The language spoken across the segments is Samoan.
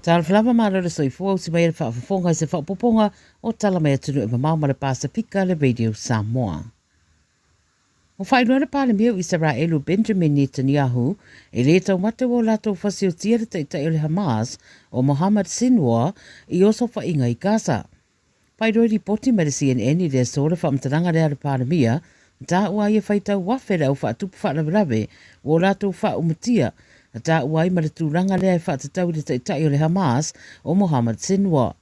Talofa lava malo le soifua usi mai e le faafofoga i se faaopoopoga o Tala Mai Atunuu e Mamao ma le Pasefika le Radio Samoa. Ua faailoa le Palemia o Isaraelu Benjamin Netanyahu e lē taumate ua o latou fasiotia le taitai o le Hamas o Mohammad Sinwar i osofaiga i Gaza. Faailoa i lipoti mai le CNN i le aso le faamatalaga lea a le Palemia, na taua ai e faitau afe le au faatupu faalavelave ua o latou faaumatia, na taua ai ma le tulaga lea e faatatau i le taitai o le Hamas o Mohammad Sinwar.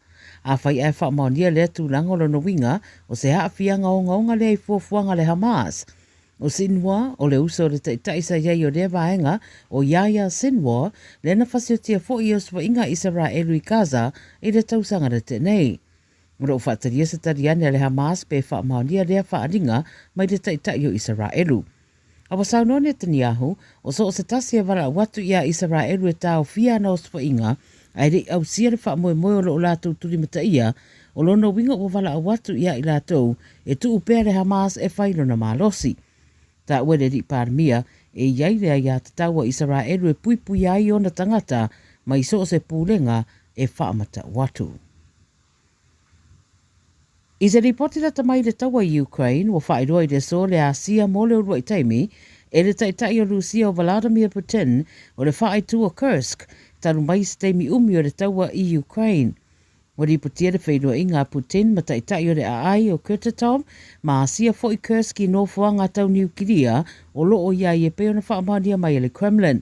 Afai ae faamaonia lea tulaga o lona uiga o se aafiaga ogaoga lea i fuafuaga a le Hamas. O Sinwar, o le uso o le taitai sa i ai o lea vaega, o Yahya Sinwar, lea na fasiotia foi i osofaiga a Isaraelu i Gaza i le tausaga na tea nei. O lo o faatalia se tali ane a le Hamas pe faamaonia lea faaaliga mai le taitai o Isaraelu. A ua saunoa Netanyahu, o so o se tasi e valaau atu iā Isaraelu e taofia ana osofaiga ae le i ausia le faamoemoe o lo o latou tulimataia, o lona uiga ua valaau atu iā i latou e tuu pea le Hamas e fai lona malosi. Taua e le Alii Palemia, e i ai le aiatatau a Isaraelu e puipuia ai ona tagata mai so o se pulega e faamatau atu. I se lipoti lata mai i le taua i Ukraine, ua faailoa i le aso le asia mo le uluai taimi e le Taitai o Rusia o Vladimir Putin o le faaaitu o Kursk talu mai i se taimi umi o le taua i Ukraine. Ua lipotia le feiloaiga a Putin ma Taitai o le Aai o Kurchatov ma asia foi Kursk i nofoaga tau niukilia o lo o i ai e pei ona faamaonia mai e le Kremlin.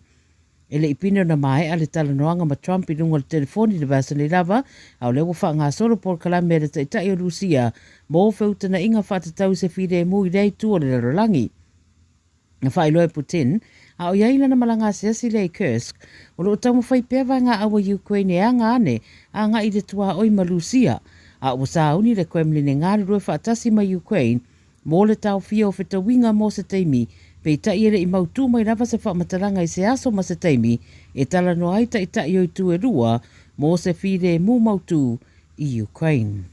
E le i pine ona maea le talanoaga ma Trump i luga o le telefoni i le vaiaso nei lava, a o lea ua faagasolo polokalame a le Taitai o Rusia mo feutagaiga faatatau i se filemu i lea itu o le lalolagi. Na faailoa e Putin, a o i ai lana malaga asiasi lea i Kursk, o lo o taumafai pea vaegaau a Ukraine e aga ane agai i le tuaoi ma Rusia, a ua sauni le Kremlin e galulue faatasi ma Ukraine Mō le taofia o fetauiga mō se taimi, peitai e le i mautū mai lava se faamatalaga i se aso ma se taimi e talanoa ai taitai o itu e lua mō se filemu mautū i Ukraine.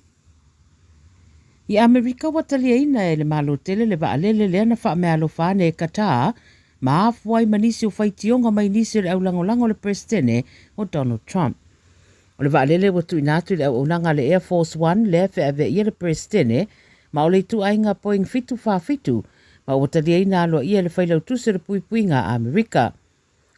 I Amerika ua taliaina e le Malo tele le vaalele lea na faameaalofa ane e Qatar ma afua ai ma nisi o faitioga mai nisi o le aulagolago o le Peresetene o Donald Trump. O le vaalele ua tuuina atu i le auaunaga a le Air Force One lea e feaveaia le Peresetene ma o le ituaiga Boeing 747 ma ua taliaina aloaia e le Failautusi o le Puipuiga a Amerika.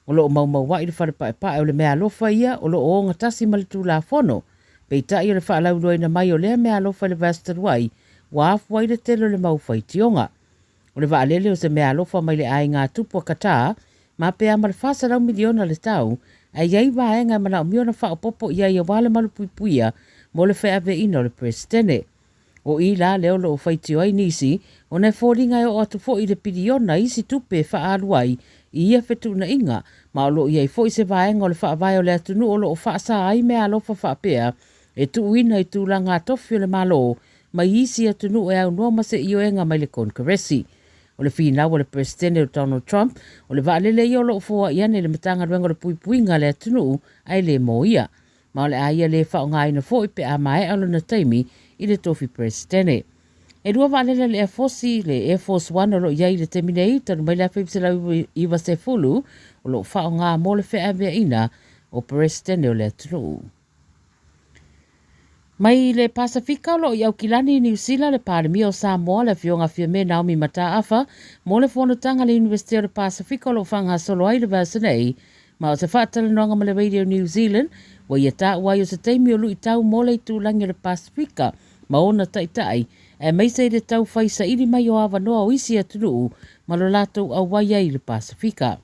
O lo o maumaua'i le fale paepae o le meaalofa ia o lo o ogatasi ma le Tulafono, peitai o le faalauiloaina mai o lea meaalofa i le vaiaso talu ai ua afua ai le tele o le mau faitioga. O le vaalele o se meaalofa mai le aiga tupu a Qatar, ma pe a ma le 400 miliona le tau, ae i ai vaega e manaomia ona faaopoopo i ai aua le malupuipuia mo le feaveaiina o le Peresetene. O i la lea o lo o faitio ai nisi, ona e foliga e oo atu foi i le piliona isi tupe e faaalu ai i ia fetuunaiga, ma o lo o i ai foi se vaega o le faavae o le atunuu o lo o faasa ai meaalofa faapea e tuuina i tulaga tofi o le Malo mai isi atunuu e aunoa ma se ioega mai le Konekaresi. O le finau a le Peresetene o Donald Trump, o le vaalele ia o lo o foai ane i le Matagaluega o le Puipuiga a le atunuu ae le mo ia. Ma o le a ia le faaaogaina foi pe a maea lona taimi i le tofi Peresetene. E lua vaalele a le Air Force, le Air Force One o lo o i ai i le taimi nei talu mai le 1990 o lo o faaaoga mo le feaveaiina o Peresetene o le atunuu. Mai le Pasefika o lo o i Aukilani i Niu Sila le Palemia o Samoa le Afioga Fiame Naomi Mataafa mo le fonotaga a le Iunivesite o le Pasefika o lo o faagasolo ai le vaiaso nei ma o se faatalanoaga ma le Radio New Zealand ua ia taua ai o se taimi o luitau mo le itulagi o le Pasefika ma ona taitai aemaise i le tau fai saili mai o avanoa o isi atunuu ma lo latou auai ai i le Pasefika.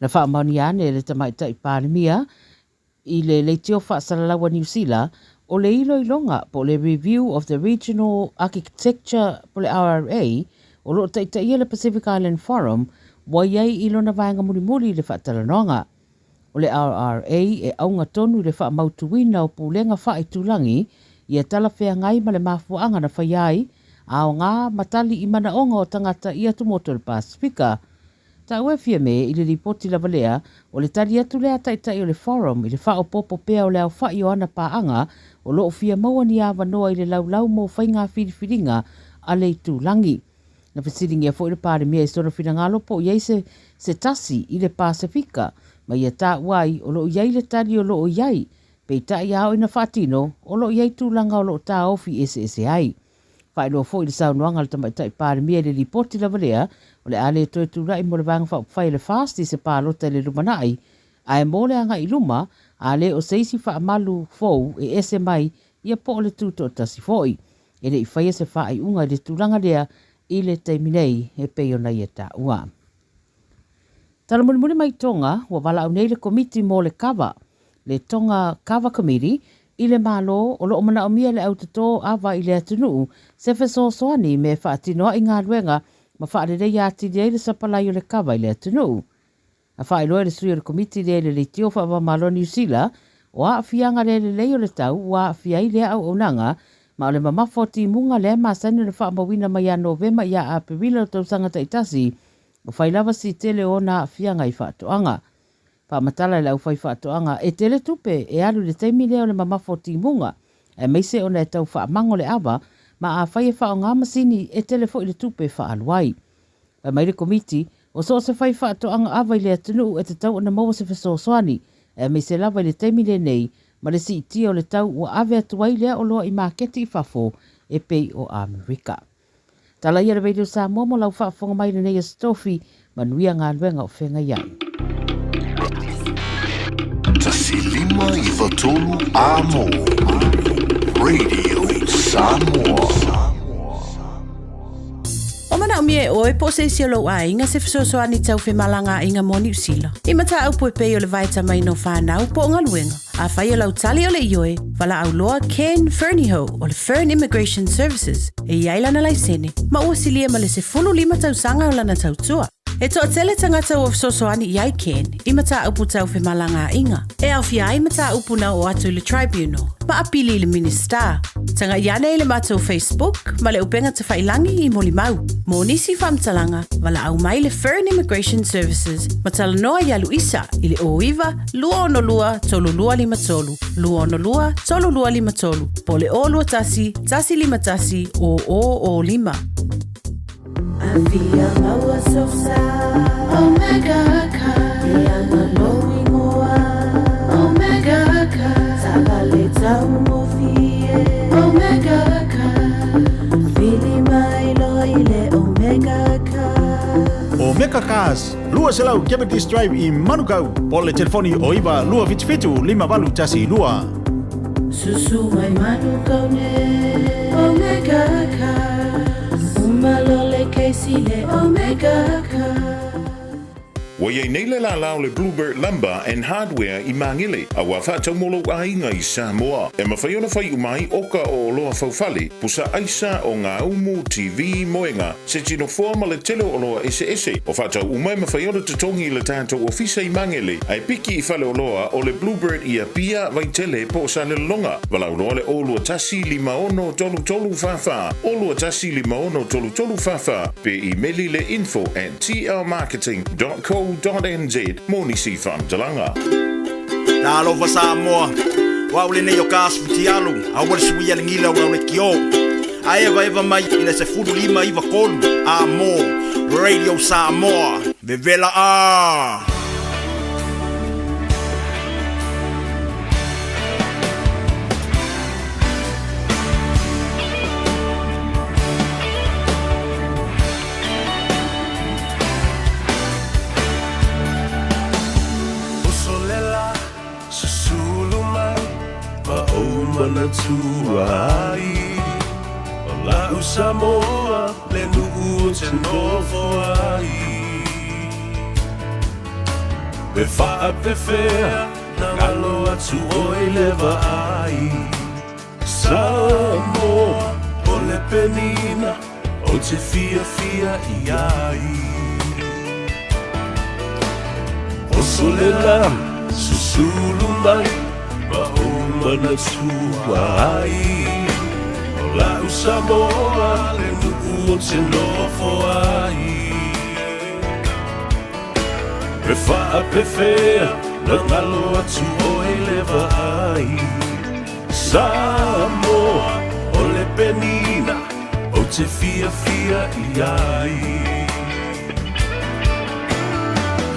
Na faamaonia ane e le Tamaitai Palemia I le leitio faasalalau a Niu Sila, o le iloiloga po o le Review of the Regional Architecture po o le RRA, o lo o taitaia le Pacific Island Forum, ua i ai i lona vaega mulimuli i le faatalanoaga. O le RRA e auga tonu i le faamautuina o pulega faaitulagi ia talafeagai ma le mafuaaga na faia ai, aoga ma tali i manaoga o tagata i atumotu o le Pasefika. Taua e Fiame i le lipoti lava lea, o le tali atu lea a Taitai o le Forum i le faaopoopo pea o le aofa'i o ana paaga o lo o fia maua ni avanoa i le laulau mo faiga filifiliga a le itulagi. Na fesiligia foi le Palemia i sona finagalo po o i ai se se tasi i le Pasefika ma ia taua ai o lo o i ai le tali o lo o i ai. Peitai a oo ina faatino, o lo o i ai tulaga o lo o taofi eseese ai. Faailoa foi i le saunoaga a le Tamaitai Palemia i le lipoti lava lea, o le a le toe tulai mo le Vaega Faaupufai a le FAST i se palota i le lumanai, ae mo le agai i luma, a le o se isi faamalu fou e ese mai ia po o le tutoatasi foi. E le i faia se faaiuga i le tulaga lea i le taimi nei e pei ona ia taua. Tala mulimuli mai Tonga, ua valaau nei le Komiti mo le Kava, le Tonga Kava Committee, i le Malo o lo o manaomia le au totō ava i le atunuu se fesoasoani i mea e faatino ai galuega ma faaleleia atili ai le sapalai o le kava i le atunuu. Na faailoa e le sui o le Komiti lea i le Leitio Faava-o-Malo Niu Sila, o aafiaga le lelei o le tau ua aafia ai lea auaunaga, ma o le mamafa o timuga lea e masani ona faamauina mai ia Novema ia Aperila o tausaga taitasi, ua fai lava si tele o ona aafiaga i faatoaga. Faamatala e le aufaifaatoaga, e tele tupe e alu i le taimi lea o le mamafa o timuga, aemaise ona e tau faamango le ava, ma afai e faaaoga masini, e tele foi le tupe e faaalu ai. Fai mai le Komiti, o so o se faifaatoaga ava i le atunuu e tatau ona maua se fesoasoani, aemaise lava i le taimi lenei ma le siitia o le tau ua ave atu ai lea oloa i maketi i fafo e pei o Amerika. Tala ia le Radio Samoa mo lau faafofoga mai i lenei Aso Tofi, manuia galuega o feagai ai. 1593 A mo Radio Samoa. O manaomia e oe po o se isi o lou aiga se fesoasoani tau femalagaaiga mo Niu Sila. I mataupu e pei o le vaetamaina o fanau po o galuega. Afai o lau tali o le ioe, valaau loa Ken Fernihough o le Fern Immigration Services e i ai lana laisene ma ua silia ma le 15 tausaga o lana tautua. E toatele tagata ua fesoasoani i ai Ken i mataupu tau femalagaaiga, e aofia ai mataupu na oo atu i le Tribunal ma apili i le Minisita. Tagai ane i le matou Facebook ma le upega tafailangi i molimau. Mo nisi faamatalaga, valaau mai le Fern Immigration Services ma talanoa iā Luisa i le 09 262 3253, 262 3253 po o le 021 151 0005. Afia maua sosa Omega Car Ia ma lou ingoa Omega Car Taavale taugofie Omega Car Vili mai loa i le Omega Car Omega Cars, 200 Cavendish Drive i Manukau, po o le telefoni o 9 277 5812. Susu mai Manukau nei Omega Cars Uma loa le kesi le Omega Cars. Ua i ai nei le lālā o le Bluebird Lumber and Hardware i Māngele, a ua faatau mo lou aiga i Samoa. E mafai ona fai uma ai oka o oloa faufale, pusa aisa, ogaumu, TV, moega, se tino foa ma le tele o oloa eseese. O faatau uma e mafai ona totogi i le tatou ofisa i Magele, ae piki i faleoloa o le Bluebird i Apia, Vaitele po o Salelologa. Valaau loa le 021 56 33 44, 021 56 33 44, pe imeli le info at tlmarketing dot co dot nz mo nisi faamatalaga. Talofa Samoa, o au lenei o Kas Futialu, aua le suia le gila o le kio. A evaeva mai i le 1593 a mo Radio Samoa. Vevela a! Uso lela, susulu mai ma ou manatua ai. O la'u Samoa le nu'u ou te nofo ai. Pe faapefea na galo atu oe i le vaai. Samoa o le penina ou te fiafia i ai. Oso le la, susulu mai ma ou manatua ai. O la'u Samoa le nu'u ou te nofo ai. E faapefea na galo atu oe i le vaai. Samoa o le penina ou te fiafia i ai.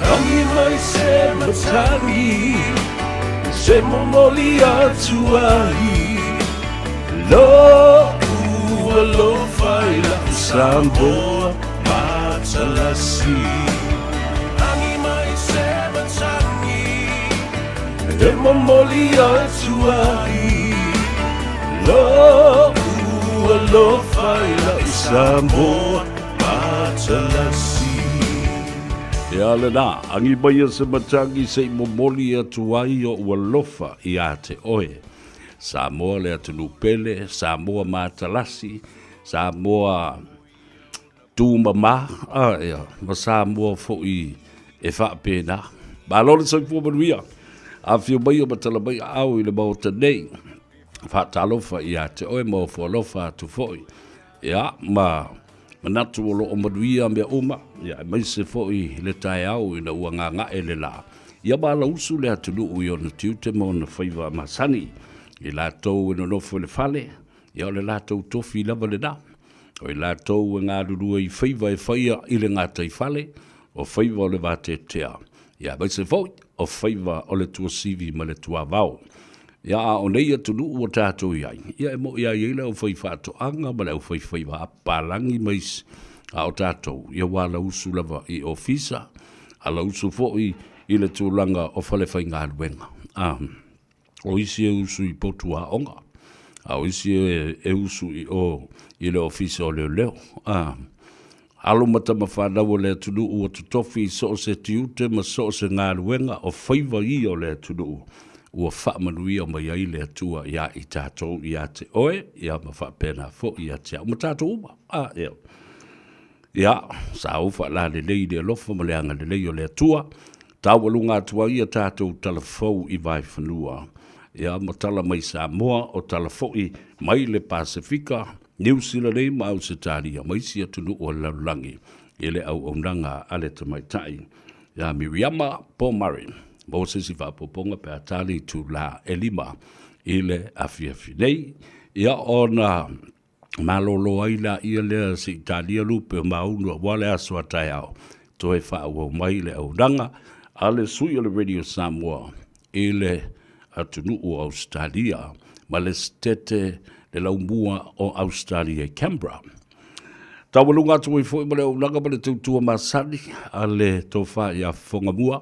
Rangi mai se matagi, Se momoli atu ai Lo'u alofa i la'u Samoa matalasi Agi mai se matagi E momoli atu ai Lo'u alofa i la'u Samoa matalasi. Ia lena, agi maia se matagi se i momoli atu ai o'u alofa iā te oe. Samoa le atunuu pele, Samoa matalasi, Samoa tumama, a, ia, ma Samoa foi e faapena. Malo le soifua manuia. Afio mai o matala mai aao i le Maota nei. Faatalofa iā te oe ma ofo alofa atu foi. Ia, ma manatu o lo o manuia mea uma, ia, aemaise foi le taeao ina ua gaga'e le lā. Ia malausu le atunuu i ona tiute ma ona faiva masani. I latou e nonofo i le fale, ia o le latou tofi lava lena. O i latou e galulue i faiva e faia i le gataifale, o faiva o le vateatea, ia aemaise foi o faiva o le tuasivi ma le tuavao. Ia, a o nei atunuu ua tatou i ai, ia e mo'i lava i ai le aufaifaatoaga ma le aufaifaiva palagi ma isi, a o tatou, ia ua alausu lava i ofisa, alausu foi i le tulaga o falefaigaluega. A, o isi e usu i potu aoga, a o isi e usu i o i le ofisa o leoleo. A, Alo ma tama fanau o le atunuu ua totofi i so o se tiute ma so o se galuega o faiva ia o le atunuu ua faamanuia mai ai le Atua iā i tatou, iā te oe, ia ma faapena foi ia te au ma tatou uma. A, ia. Ia, sa ou faalalelei i le alofa ma le agalelei o le Atua, taualuga atu ai a tatou tala fou i Vaefanua, ia ma tala mai Samoa, o tala foi mai le Pasefika, Niu Sila nei ma Ausetalia ma isi atunuu o le lalolagi i le auaunaga a le tamaitai ia Miriama Pomare. Maua se isi faaopoopoga pe a ta le itulā e 5 i le afiafi nei. Ia ona malōlō ai laia lea se i talia lupe o Maunu aua le aso a taeao, toe faaauau mai le auaunaga a le sui o le Radio Samoa i le atunuu o Ausetalia ma le Setete le Laumua o Ausetalia i Canberra. Taualuga atu ai foi ma le auaunaga ma le tautua masani a le Tofa ia Fofogamua,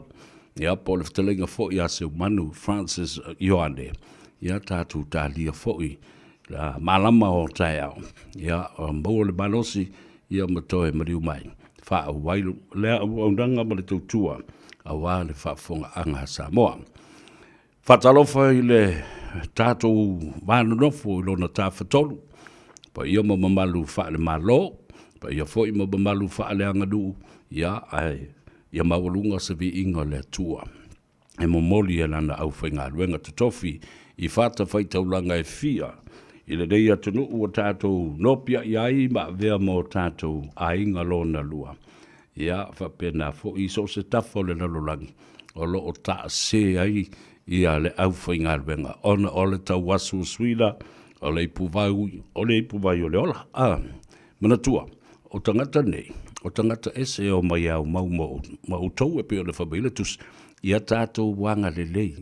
ia po o le fetalaiga foi ia Seumanu Francis Ioane, ia tatou talia foi la malama o taeao, ia maua le malosi ia ma toe maliu mai. Faaauau ai le auaunaga ma le tautua aua le faafofogaaga a Samoa. Faatalofa i le tatou va nonofo i lona tafatolu, paia ma mamalu faale-Malo, paia foi ma mamalu faaleaganuu, ia ae ia maualuga se viiga o le Atua. E momoli e lana aufaigaluega totofi i fatafaitaulaga e fia i lenei atunuu ua tatou nopiai ai ma avea ma o tatou aiga lona lua. Ia faapena foi i so o se tafa o le lalolagi o lo o taase ai ia le aufaigaluega ona o le tauasuasuina o le ipuvai, o le ipuvai o le ola. A, manatua, o tagata nei, o tagata ese e omai e aumau ma outou e pei ona fai mai le Tusi, ia tatou agalelei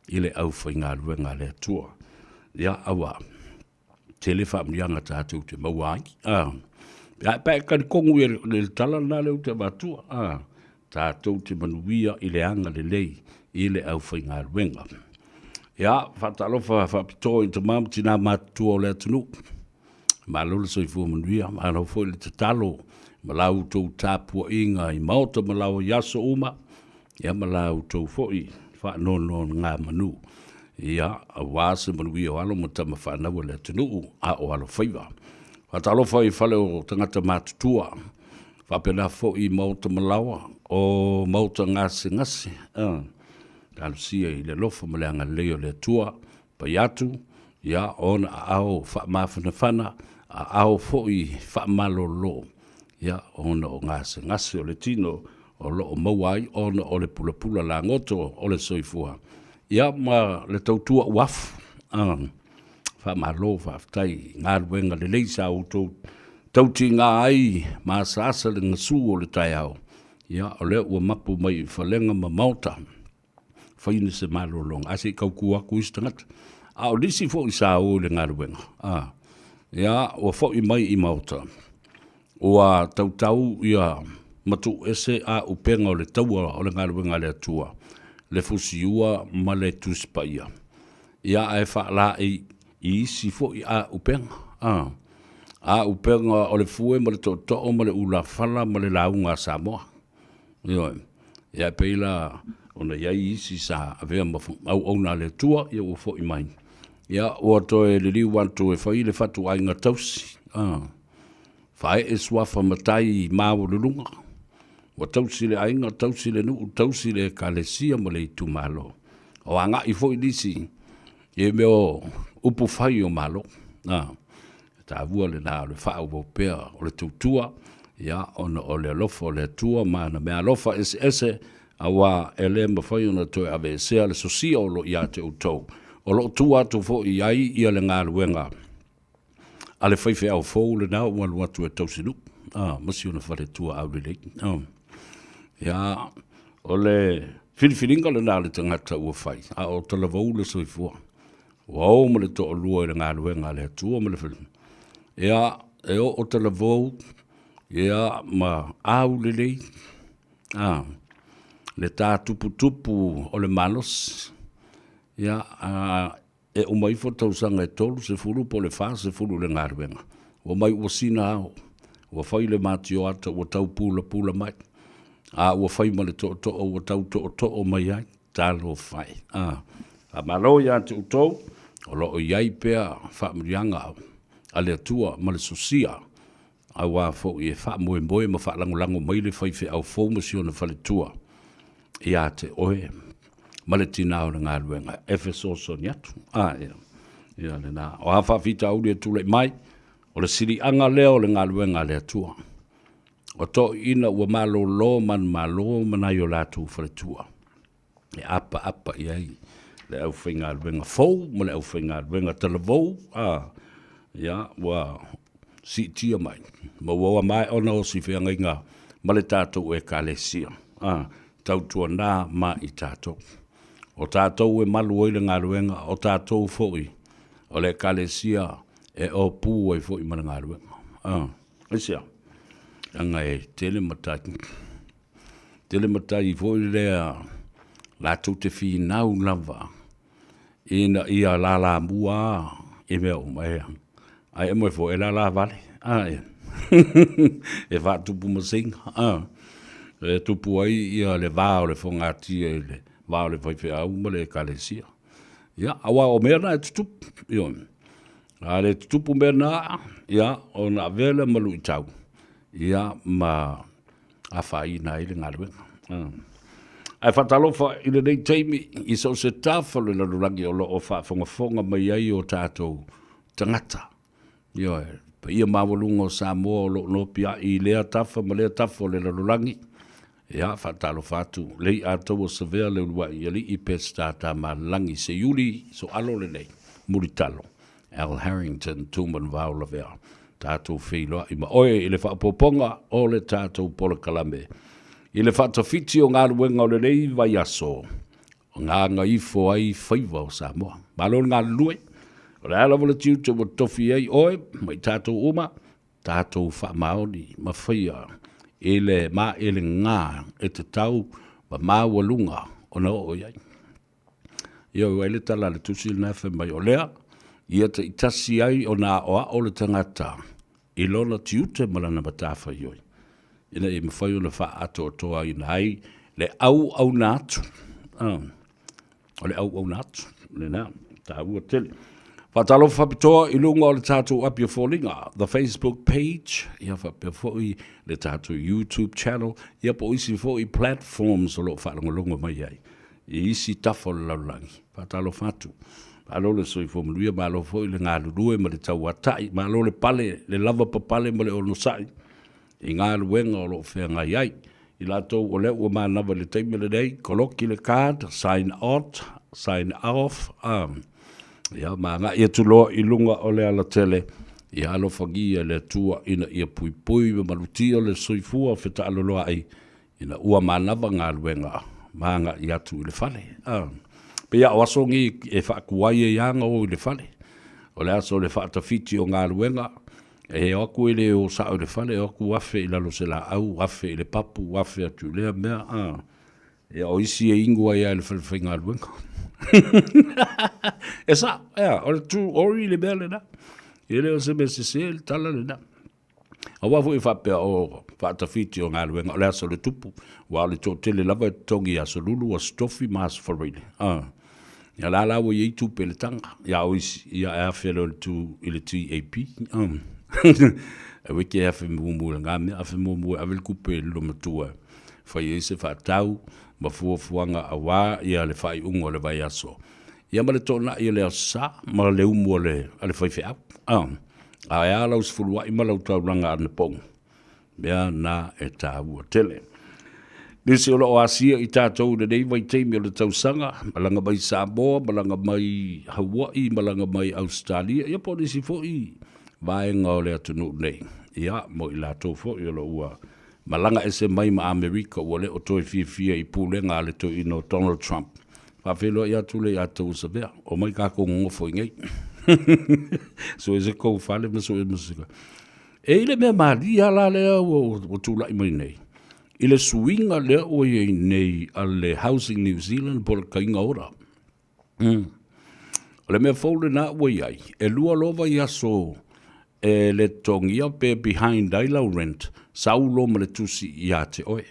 i le aufaigaluega a le Atua. Ia, aua, tele faamanuiaga tatou te maua ai. A, pe a e talitonu i le tala lena lea ou te avatua, a, tatou te manuia i le agalelei i le aufaigaluega. Ia, faatalofa faapitoa i tama ma tina matutua o le atunuu. Malo le soifua manuia, malo foi le tatalo ma la outou tapuaiga i maota ma laoa i aso uma, ia ma la outou foi faanonogamanu, ia, aua se manuia o alo ma tama fanau a le atunuu a o alofaiva. Faatalofa i fale o tagata matutua, faapena foi i maota ma laoa o maota gasegase, talosia i le alofa ma le agalelei o le Atua, pai atu, ia, ona aao faamafanafana, aao foi faamalolo, ia, ona o gasegase o le tino o lo o maua ai ona o le pulapula lagoto o le soifua, ia, ma le tautua uafu. Faamalo faafetai i galuega lelei sa outou tautiga ai ma asaasa le gasu o le taeao, ia, o lea ua mapu mai i falega ma maota. Fai ni se malologa, ae se i tautu atu isi tagata. A o nisi foi sa o i le galuega, a, ia, ua foi mai i maota, ua tautau ia matuuese auupega o le taua o le galuega a le Atua, le fusiua ma le Tusi Paia, ia ae faalaei i isi foi auupega, a, auupega o le fue ma le tootoo ma le ulafala ma le lauga a Samoa. Ioe. Ia e pei la ona i ai isi sa avea ma auauna a le Atua, ia ua foi mai. Ia ua toe liliu atu e fai le fatuaiga tausi, a, faaee suafa matai maualuluga, ua tausi le aiga, tausi le nuu, tausi le ekalesia ma le itumalo. O agai foi nisi i mea o upu fai o Malo, a, e taua lena o le faaauau pea o le tautua, ia, ona o le alofa o le Atua ma ana meaalofa eseese, aua e le mafai ona toe aveesea le sosia o lo o ia te outou, o lo o tua atu foi i ai ia le galuega a le faifeau fou lena ua alu atu e tausinuu, a, ma si ona faletua aulelei. A, ia, o le filifiliga lena a le tagata ua fai, a o talavou le soifua. Ua o ma le toalua i le galuega a le Atua ma le fale. Ia, e oo talavou, ia, ma aulelei, a, le tatuputupu o le malosi, ia, a, E uma ifo tausaga e 30 po o le 40 i le galuega, ua mai ua sina ao, ua fai le matioata ua tau pulapula mai, a ua fai ma le tootoo ua tau tootoo mai ai. Talofa e! A, faamalo ia te outou, o lo o i ai pea faamanuiaga a le Atua ma le sosia, aua foi e faamoemoe ma faalagolago mai le faifeau fou ma si ona faletua ia te oe ma le tina o le galuega e fesoasoani atu. A, ia, ia lena. O a faafitauli e tulai mai, o le siliaga lea o le galuega a le Atua. O toeaiina ua malolo manumalo ma nai o latou faletua. E apaapa i ai le aufaigaluega fou ma le aufaigaluega talavou, a, ia, ua siitia mai, ma ua maea ona osi feagaiga ma le tatou Ekalesia, a, tautuana ma i tatou. O tatou e malu ai le galuega, o tatou foi o le Ekalesia e opu ai foi ma le galuega. A, aisea? Leaga e tele matai. Tele matai foi lea latou te finau lava ina ia lalamua i mea uma e ae e moe foi e lala vale a e e faatupu maseiga a e tupu ai ia le va o le fogatia i le va o le faifeau ma le ekalesia. Ia, aua o mea na e tutupu, ioe. A le tutupu mea na, ia, ona avea lea ma luitau, ia, ma afaina ai le galuega. Ae faatalofa i lenei taimi i so o se tafa o le lalolagi o lo o faafogafoga mai ai o tatou tagata. Ioe, paia maualuga o Samoa o lo o nopiai i lea tafa ma lea tafa o le lalolagi. Ia, faatalofa atu, lei atoa savea le uluai alii Peseta Tamalelagi Seiuli Soalo lenei, Mulitalo. Al Harrington Tumanuvao Lavea. Tatou feiloai ma oe i le faaopoopoga o le tatou polokalame. I le faatafiti o galuega o lenei vaiaso, o gagaifo ai faiva o Samoa. Malo le galulue, o le a lava le tiute ua tofi ai oe ma i tatou uma, tatou faamaoni ma faia i le maelega e tatau ma maualuga ona oo i ai. Ia ua i ai le tala a le tusi lena fai mai, o lea, ia taitasi ai ona aoao le tagata i lona tiute ma lana matafaioi, ina ia mafai ona faaatoatoaina ai le auauna atu. O le auauna atu, lena, taua tele. Faatalofa faapitoa i luga o le tatou api o foliga, the Facebook page, ia faapea foi le tatou YouTube channel, ia po o isi foi platforms o lo o faalogologo mai ai. i isi tafa o le lalolagi. Faatalofa atu. Malo le soifua manuia, malo foi le galulue ma le tauatai, malo le pale, le lavapapale ma le onosai i galuega o lo o feagai ai. I latou o lea ua manava i le taimi lenei, koloki le card, sign out, sign off, ia ma agai atu loa i luga o le alatele, ia alofagia e le Atua ina ia puipui ma malutia le soifua fetaaloloai ina ua manava galuega. ma agai atu i le fale. A, pei a o aso nei e faakuai ai lava ona o i le fale. O le aso o le faatafiti o galuega, e o atu e le o sao i le fale, e o atu afe i lalo o se laau, afe i le papu, afe atu i lea mea, a. Ia, o isi e inu ai lava i le falefaigaluega. E sao, ea, o le true ori le mea lena. E le o se mea sese le tala lena. Aua foi e faapea o faatafiti o galuega o le aso o le tupu, aua o le toatele lava e totogi i Aso Lulu, Aso Tofi ma Aso Faraile. Ah. Ia la la ua i ai tupe i le taga, ia o isi, ia e afe loa i le tu i le TAP. Ah. Aua e te afe muamua i lena mea, afe muamua e ave le tupe i le loomatua e fai ai se faatau ma fuafuaga aua ia le faaiuga o le vaiaso. Ia ma le toonai o le Aso Sa ma le umu a le, a le faifeau. Ah. A e a lau sefuluai ma lau taulaga anapogi? Mea na e taua tele. Nisi o lo o asia i tatou i lenei vaitaimi o le tausaga, malaga mai Samoa, malaga mai Hawaii, malaga mai Ausetalia, ia po o nisi foi vaega o le atunuu nei. Ia, mo i latou foi o lo o ua malaga ese mai ma Amerika ua le o toe fiafia i pulega a le toeaina o Donald Trump. Faafeiloai atu lea ia tou Savea, omai tatou nonofo i inei. Sue se tou fale ma sue ma se... E i le mea malie lava la lea ua, ua tulai mai nei, i le suiga lea ua i ai nei a le Housing New Zealand po o le taiga ora. Mm. O le mea fou lena ua i ai, e lua loa vaiaso e le totogia pe behind ai lau rent, sau loa ma le tusi ia te oe.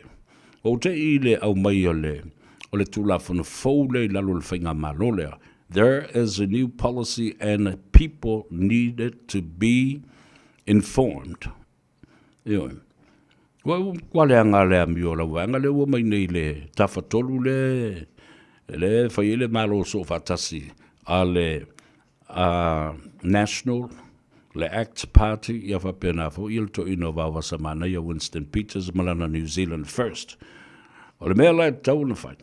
Ua ou te'i i le aumai o le, o le Tulafono fou lea i lalo o le Faigamalo lea, There is a new policy and people needed to be informed. Ioe. Ua ua leaga le amio a lau vaega lea ua mai nei le tafatolu le le fai ai le Malo Soofaatasi a le a National, le Act Party, ia faapena foi le toeaina o Vaovasa Manaia Winston Peters ma lana New Zealand First. O le mea la e tatau ona fai,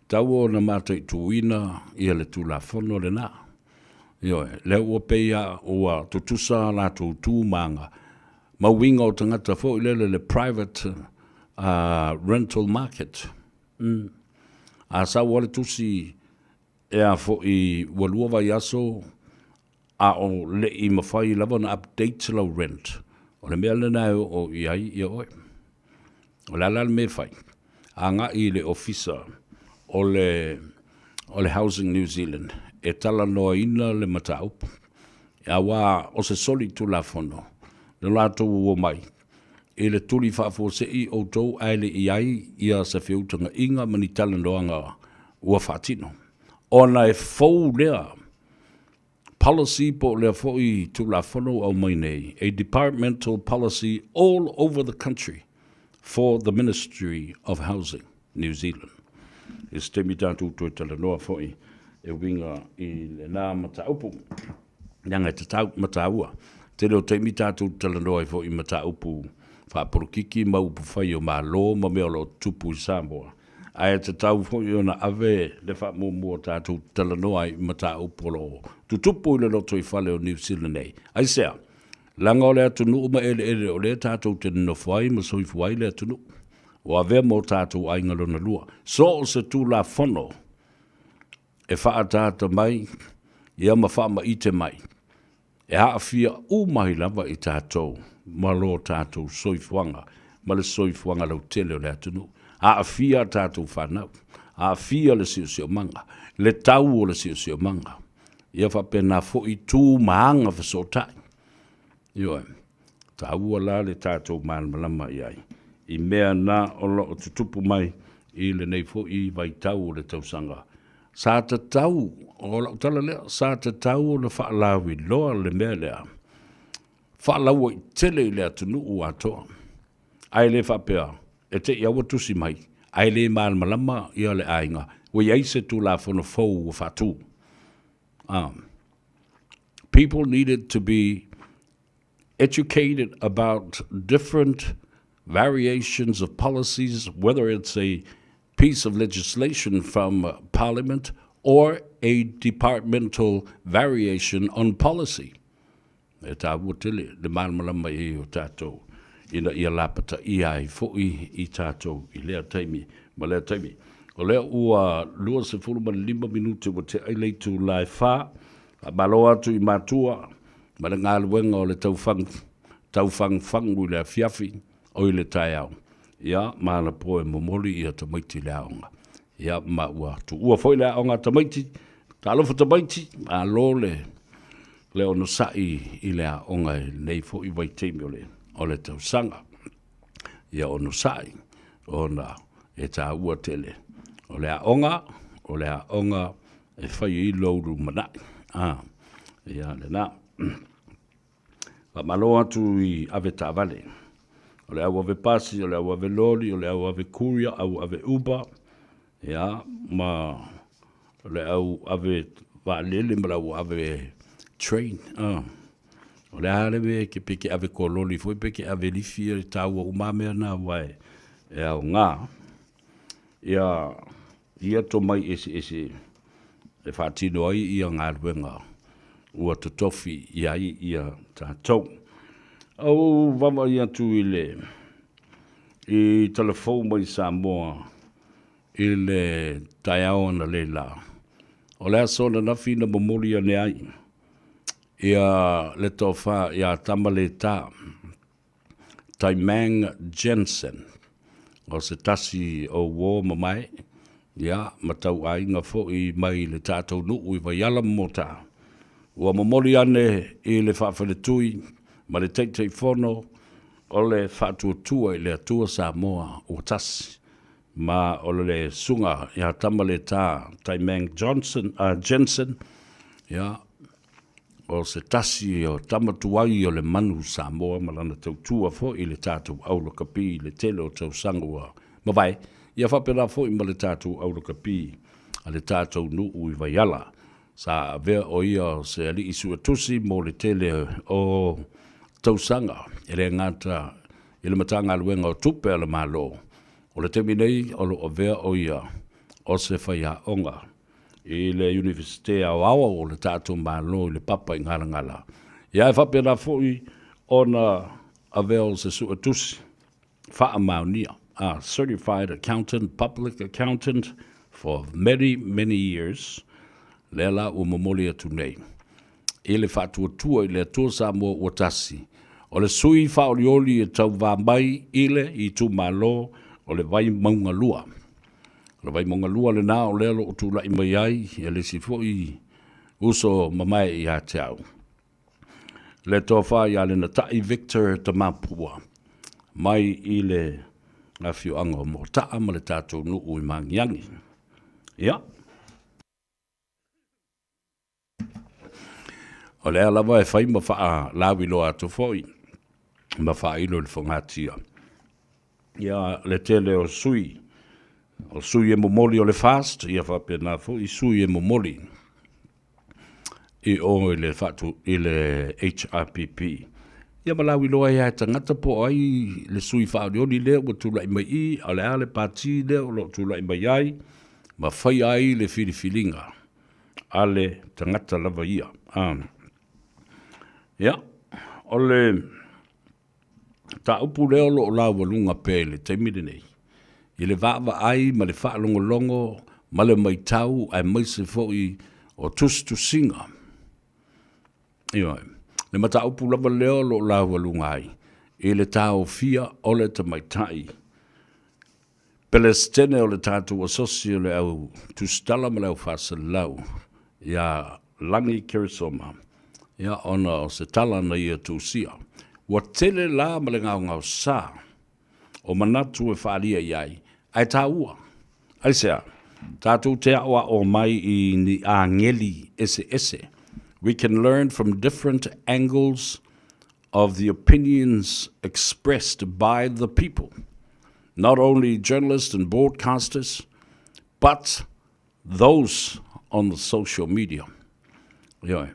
tatau ona mataituina ia le Tulafono lena. Ioe, lea ua pei a ua tutusa a latou tu ma aga, ma uiga o tagata foi lele le private rental market. Mm. A sau lava le tusi Ea foi ua lua vaiaso a o leʻi mafai lava ona update lau rent, o le mea lena e oo i ai ia oe. O le a la le mea e fai? Agai i le ofisa o le o le Housing New Zealand e talanoaina le mataupu, aua o se soli tulafono le latou omai i le tuli faafuasei outou ae le i ai ia se feutagaiga ma ni talanoaga ua faatino. Ona e fou lea policy po o lea foi Tulafono ua aumai nei, a departmental policy all over the country for the Ministry of Housing, New Zealand. I se taimi tatou toe talanoa foi e uiga i lena mataupu. Leaga e tatau ma taua. Tele o taimi tatou te talanoa ai foi i mataupu faapolokiki ma upu fai o Malo ma mea o lo o tutupu i Samoa, ae tatau foi ona ave le faamuamua tatou te talanoa ai i mataupu o lo o tutupu i le lotoifale o Niu Sila nei. Aisea? Leaga o le atunuu ma eleele o lea tatou te nonofo ai ma soifua ai le atunuu. Ua avea ma o tatou aiga lona lua. So o se Tulafono e faaataata mai ia ma faamaite mai, e aafia uma ai lava i tatou ma lo tatou soifuaga ma le soifuaga lautele o le atunuu. Aafia a tatou fanau, aafia le siosiomaga, le tau o le siosiomaga, ia faapena foi tu ma aga fesootai. Ioe, taua la le tatou malamalama i ai i mea na o lo o tutupu mai i lenei foi vaitau o le tausaga. Sa tatau, o lau tala lea, sa tatau ona faalauiloa le mea lea, faalauaitele i le atunuu atoa, ae le faapea e te i a ua tusi mai ae le malamalama ia le aiga ua i ai se Tulafono fou ua faatu. People needed to be educated about different variations of policies, whether it's a piece of legislation from Parliament or a departmental variation on policy. E tāua tele le malamalama i ai o tātou. ina ia lapataia ai foi i tatou i lea taimi ma lea taimi. O lea ua 25 minute ua tea i le itula e fa, faamalo atu i matua ma le galuega o le taufagufagu i le afiafi, o i le taeao, ia ma anapo e momoli ia tamaiti i le aoga. Ia ma ua tuua foi le aoga a tamaiti, talofa tamaiti, malo le le onosai i le aoga i lenei foi vaitaimi o le, o le tausaga. Ia onosai, ona e taua tele. O le aoga, o le aoga e fai ai lou lumanai. Ah, ia lena. Faamalo atu i ave taavale. O le au ave pasi, o le au ave loli, o le au ave courier, au ave Uber, ia, ma le au ave vaalele ma le au ave train. O le a le mea ke pe ke ave kololi foi pe ke ave lifi e taua uma mea na aua e aoga. Ia, ia tomai eseese e faatino ai ia galuega ua totofi i ai ia tatou. Ou vaavaai atu i le i tala fou mai Samoa i le taeao analeila, o le aso ananafi na momoli ane ai ia le tofa ia Tamaleta Taimang Jensen, o se tasi o uo mamae, ia, ma tauaiga foi mai le tatou nuu i Vaiala ma Motaa, ua momoli ane i le faafaletui ma le Taitaifono o le Faatuatua i le Atua Samoa ua Tasi, ma o le Susuga ia Tamaleta Taimang Johnson, Jensen, ia, O se tasi o tama tuai o le manu Samoa ma lana tautua foi i le tatou au lakapi i le tele o tausaga ua mavae, ia faapena foi ma le tatou au lakapi a le tatou nuu i Vaiala. Sa avea o ia o se alii suetusi mo le tele o tausaga, e le gata i le Matagaluega o Tupe a le Malo. O le taimi nei o lo o avea o ia o se faiaoga i le Iunivesite Aoao o le tatou Malo i le Papa i Galagala, ia e faapena foi ona avea o se suetusi faamaonia, a certified accountant, public accountant for many, many years, lea la ua momoli atu nei i le faatuatua i le Atua Samoa ua tasi, o le sui faaolioli e tauva mai i le itumalo o le Vaimauga 2. O le Vaimauga 2 lena o lea o lo o tulai mai ai e le isi foi uso mamae ia te au. Le tofa ia Lenatai Victor Tamapua mai i le afioaga o Moataa ma le tatou nuu i Magiagi. Ia. O lea lava e fai ma faalauiloa atu foi ma faailo i le fogatia. Ia le tele o sui, o sui e momoli o le FAST, ia faapena foi sui e momoli i o i le, faatu, i le HRPP. Ia ma lauiloa ai e tagata po o ai le sui faaolioli lea ua tulai mai i, o le a le pati lea o lo o tulai mai ai, ma faia ai le filifiliga a le tagata lava ia. Ia, o le mataupu lea o lo o laualuga pea i le taimi lenei, i le vaavaai ma le faalogologo ma le matau aemaise foi o tusitusiga. Ioe, le mataupu lava lea o lo o laualuga ai i le taofia o le tamaitai Pelesitene o le tatou Asosi o le Au Tusitala ma le Au Faasalalau ia Lagi Keresoma, ia ona o se tala na ia tusia. Ua tele la ma le gaogaosa o manatu e faaalia i ai, ae taua. Aisea? Tatou te aʻoaʻo mai i ni ageli eseese. We can learn from different angles of the opinions expressed by the people, not only journalists and broadcasters, but those on the social media. Ioe,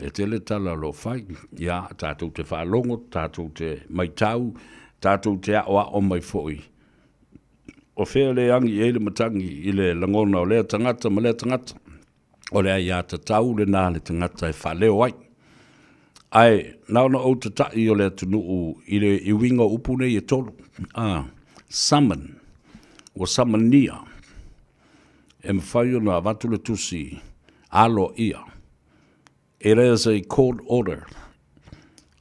e tele tala o lo fai, ia, tātou te whaalongo, tātou te maitau, tātou te aʻoaʻo mai foi. O whea le angi e le matangi i le langona o lea tangata ma lea tangata. O le aiatatau lena a le tagata e faaleo ai. Ae na ona ou tataʻi o le atunuu i le i uiga o upu nei e tolu, a, summon, ua samania, e mafai ona avatu le tusi aloaia, it is a court order,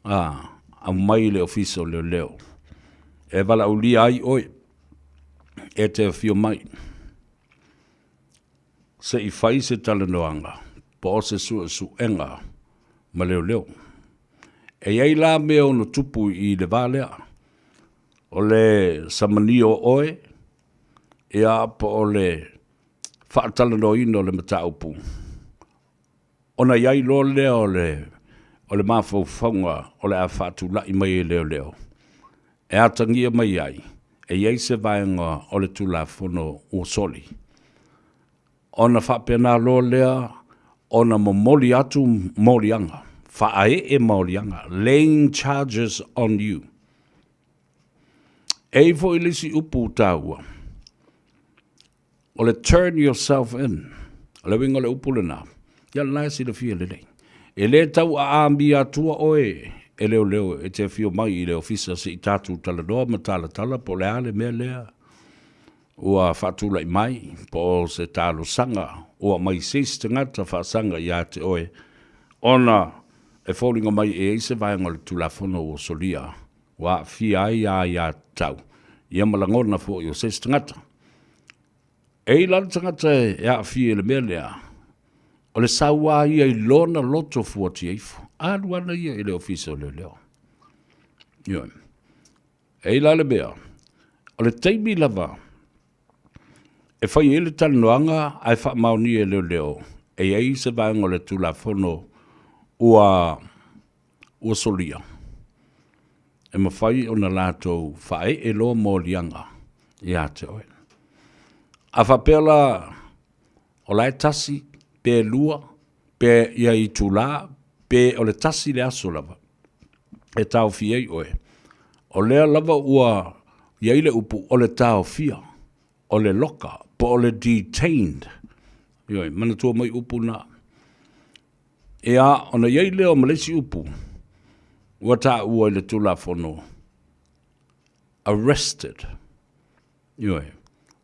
a, aumai i le Ofisa o Leoleo, e valaaulia ai oe e te afio mai. Se i fai se talanoaga po o se suesuega ma leoleo. E i ai la mea ono tupu i le va lea, o le samania o oe, ia po o le faatalanoaina o le mataupu, ona i ai loa lea o le, o le mafaufauga o le a faatulai mai e leoleo, e atagia mai ai e i ai se vaega o le Tulafono ua soli. Ona faapena loa lea ona momoli atu moliaga, faaee moliaga, laying charges on you. E i ai foi le isi upu taua, O le turn yourself in, o le uiga o le upu lena, ia lena e silafia lelei. E le tau aamia atua oe e leoleo e te afio mai i le ofisa se i tatou talanoa ma talatala po o le a le mea lea ua faatulai mai po o se talosaga ua aumai i se isi tagata faasaga ia te oe ona e foliga mai e i ai se vaega o le Tulafono ua solia ua aafia ai aiatatau ia ma lagona foi o se isi tagata. E i la le tagata e aafia i le mea lea, o le saua ia i lona loto fuatia ifo, alu ana ia i le ofisa o leoleo. Ioe. E i la le mea, o le taimi lava e fai ai le talanoaga ae faamaonia e leoleo, e i ai se vaega o le Tulafono ua ua solia, e mafai ona latou faaee loa moliaga ia te oe. A faapea la o la e tasi pe lua pe ia itula pe o le tasi le aso lava e taofia ai oe, o lea lava ua i ai le upu o le taofia, o le loka po o le detained. Ioe, manatua mai upu na. Ia, ona i ai lea o ma le isi upu ua taua i le Tulafono, arrested. Ioe,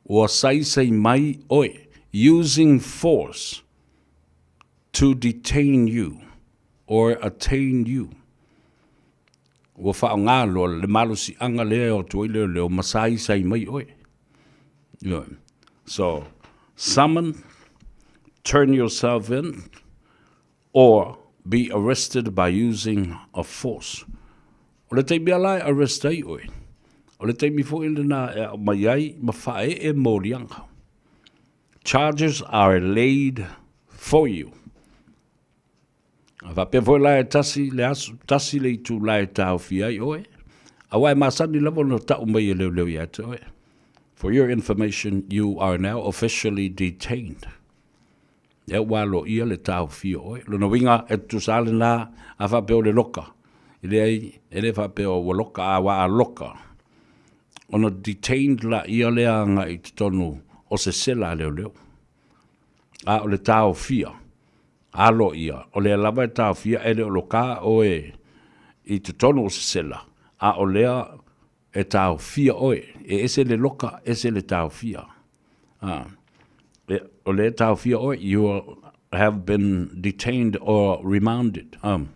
ua saisai mai oe, using force to detain you or attain you. Ua faaaoga loa le malosiaga lea e o atu ai leoleo ma saisai mai oe. Ioe. So, summon, turn yourself in, or be arrested by using of force. O le taimi a la e arrest ai oe, o le taimi foi lena e aumai ai ma faaee moliaga. Charges are laid for you. A faapea foi la e tasi le aso, tasi le itulā e taofia ai oe, aua e masani lava ona tau mai e leoleo ia te oe. For your information, you are now officially detained. Ia ua aloaia le taofia o oe. Lona uiga, e tutusa lava lena, a faapea o le loka, e leai, e le faapea ua loka, a ua aloka, ona detained laia lea agai i totonu o se sela a leoleo. A o le taofia, Aloaia, o lea lava e taofia e le o loka oe i totonu o se sela, a o lea e taofia oe, e ese le loka, ese le taofia. A, e, o lea e taofia oe, you have been detained or remanded. Um,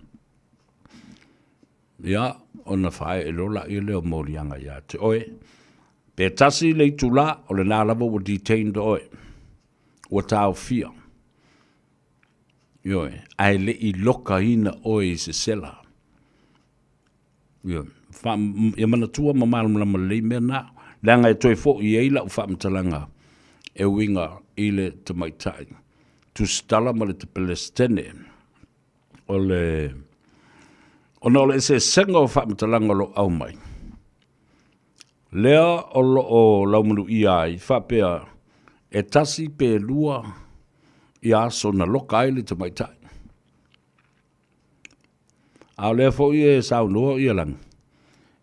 ia, ona faaee loa laia lea o moliaga ia te oe. Pe tasi le itulā, o lena lava ua detained oe. Ua taofia. Ioe, ae le i lokaina oe i se sela. Ioe, fa, ia manatua ma malamalama lelei mea na, leaga e toe foi ai lau faamatalaga e uiga i le tamaitai tusitala ma le Pelesitene o le ona o le eseesega o faamatalaga o lo o aumai. Lea o lo o laumanuia ai faapea e tasi pe lua ia aso na loka ai le tamaitai. A o lea foi e saunoa ia Lagi,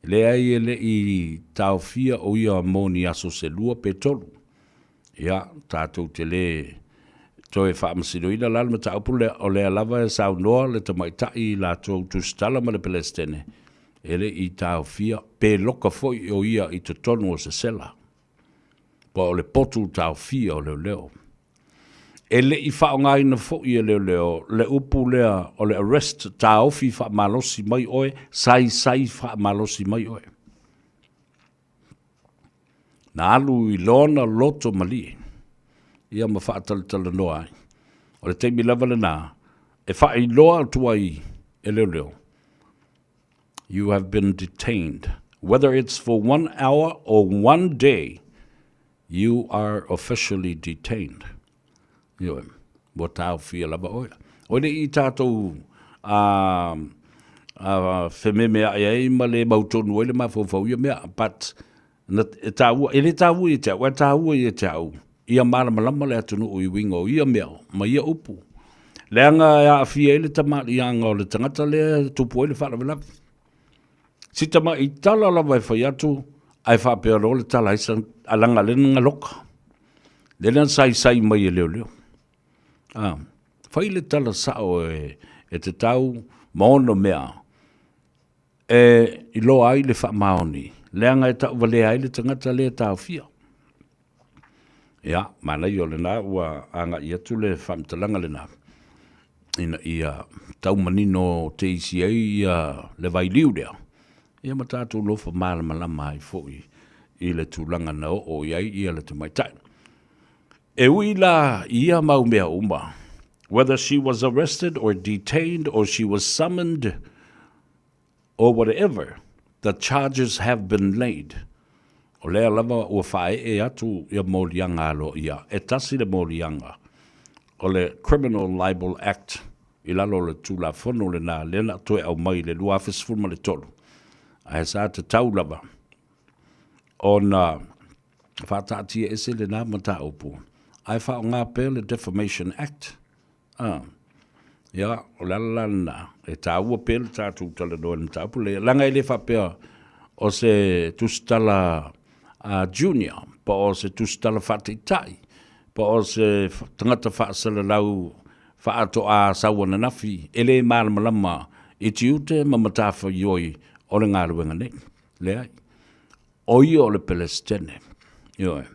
leai e le i taofia o ia mo ni aso se lua pe tolu. Ia, tatou te le... Toe faamasinoina la le mataupu lea, o lea lava e saunoa le tamaitai i latou tusitala ma le Pelesitene, e le i taofia pe loka foi o ia i totonu o se sela, po o le potu taofia o leoleo. E le i faaaogaina foi e leoleo le upu lea o le arrest, taofi faamalosi mai oe, saisai faamalosi mai oe. Na alu i lona loto malie, ia ma faatalatalanoa ai. O le taimi lava lena e faailoa atu ai e leoleo, You have been detained. Whether it's for one hour or one day, you are officially detained. Ioe, ua taofia lava oe. Oi le i tātou a, a fememeaʻi ai ma le mautonu ai le mafaufau ia mea, but na, e tāua, e le tāua ia te au, e tāua ia te au, ia malamalama le atunuu i uiga o ia mea ma ia upu. Leaga e aafia ai le tamaliiaga o le tagata lea e tupu ai le faalavelave. Si tamai tala lava e fai atu, ae faapea loa le tala ai sa, a laga le na loka. Le na saisai mai e leoleo. Ah, fai le tala sao e, e te tau ma ono mea e iloa ai le faamaoni, leaga e tauvalea ai le tagata lea e taofia. Ia, manaia o lena ua agai atu le faamatalaga lena ina ia tau manino teisi ai ia le vailiu lea, ia ma tatou nofo malamalama ai foi i le tulaga na oo i ai ia le tamaitai. E ui la i ia mau mea uma, whether she was arrested or detained or she was summoned or whatever, the charges have been laid. O lea lava ua faaee atu ia moliaga aloaia, e tasi le moliaga, o le Criminal Libel Act i lalo o le Tulafono lena lea na toe aumai i le 2013, ae sa tatau lava ona faataatia ese lena mataupu ae faaaoga pea le Defamation Act. A, ia, o le ala la lena, e taua pea le tatou talanoa i le mataupu lea, leaga e le faapea o se tusitala uh, junior, po o se tusitala faataitai, po o se tagata faasalalau faatoa sau ananafi, e le malamalama i tiute ma matafaioi o le galuega nei. Leai. O ia o le Pelesitene. Ioe.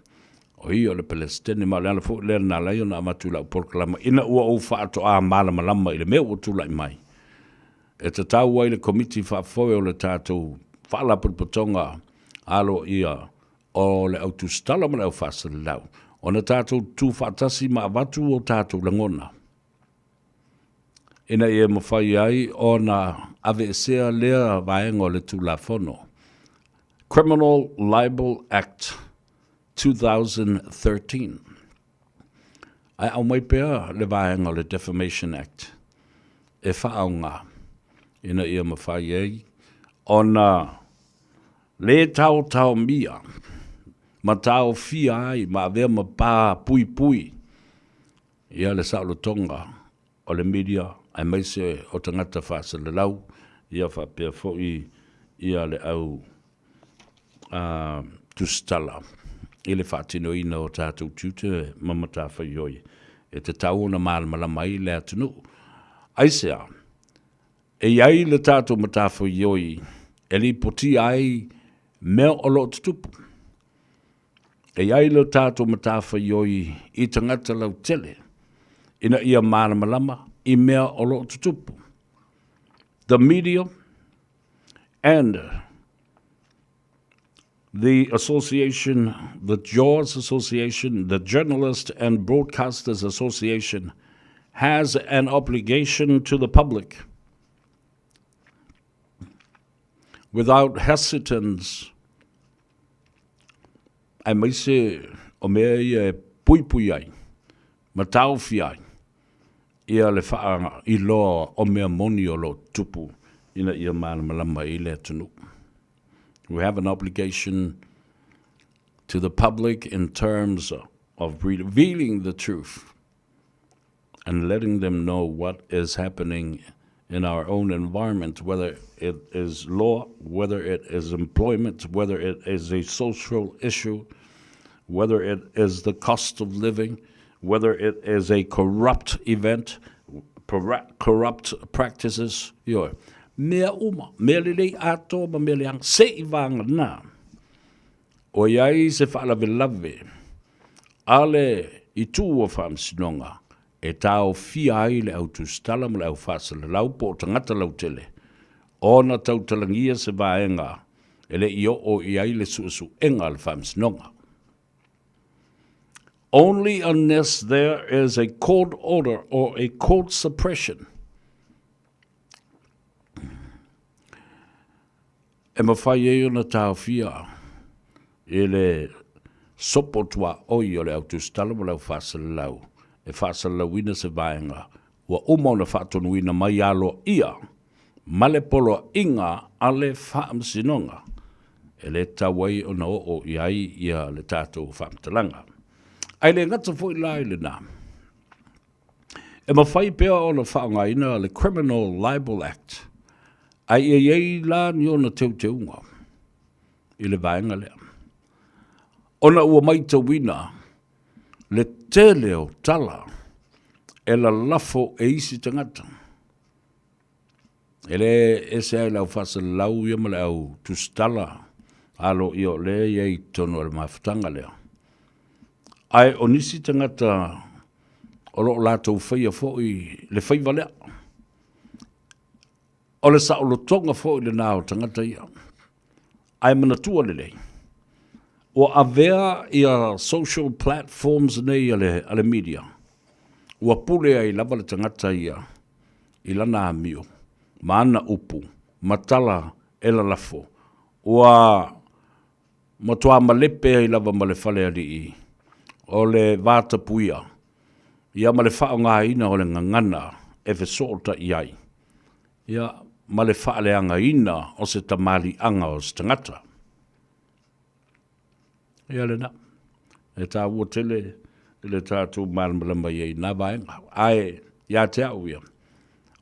O ia o le Pelesitene, ma o le ala foi lea na ala ai ona avatu i lau polokalama, ina ua ou faatoa malamalama i le mea ua tulai mai, e tatau ai le Komiti Faafoe o le tatou Faalapotopotoga Aloaia o le Au Tusitala ma le Au Faasalalau, ona tatou tutu faatasi ma avatu o tatou lagona, ina ia mafai ai ona aveesea lea vaega o le Tulafono, Criminal Libel Act 2013. Ae aumai pea le vaega o le Defamation Act e faaaoga ina ia mafai ai ona lē taotaomia ma taofia ai ma avea ma pa puipui ia le saolotoga o le media aemaise o tagata faasalalau ia faapea foi ia le au tusitala i le faatinoina o tatou tiute ma matafaioi e tatau ona malamalama ai le atunuu. Aisea? E i ai le tatou matafaioi e lipotia ai mea o lo o tutupu. E i ai lo tatou matafaioi i tagata lautele ina ia malamalama i mea o lo o tutupu. The media and the association, the JAWS Association, the Journalist and Broadcasters Association, has an obligation to the public without hesitance aemaise o mea ia e puipui ai ma taofi ai ia le faailoa o mea moni o lo o tupu ina ia malamalama i le atunuu. We have an obligation to the public in terms of revealing the truth and letting them know what is happening in our own environment, whether it is law, whether it is employment, whether it is a social issue, whether it is the cost of living, whether it is a corrupt event, corrupt practices, ioe, mea uma, mea lelei atoa ma mea leaga, se i vagana ʻoiai se faalavelave a le itu o Faamasinoga e taofia ai le au tusitala ma le au faasalalau po o tagata lautele ona tautalagia se vaega e le i oo i ai le suesuega a le Faamasinoga. Only unless there is a court order or a court suppression e mafai ai ona taofia i le sopo tuaoi o le au tusitala ma le au faasalalau e faasalalauina se vaega ua uma ona faatonuina mai aloaia ma le poloaiga a le Faamasinoga e le tatau ai ona oo i ai ia le tatou faamatalaga. Ae le gata foi la i lena, e mafai pea ona faaaogaina le Criminal Libel Act, ae ia i ai la ni ona teuteuga i le vaega lea. Ona ua maitauina le tele o tala e lalafo e isi tagata. E le ese ai le au faasalalau ia ma le au tusitala aloaia o lea e i ai i totonu o le mafutaga lea. Ae o nisi tagata o lo o latou faia foi le faiva lea. O le saolotoga foi lena o tagata ia. Ae manatua lelei, ua avea ia social platforms nei a le, a le media, ua pule ai lava le tagata ia i lana amio ma ana upu ma tala e lalafo, ua matua malepe ai lava ma le falealii o le vatapuia ia ma le faaaogaina o le gagana e fesootai ai ia ma le faaleagaina o se tamaliiaga o se tagata. Ia lena, e taua tele le tatou malamalama i ai i na vaega. Ae ia te au ia,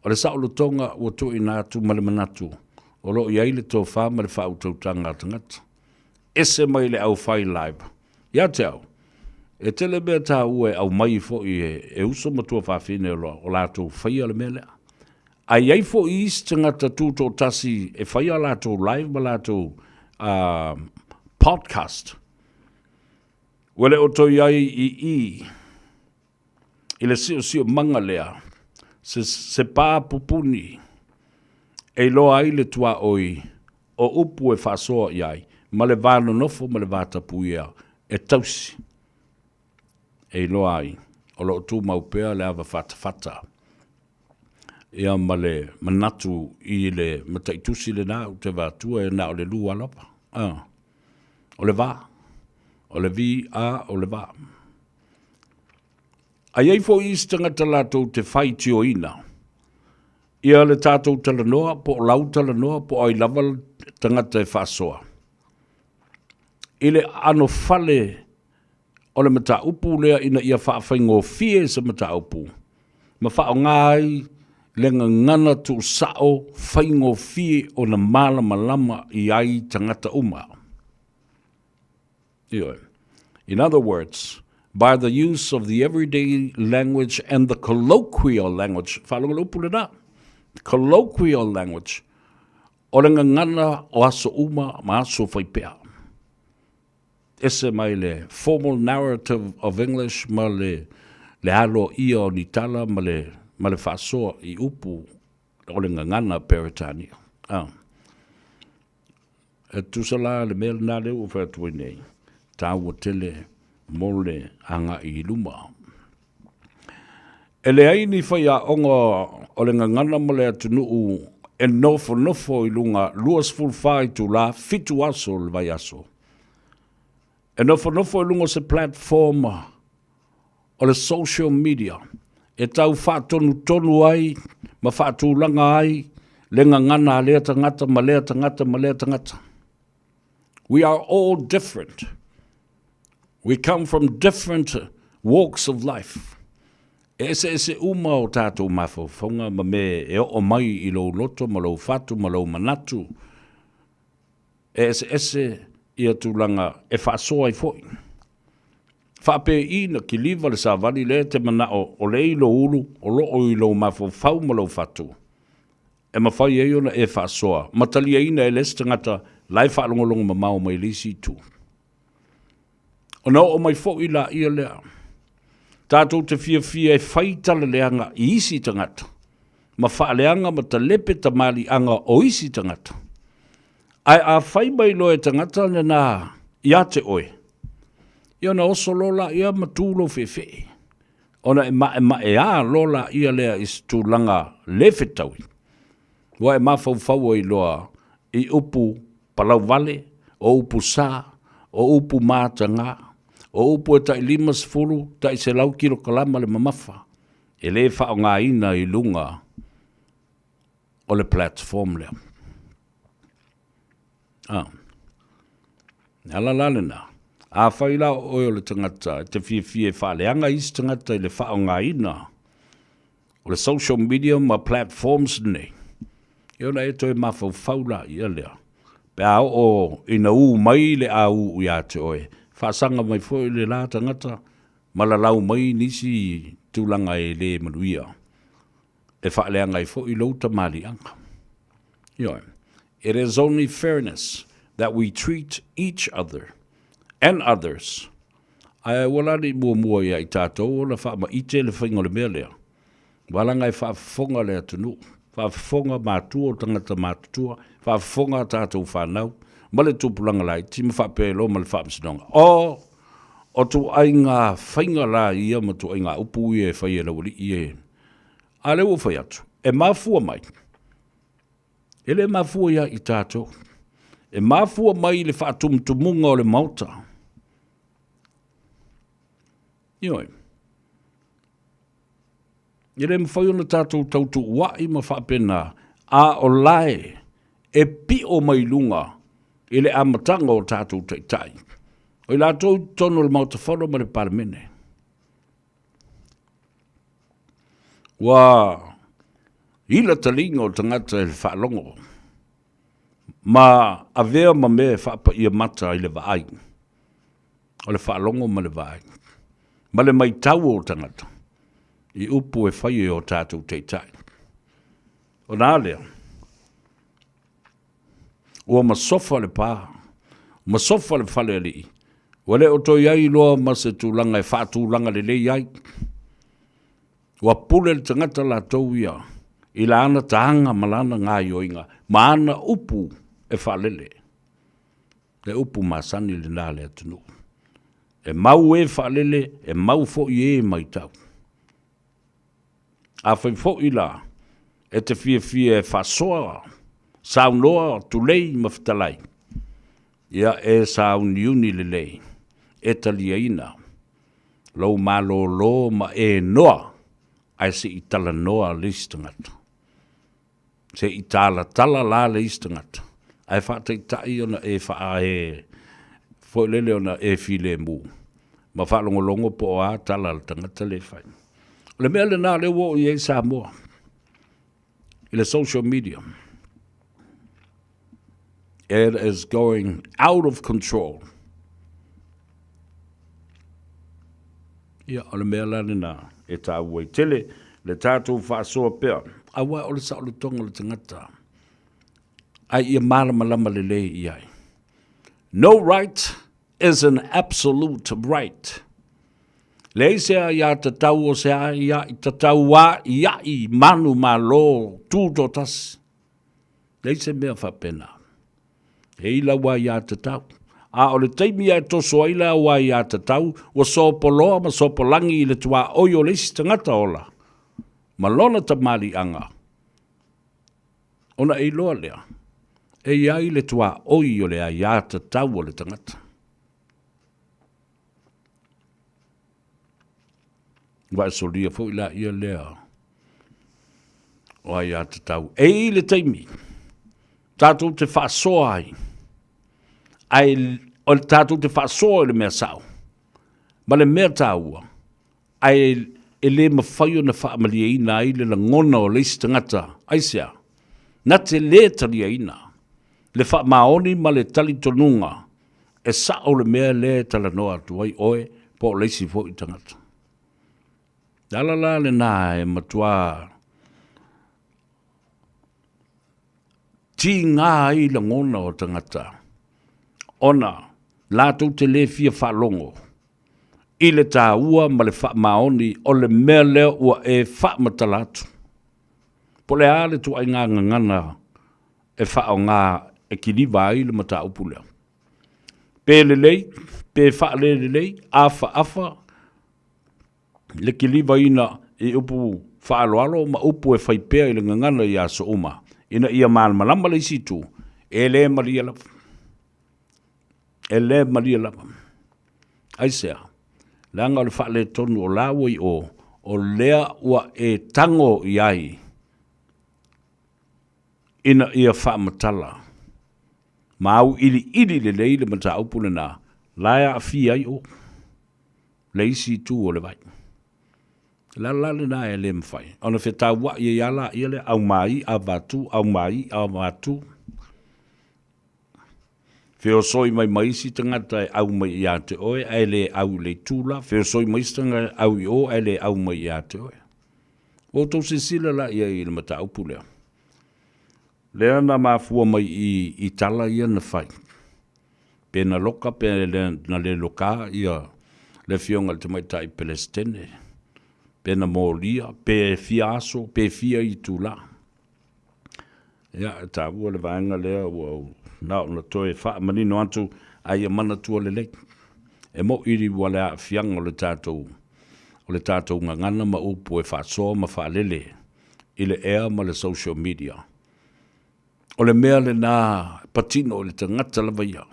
o le saolotoga ua tuuina atu ma le manatu o lo o i ai le tofa ma le faautautaga a tagata. Ese mai le aufai live. Ia te au, e tele mea taua e aumai foi e uso ma tuafafine o latou faia le mea lea. Ae i ai foi isi tagata tutoatasi e fai a latou live ma latou podcast. Ua le o toe i ai i i i le siosiomaga lea se, se pā pupuni e iloa ai le tuaoi o upu e faasoa i ai ma le va nonofo ma le va tapuia e tausi e iloa ai o lo o tumau pea le ava fatafata ia ma le manatu i le mataitusi lena ou te vatua e na o le lua lava. Ah, o le va. O le V A o le va. A i ai foi isi tagata latou te faitioina ia le tatou talanoa po o lau talanoa po o ai lava tagata e faasoa i le anofale o le mataupu lea ina ia faafaigofie se mataupu ma faaaoga ai le gagana tuusao faigofie ona malamalama i ai tagata uma. Ioe. In other words, by the use of the everyday language and the colloquial language, faalogo le upu lena, colloquial language, o le gagana o aso uma ma aso faipea. Ese mai le formal narrative of English ma le le aloaia o ni tala ma le ma le faasoa i upu o le gagana Peretania. Ah. E tusa la le mea lena lea ua fai atu ai nei, taua tele mo le agai i luma. E leai ni faiaoga o le gagana ma le atunuu e nofonofo i luga 24 itula, fitu aso o le vaiaso. E nofonofo i luga o se platform o le social media e tau faatonutonu ai ma faatulaga ai le gagana a lea tagata ma lea tagata ma lea tagata. We are all different. We come from different walks of life. E eseese uma o tātou mafaufauga ma me e oo mai i lou loto ma lou fatu ma lou manatu. E eseese ia tulaga e faasoa ai foi. Faapei na kiliva le savali lea e te manao o le i lou ulu o loo i lou mafaufau ma lou fatu, e mafai ai ona e faasoa ma taliaina e le isi tagata la e faalogologo mamao mai le isi itu. Ona oo mai foi laia lea, tatou te fiafia e fai tala leaga i isi tagata, ma faaleaga ma talepe tamaliiaga o isi tagata. Ae a fai mai loa e tagata lena ia te oe, ia ona oso loa laia ma tu lou feefee, ona e maemaea loa laia lea i se tulaga le fetaui, ua e mafaufau ai loa i upu palauvale, o upu sa, o upu mataga, o upu e tai 50, tai 100 kilokalama le mamafa, e le faaaogaina i luga o le platform lea. Ah. E ala la lena, afai la o oe o le tagata e te fiafia e faaleaga isi tagata i le faaaogaina o le social media ma platforms nei, e ona e toe mafaufau la ia lea. Pe a oo ina u mai le a u ia te oe, faasaga mai foi le la tagata ma lalau mai nisi tulaga e le manuia e faaleaga ai foi lou tamaliiaga. Ioe. It is only fairness that we treat each other and others. Ae aua la ne i muamua ia i tatou ona faamaite le faiga o le mea lea. Ua laga e faafofoga le atunuu, faafofoga matua o tagata matutua, faafofoga a tatou fanau ma le tupulaga laiti ma faapea ai loa ma le Faamasinoga. O, o tuaiga faiga la ia ma tuaiga upu ia e fai e le aualii e. A lea ua fai atu, e mafua mai, e le mafua ia i tatou, e mafua mai i le faatumutumuga o le Maota. Ioe. E le mafai ona tatou tautuua'i ma faapena, a o lae e pi'o mai luga i le amataga o tatou taitai, o i latou i totonu o le Maota Fono ma le Palemene. Ua ila taliga o tagata i le faalogo ma avea ma mea e faapaia mata i le vaai. O le faalogo ma le vaai, ma le matau o tagata i upu e fai e o tatou taitai. Ona a lea, ua masofa le pa, masofa le fale alii, ua le o toe i ai loa ma se tulaga e faatulaga lelei ai. Ua pule le tagata latou ia i lana taga ma lana gaioiga ma ana upu e faalele. Le upu masani lena a le atunuu. E mau e faalele, e mau foi e matau. Afai foi la e te fiafia e faasoa, saunoa, tulei ma fetalai, ia e sauniuni lelei, e taliaina lou malōlō ma e noa, ae se i talanoa le isi tagata. Se i talatala la le isi tagata, ae faataitai ona e faae foi lele ona e filemu ma faalogologo po o a tala a le tagata lea e fai. O le mea lena lea ua oo i ai Samoa i le social media. It is going out of control. Ia, o le mea la lena e taua ai tele le tatou faasoa pea, aua o le saolotoga o le tagata, ae ia malamalama lelei i ai. No right is an absolute right. Leai se aiatatau o se aiatatau a'ia'i manu malo tutoatasi. Leai se mea faapena. E i lau aiatatau. A o le taimi e toso ai lau aiatatau, ua sopoloa ma sopolagi i le tuaoi o le isi tagata ola ma lona tamaliiaga, ona e iloa lea, e i ai le tuaoi o le aiatatau o le tagata. Ua e solia foi la ia lea o aiatatau. E i le taimi tatou te faasoa ai, ae o le tatou te faasoa i le mea sao ma le mea taua, ae e le mafai ona faamalieina ai le lagona o le isi tagata. Aisea? Na te le taliaina le faamaoni ma le talitonuga e sao le mea lea e talanoa atu ai oe. Po o le isi foi tagata. Le ala la lena e matua tiga ai lagona o tagata ona latou te le fia faalogo i le taua ma le faamaoni o le mea lea ua e faamatala atu. Po o le a le ituaiga gagana e faaaoga e kiliva ai le mataupu lea. Pe lelei, pe faalelelei, afaafa le kilivaina i upu faaaloalo ma upu e fai pea i le gagana i aso uma, ina ia malamalama le isi itu, e le malie lava. E le malie lava. Aisea? Leaga o le faaletonu o la ua i o, o lea ua e tago i ai ina ia faamatala ma auiliili lelei le mataupu lena, la e aafia ai o le isi itu o le vai. O le ala la lena e le mafai ona fetauai ai lava laia lea, aumai avatu, aumai avatu. Feosoi mai ma isi tagata e au mai ia te oe ae le au i le itu la. Feosoi mai isi tagata e au i o ae le au mai ia te oe. Ua outou silasila la i ai i le mataupu lea. Lea na mafua mai i, i tala ia na fai. Pe na loka pe na le loka ia le afioga i le tamaitai Pelesitene. Pe na molia, pe fia aso, pe fia itula. Ia, e taua le vaega lea ua ou na ona toe faamanino atu a ia manatua lelei. E moʻi ua le aafiaga o le tatou o le tatou gagana ma upu e faasoa ma faalele i le ea ma le social media. O le mea lena e patino i le tagata lava ia.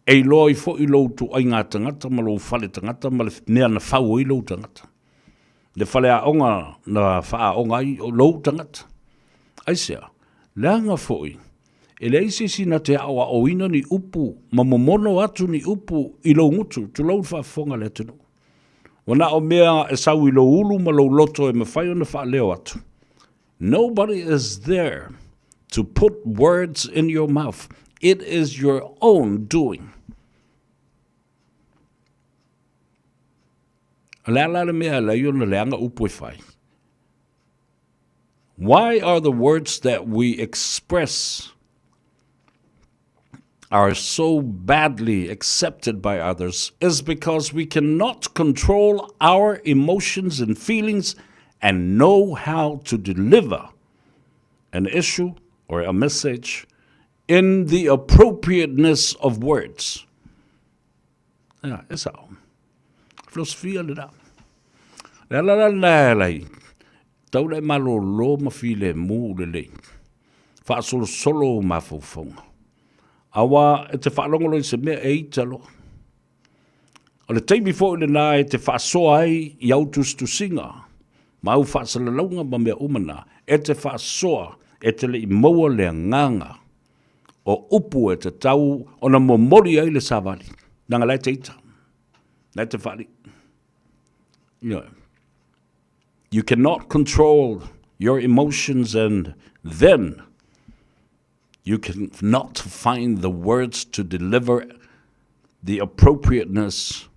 E iloa ai foi lou ituaiga tagata ma lou fale tagata ma le mea na fau ai lou tagata. Le faleaoga na faaaoga ai lou tagata. Aisea? Leaga foi, e leai se isi na te aoaoina ni upu ma momono atu ni upu i lou gutu, tulou le faafofoga a le atunuu. Ua na o mea e sau i lou ulu ma lou loto e mafai ona faaleo atu. Nobody is there to put words in your mouth. It is your own doing. O le a la le mea e ala ai ona leaga upu e fai? Why are the words that we express are so badly accepted by others is because we cannot control our emotions and feelings and know how to deliver an issue or a message in the appropriateness of words. Ia, e sao. Filosofia lena. Le ala la lena e ala ai, tau le malolo ma filemu lelei. Faasolosolo ou mafaufauga. Aua e te faalogo loa i se mea e ita loa. O le taimi foi lena e te faasoa ai i au tusitusiga ma au faasalalauga ma mea uma na, e te faasoa e te le i maua le agaga o upu e tatau ona momoli ai le savali, leaga la e te ita, la e te faalii. Ioe. You cannot control your emotions and then you can not find the words to deliver the appropriateness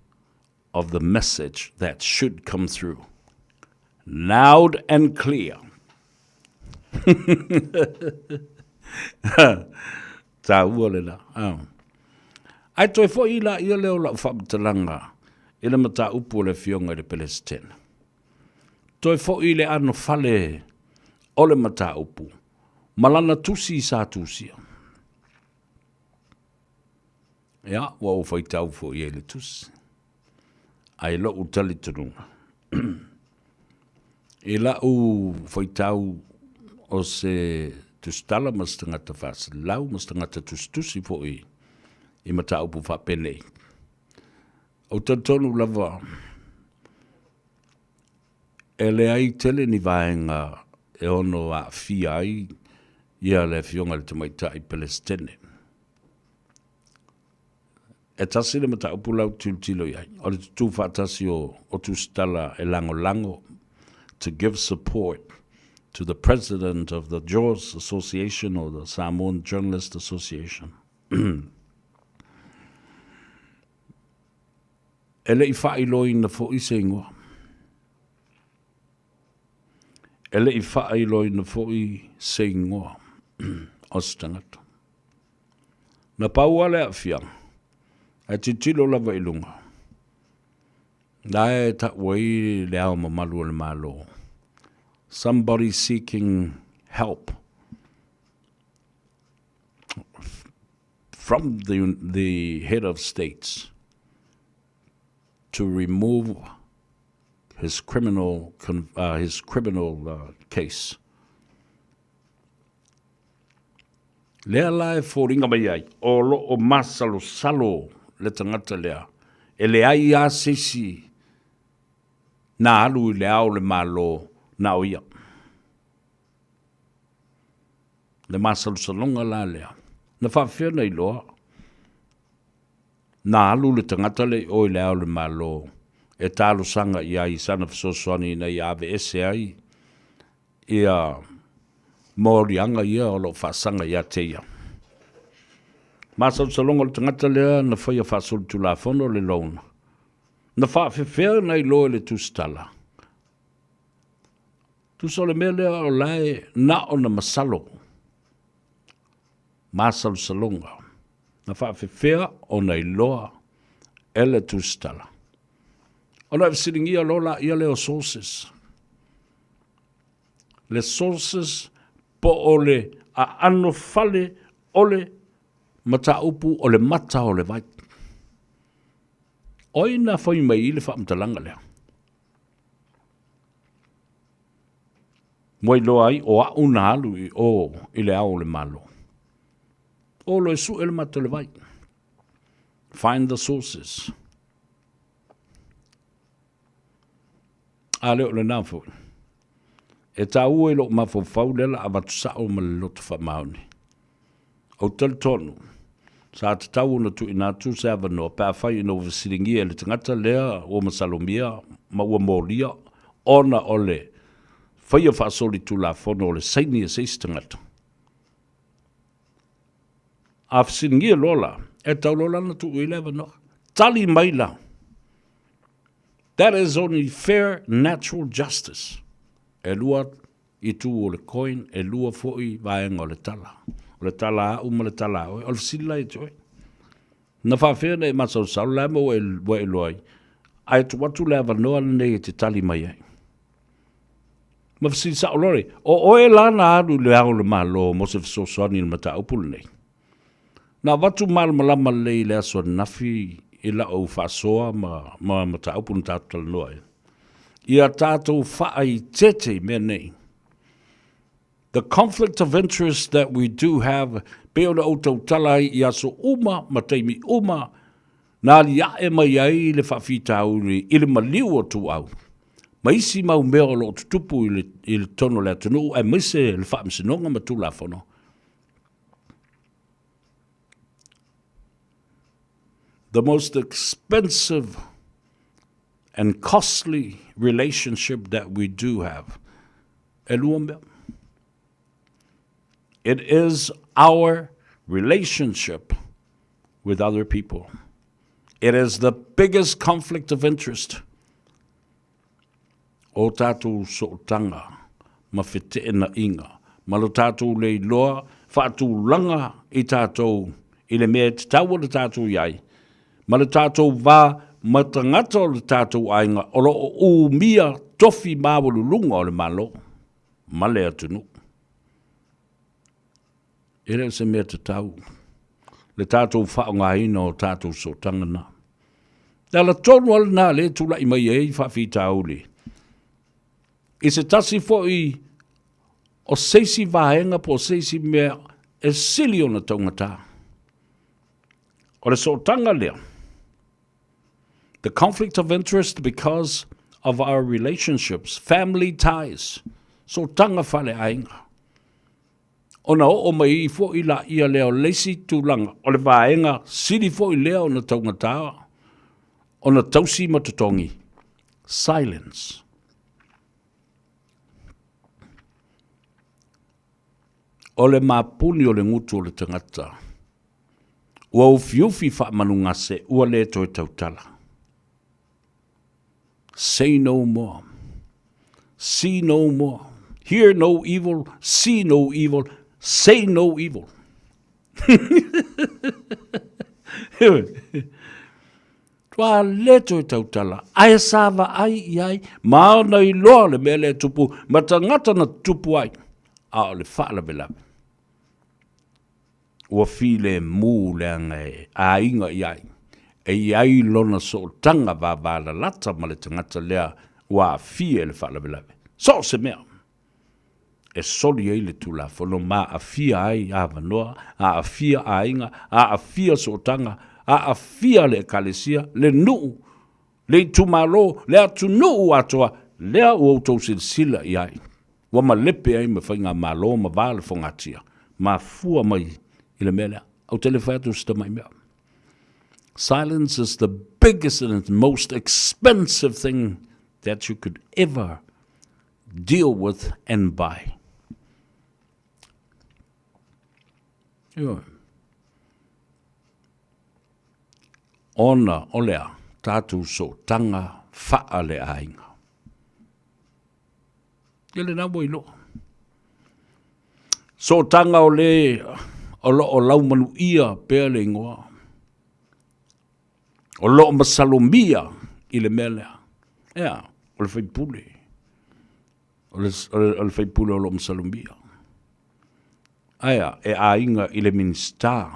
of the message that should come through. Loud and clear. Tāua le la. Oh. Ai toe foi i la ia leo lau whaamatalanga i le mataupu o le afioga i le Pelesitene. Toe foi i le ano fale o le mataupu ma lana tusi sa tusia. Ia, ua ou faitau foi i ai le tusi. Ae lo'u talitonuga, i la'u faitau o se tusitala ma se tagata faasalalau ma se tagata tusitusi foi i mataupu faapenei, ou te talitonu lava e leai tele ni vaega e ono aafia ai ia le Afioga i le Tamaitai Pelesitene. E tasi le mataupu la ou te tilotilo i ai, o le tutū faatasi o, o Tusitala e lagolago, to give support to the president of the JAWS Association or the Samoan Journalist Association. E le i faailoaina foi se igoa. E le i faailoaina foi se igoa o se tagata. Na pau lava le aafiaga, ae tilotilo lava i luga, la e tau ai le Ao Mamalu o le Malo, somebody seeking help from the, the head of states to remove his criminal, his criminal case. Lea la e foliga mai ai, o lo o masalosalo le tagata lea, e leai lava se isi na alu i le ao o le Malo na o ia. Le masalosaloga la lea, na faapefea ona iloa na alu le tagata lea i o i le ao o le Malo e talosaga i ai i sana fesoasoani ina ia aveese ai ia moliaga ia o lo o faasaga ia te ia. Masalosaloga o le tagata lea na faia faasolitulafono le loan, na faafefea ona iloa e le tusitala. Tusa o le mea lea o la e na ona masalo, masalosaloga, na faafefea ona iloa e le tusitala. Ona e fesiligia loa laia lea o sources. Le sources po o le aano fale o le mataupu o le mata o le vai. O ai na fai mai i le faamatalaga lea? Ua iloa ai o au na alu i o i le ao o le Malo. O lo e sue le mata o le vai. Find the sources. A le o lena foi. E tāua i lou mafaufau lea la avatu sao ma le loto faamaoni. Ou te talitonu, sa tatau ona tuuina atu se avanoa pe afai ina ua fesiligia e le tagata lea ua masalomia ma ua molia ona o le faia faasolitulafono o le saini a se isi tagata. A fesiligia loa la, e tatau loa la ona tuu i ai le avanoa. Tali mai la. That is only fair natural justice. E lua itu o le coin, e lua foi vaega o le tala. O le tala a au ma le tala a oe. O le fesili la ia te oe. Na faafefea ona e masalosalo, la e maua ua e iloa ai, ae tuu atu le avanoa lenei e te tali mai ai. Ma fesili sao loa le, o oe la na alu i le ao o le Malo mo se fesoasoani i le mataupu lenei? Na avatu malamalama lelei i le aso ananafi i lau faasoa ma, ma mataupu na tatou talanoa ai. Ia tatou faaitete i mea nei. The conflict of interest that we do have, pei ona ou tautala ai i aso uma ma taimi uma, na aliae mai ai le faafitauli i le maliu o Tuau, ma isi mau mea o lo o tutupu i le, i le totonu o le atunuu aemaise le faamasinoga ma Tulafono. The most expensive and costly relationship that we do have, e lua mea. It is our relationship with other people. It is the biggest conflict of interest. O tātou sootaga ma feteenaiga, ma lo tātou leiloa faatulaga i tātou i le mea e tatau ona tātou i ai, ma le tātou va ma tagata o le tātou aiga o lo o umia tofi maualuluga o le Malo ma le atunuu. E le o se mea tatau le tātou faaaogaina o tātou sootaga na. Le ala tonu lava lena lea e tulai mai ai faafitauli. I se tasi foi o se isi vaega po o se isi mea e sili ona taugata. O le sootaga lea, the conflict of interest because of our relationships, family ties, sootaga faaleaiga. Ona oo mai foi laia lea o le isi tulaga, o le vaega sili foi lea ona taugata, ona tausi ma totogi, silence. O le mapuni o le gutu o le tagata, ua ufiufi faamanugase, ua le toe tautala. Say no more. See no more. Hear no evil, see no evil, say no evil. Tua le toe tautala, ae sa vaai i ai, ma ona iloa le mea lea e tupu, ma tagata na tupu ai, a o le faalavelave. Ua filemu leaga e aiga i ai, e i ai lona sootaga vavalalata ma le tagata lea ua aafia i le faalavelave. So o se mea e soli ai le Tulafono ma aafia ai avanoa, aafia aiga, aafia sootaga, aafia le Ekalesia, le nuu, le itumalo, le atunuu atoa, lea ua outou silasila i ai, ua malepe ai ma faigamalo ma va le fogatia, mafua mai i le mea lea. Ou te le fai atu o se tamai mea. Silence is the biggest and most expensive thing that you could ever deal with and buy. Ioe. Ona o le a tatou sootaga faaleaiga. Ia lena ua iloa. Sootaga o le o lo o laumanuia pea le igoa. O lo o masalomia i le mea lea. Ea, o le faipule. O le, o le, o le faipule o lo o masalomia. Ae a, e aiga i le Minisita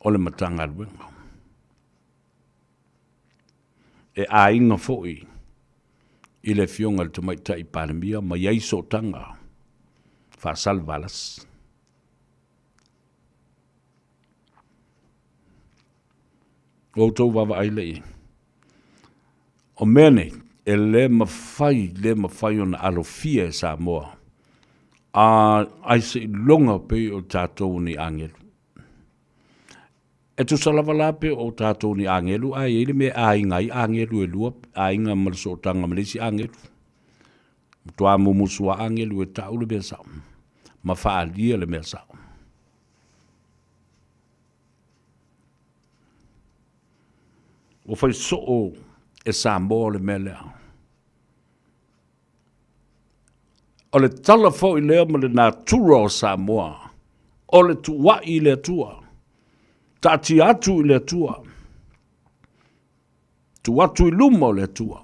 o le Matagaluega. E aiga foi i le Afioga i le Tamaitai Palemia ma i ai sootaga faasalevalasi. Ua outou vaavaai lea i ai. O mea nei, e le mafai, le mafai ona alofia e Samoa, a, ai seiloga pei o tatou ni agelu. E tusa lava la pe o tatou ni agelu, ae i ai le mea e aiga ai agelu e lua, aiga ma le sootaga ma le isi agelu. Matua mumusu a agelu e tau le mea sao, ma faaalia le mea sao. Ua fai soo e Samoa le mea lea. O le tala foi lea ma le natura o Samoa, o le tuuai i le Atua, taatia atu i le Atua, tuu atu i luma o le Atua.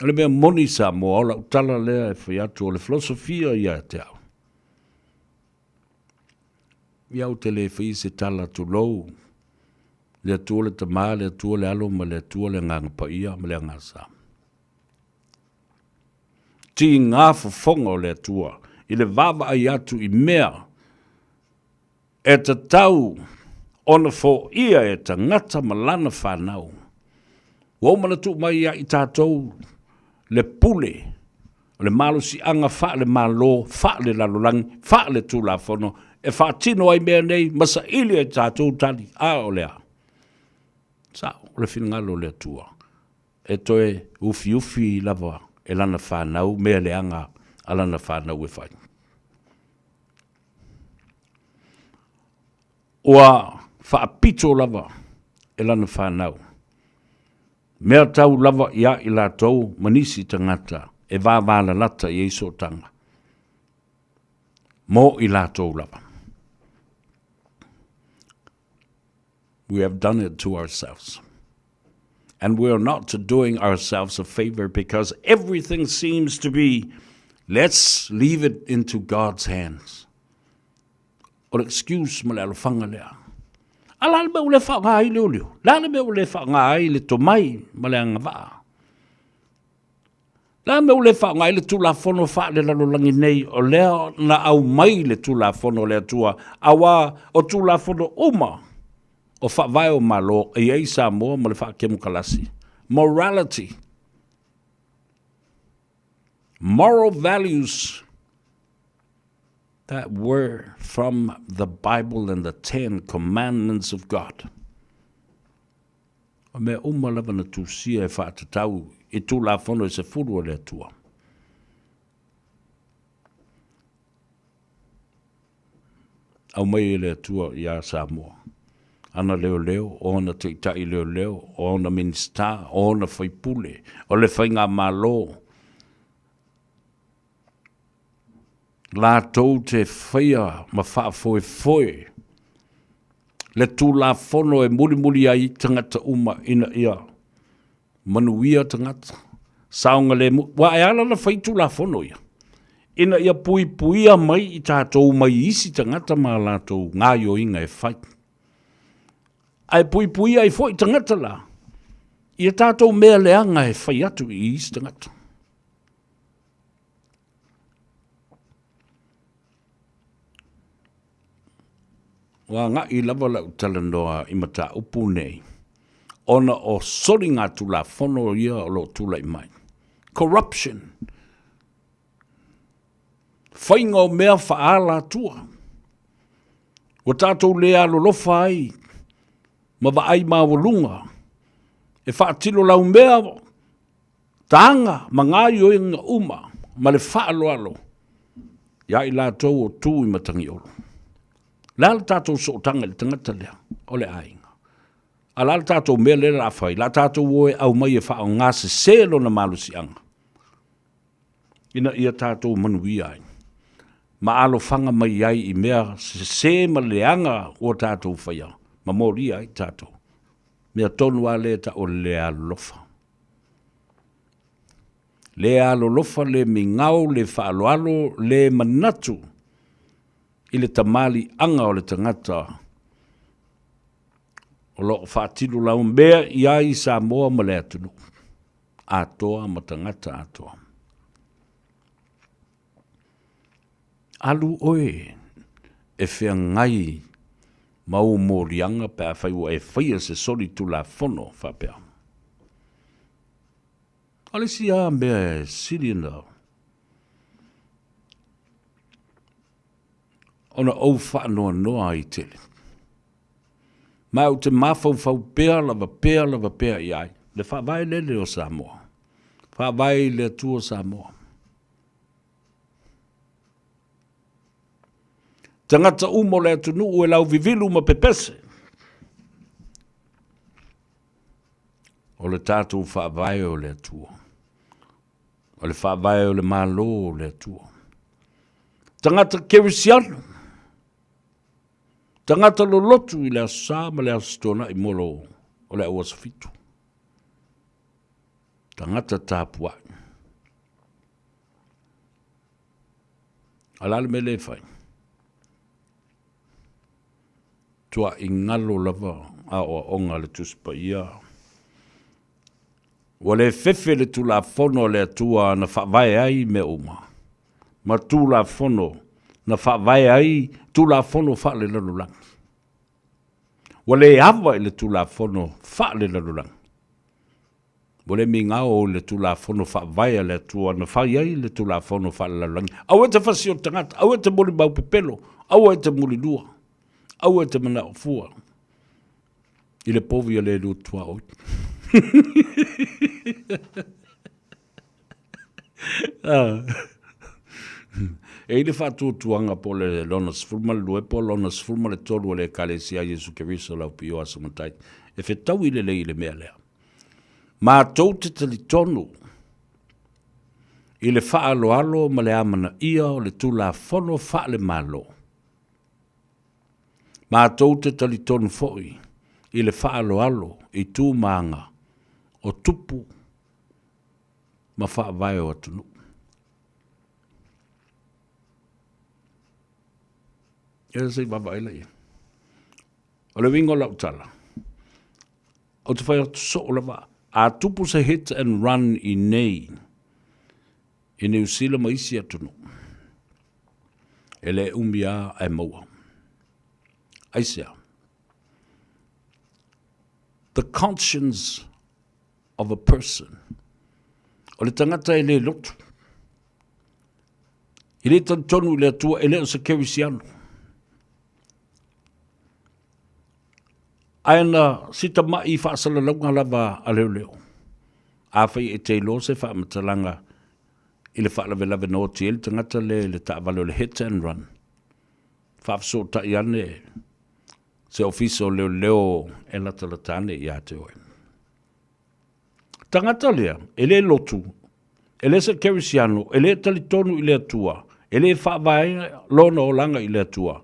O le mea moni Samoa, o lau tala lea e fai atu, o le filosofia ia te au. Ia ou te le faia se tala tulou, le Atua le Tama, le Atua le Alo ma le Atua le Agaga Paia ma le Agaga Sa. Tiga fofoga o le Atua i le vaavaai atu i mea e tatau ona foia e tagata ma lana fanau. Ua uma ona tuu mai ia i tatou le pule o le malosiaga faale-Malo, faale-lalolagi, faale-Tulafono e faatino ai mea nei ma saili ai tatou tali. A o le a? Sao, o le finagalo o le Atua e toe ufiufi lava e lana fanau mea leaga a lana fanau e fai. Ua faapito lava e lana fanau mea tau lava iā i latou ma nisi tagata e vavalalata i ai sootaga mo i latou lava. We have done it to ourselves. And we are not doing ourselves a favor because everything seems to be, let's leave it into God's hands. O le excuse ma le alofaga lea. A la le mea ua le faaaoga ai leoleo? Le a le mea ua le faaaoga ai le tomai ma le agavaa? Le a le mea ua le faaaoga ai le Tulafono faalelalolagi nei o lea na aumai le Tulafono a le Atua, auā o Tulafono uma o Faavae o Malo e i ai Samoa ma le faakemokalasi? Morality. Moral values. That were from the Bible and the Ten Commandments of God. O mea uma lava na tusia e faatatau i Tulafono e sefulu a le Atua. Aumai e le Atua iā Samoa. Ana leoleo, o ona taitai leoleo, o ona Minisita, o ona faipule, o le Faigamalo, latou te faia ma faafoefoe le Tulafono e mulimuli ai tagata uma ina ia manuia tagata, saogalemu. Aua e ala ona fai Tulafono ia, ina ia puipuia mai i tatou mai isi tagata ma a latou gaoioiga e fai. Ae puipuia ai foi tagata la, i a tatou mea leaga e fai atu i isi tagata. Ua agai lava lau talanoa i mataupu nei ona o soligatulafono ia o lo o tulai mai. Corruption. Faiga o mea faaalatua. Ua tatou le alolofa ai ma vaai maualuga e faatino laumea Taga ma gaoioiga uma ma le faaaloalo ia i latou o tu i Matagiolo. O le a le tatou sootaga i le tagata lea? O le aiga. A o le a le tatou mea lea o le a fai? O le a tatou o e aumai e faaaoga sese lona malosiaga ina ia tatou manuia ai ma alofaga mai ai i mea sese ma leaga ua tatou faia ma molia ai tatou. Mea tonu lava lea e tau o le le alolofa. Le alolofa, le migao, le faaaloalo, le manatu i le tamaliiaga o le tagata o lo o faatino laumea i ai i Samoa ma le atunuu atoa ma tagata atoa. Alu oe e feagai ma ou moliaga pe afai ua e faia se solitulafono faapea. O le isi lava mea e sili ona ou faanoanoa ai tele, ma ou te mafaufau pea lava pea lava pea i ai le faavae lele o Samoa, faavae i le Atua Samoa. Tagata uma o le atunuu e lauvivilu ma pepese. O le tatou faavae o le Atua. O le faavae o le Malo o le Atua. Tagata kerisiano. Tagata lolotu i le Aso Sa ma le Aso Toonai mo lo o le au aso fitu. Tagata tapuai. A o le a le mea lea e fai? Tuai galo lava aoaoga a le Tusi Paia. Ua le fefe le Tulafono a le Atua na faavae ai mea uma, ma Tulafono na faavae ai Tulafono faalelalolagi. Ua le ava i le Tulafono faalelalolagi. Ua le migao i le Tulafono Faavae a le Atua na fai ai le Tulafono Faalelalolagi. Aua e te fasi o le tagata, aua e te molimau pepelo, aua e te mulilua, aua e te manao fua i le povi a le lua tuaoi. E i le faatuatuaga po o le lona 12 po o lona 13 o le Ekalesia a Iesu Keriso lau Pio Aso Matai e fetaui lelei i le mea lea. Matou te talitonu i le faaaloalo ma le amanaia o le Tulafono faale-Malo. Matou te talitonu foi i le faaaloalo i tu ma aga o tupu ma faavae o atunuu. Ia se i vaavaai laia. O le uiga o lau tala, ou te fai atu soo lava, a tupu se hit and run i nei, i Niu Sila ma isi atunuu, e le umi lava ae maua. Aisea? The conscience of a person. O le tagata e le lotu. E le talitonu i le Atua, e le o se kerisiano. Ae na si tama'i faasalalauga lava a leoleo. Afai e te iloa se faamatalaga i le faalavelave na oti ai le tagata lea i le taavale o le hit and run, faafesootai ane. Se ofisa o leoleo e latalata ane ia te oe. Tagata lea, e le lotu, e le se kerisiano, e le talitonu i le Atua, e le faavaea lona olaga i le Atua,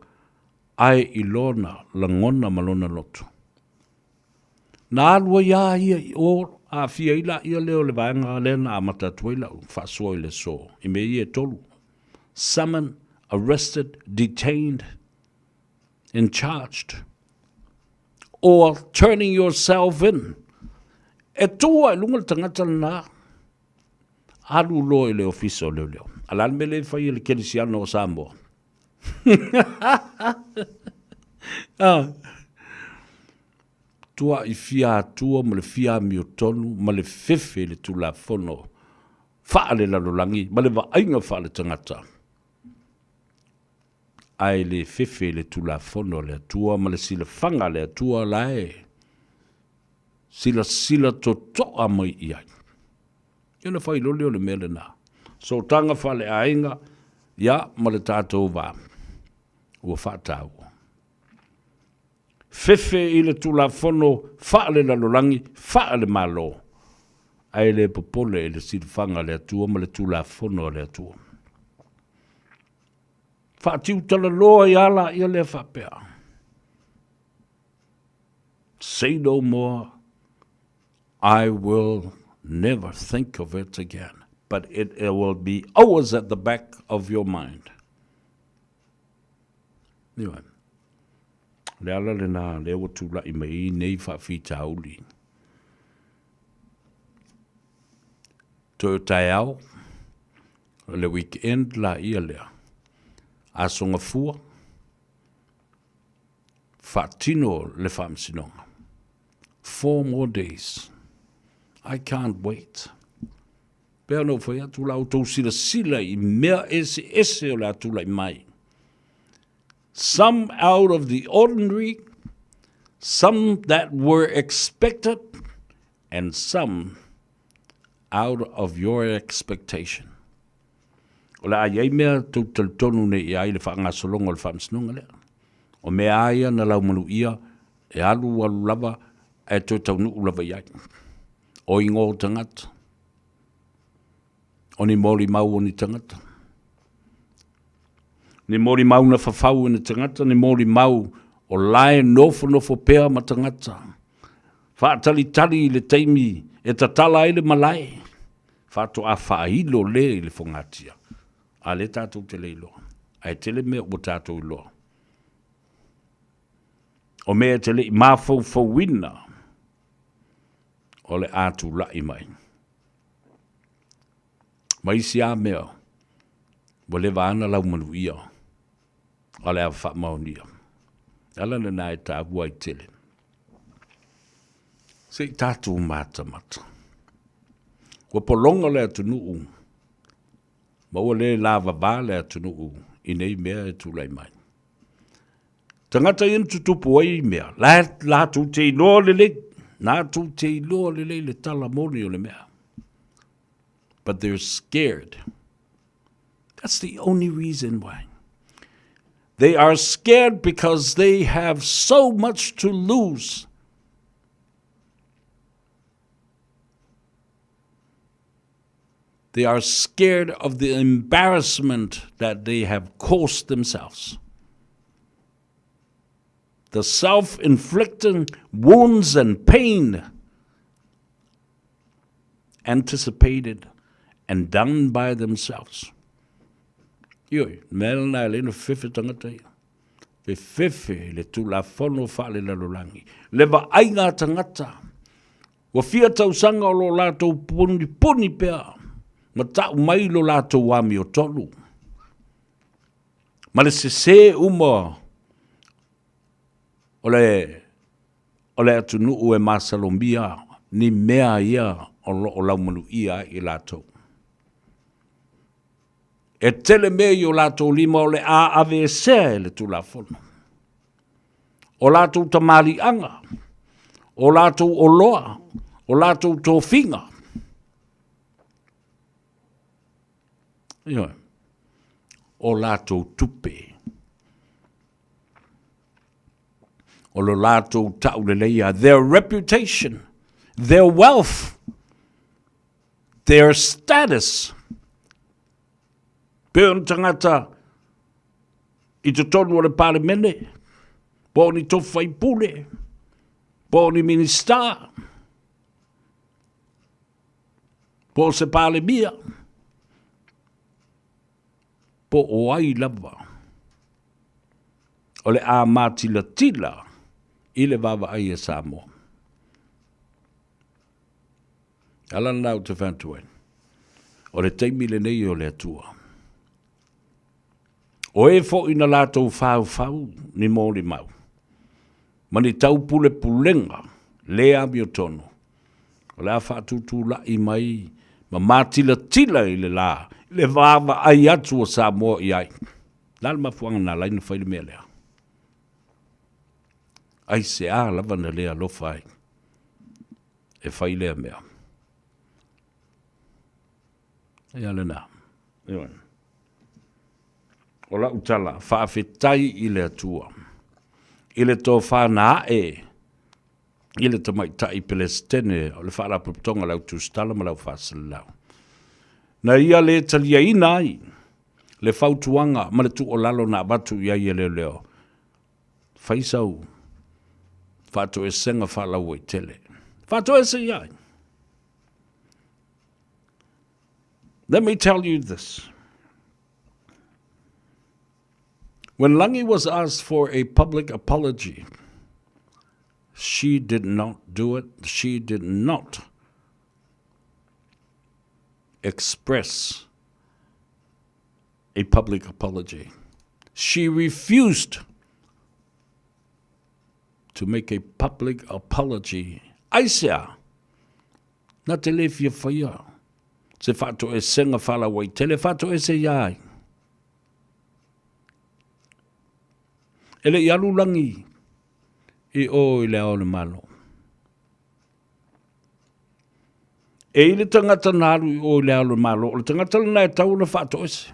ae i lona lagona ma lona lotu. Na alu ai a ia i o, aafia ai laia lea o le vaega lea na amata atu ai lau faasoa i le aso, i mea ia e tolu. Summon, arrested, detained, and charged. Or turning yourself in. E tu ai lunga le tagata lena, alu loa i le ofisa o leoleo. A le a le mea lea e fai e le kerisiano o Samoa? ah. Tua'i fia atua ma le fia amiotonu ma le fefe i le Tulafono faalelalolagi ma le vaaiga faaletagata, ae le fefe i le Tulafono a le Atua ma le silafaga a le Atua la e silasila totoa mai i ai. Ia ona fai loa lea o le mea lena. Sootaga faaleaiga, ia, ma le tatou va, ua faataua. Fefe i le Tulafono faalelalolagi, faale-Malo, ae le popole i le silafaga a le Atua ma le Tulafono a le Atua. Faatiutalaloa ai lava laia lea faapea, Say no more, I will never think of it again, but it, it will be always at the back of your mind. Ioe. Le ala lena lea ua tulai mai ai nei faafitauli. Toe o taeao, o le weekend la ia lea. Aso Gafua, faatino le faamasinoga. Four more days. I can't wait. Pei ona ou fai atu, la outou silasila i mea eseese o le a tulai mai. Some out of the ordinary, some that were expected, and some out of your expectation. O le a i ai mea tou talitonu nei i ai le faagasologa o le faamasinoga lea. O mea a ia na laumanuia e alu alu lava ae toe taunuu lava i ai. O ingoa o tagata. O ni molimau o ni tagata. Ni molimau na fafau e ni tagata, ni molimau o la e nofonofo pea ma tagata. Faatalitali i le taimi e tatala ai le malae, faatoa faailo le i le fogatia. A lea tatou te le iloa. Ae tele mea ua tatou iloa. O mea e te le i mafaufauina o le a tulai mai. Ma isi a mea, ua leva ana lau manuia, o le a faamaonia. Ala lena e taua ai tele. Se i tatou matamata. Ua pologa le atunuu, ma ua le lavava le atunuu i nei mea e tulai mai. Tagata ia na tutupu ai mea, la latou te iloa lelei, latou te iloa lelei le tala moni o le mea. But they're scared. That's the only reason why. They are scared because they have so much to lose. They are scared of the embarrassment that they have caused themselves. The self inflicting wounds and pain anticipated and done by themselves. Ioe, mea lena e le na fefe tangata ia. Fefefe le tulafono faalelalolagi. Le vaaiga a tagata Ua fia tausaga o lo latou punipuni pea ma ta'u mai lo latou amiotonu, ma le sesē uma o le o le atunuu e masalomia ni mea ia o lo o laumanuia ai i latou. E tele mea i o latou lima o le a aveesea e le Tulafono. O latou tamaliiaga, o latou oloa, o latou tofiga. Ioe. O latou tupe. O lo latou tauleleia, their reputation, their wealth, their status. Pei o ni tagata i totonu o le Palemene, po o ni tofi faipule, po o ni Minista, po o se Palemia, po o ai lava. O le a mātilatila i le vaavaai a Samoa. Ala lena ou te fai atu ai, o le taimi lenei o le Atua. O e foi na latou faufau ni molimau, ma ni taupulepulega le amiotonu, o le a faatutula'i mai ma matilatila i le la, i le vaavaai atu o Samoa i ai. O le a le mafuaaga na ala ai ona fai le mea lea? Aisea lava na le alofa ai e fai lea mea? Ia lena. Ioe. O lau tala, faafetai i le Atua i le tofa na ae i le tamaitai Pelesitene o le Faalapotopotoga o le Au Tusitala ma le Au Faasalalau. Na ia le taliaina ai le fautuaga ma le tuualalo na avatu i ai e leoleo, fai sau faatoesega faalauaitele. Faatoese i ai. Let me tell you this. When Langi was asked for a public apology, she did not do it. She did not express a public apology. She refused to make a public apology. Aisea, na te le fia whaia se whaatoesega whaalauaitele, whaatoese ia ai. E le i alu Langi i o i le ao o le Malo. E i le tagata na alu i o i le ao o le Malo, o le tagata lena e tau ona faatoese.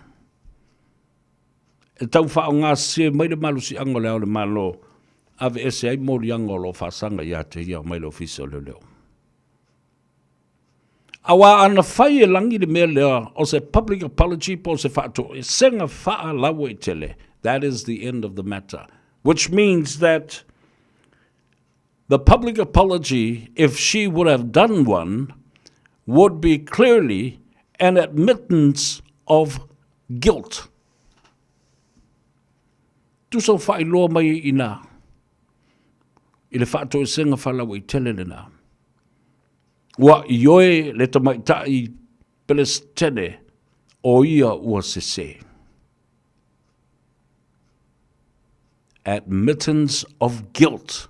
E tau faaaoga sese mai le malosiaga o le ao o le Malo, aveese ai moliaga o lo o faasaga ia te ia mai le Ofisa o Leoleo. Aua ana fai e Lagi le mea lea o se public apology po o se faatoesega faalauaitele, that is the end of the matter, which means that the public apology, if she would have done one, would be clearly an admittance of guilt. Tusa o faailoa mai i ina i le faatoesega faalauaitele lena. Ua ioe le tamaitai Pelesitene o ia ua sese. Admittance of guilt.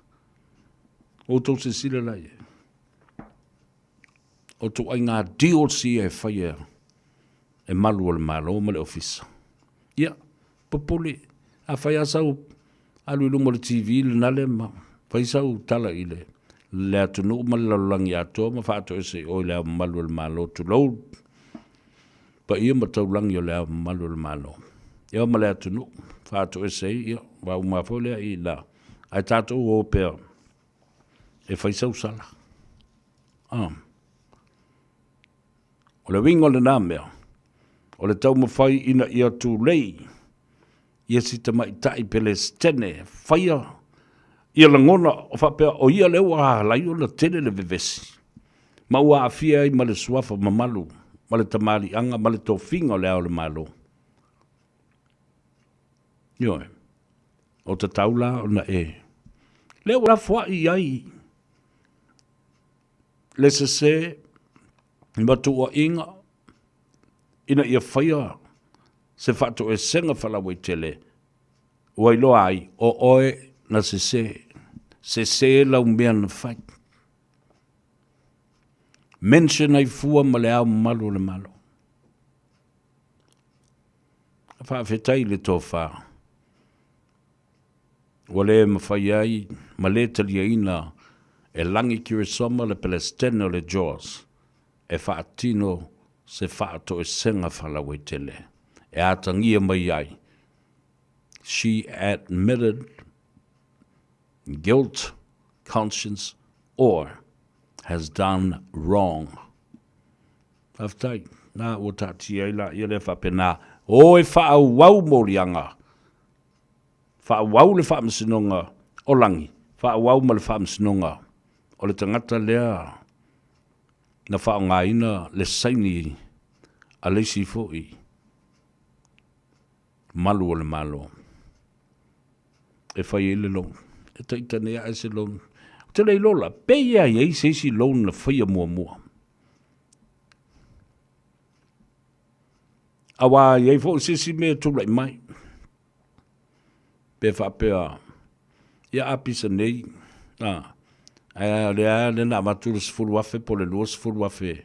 Outou silasila la i ai. O ituaiga deals ia e faia e malu o le Malo ma le Ofisa. Ia, popole, a fai lava sau alu i luma o le TV lena lea ma fai sau tala i le, le atunuu ma le lalolagi atoa ma faatoese i o i le Ao Mamalu o le Malo, tulou paia ma taulagi o le Ao Mamalu o le Malo. Ia ma le atunuu, faatoese ai, ia, ua uma foi lea i la, ae tatou o pea e fai sau sala. Ah. O le uiga o lena mea, o le taumafai ina ia tulei ia si tamaitai Pelesitene faia ia lagona o faapea o ia lea ua ala ai ona tele le vevesi, ma ua aafia ai ma le suafa mamalu ma le tamaliiaga ma le tofiga o le Ao o le Malo. Ioe, o tatau la ona e lea ua lafoai ai le sese ma tuuaiga ina ia faia se faatoesega faalauaitele ua iloa ai o oe na sese, sese lau mea na fai. Mention ai fua ma le Ao Mamalu o le Malo. Faafetai i le tofa. Ua le mafai ai ma le taliaina e Lagi Kirisoma le Pelesitene o le JAWS e faatino se faatoesega faalauaitele e atagia mai ai She admitted Guilt, conscience or has done wrong. Faafetai, na ua taatia ai laia lea faapena, o e faaauau moliaga, faaauau le faamasinoga o lagi, faaauau ma le faamasinoga o le tagata lea na faaaogaina le saini a le isi foi malu o le Malo e fai ai le loan. E taitane ae se loan. Ou te le iloa la, pe ia i ai se isi loan na faia muamua. Aua e i ai foi se isi mea e tulai mai. Pe faapea, ia a pisa nei, a, ae o lea lea na avatu le 10,000 po o le 20,000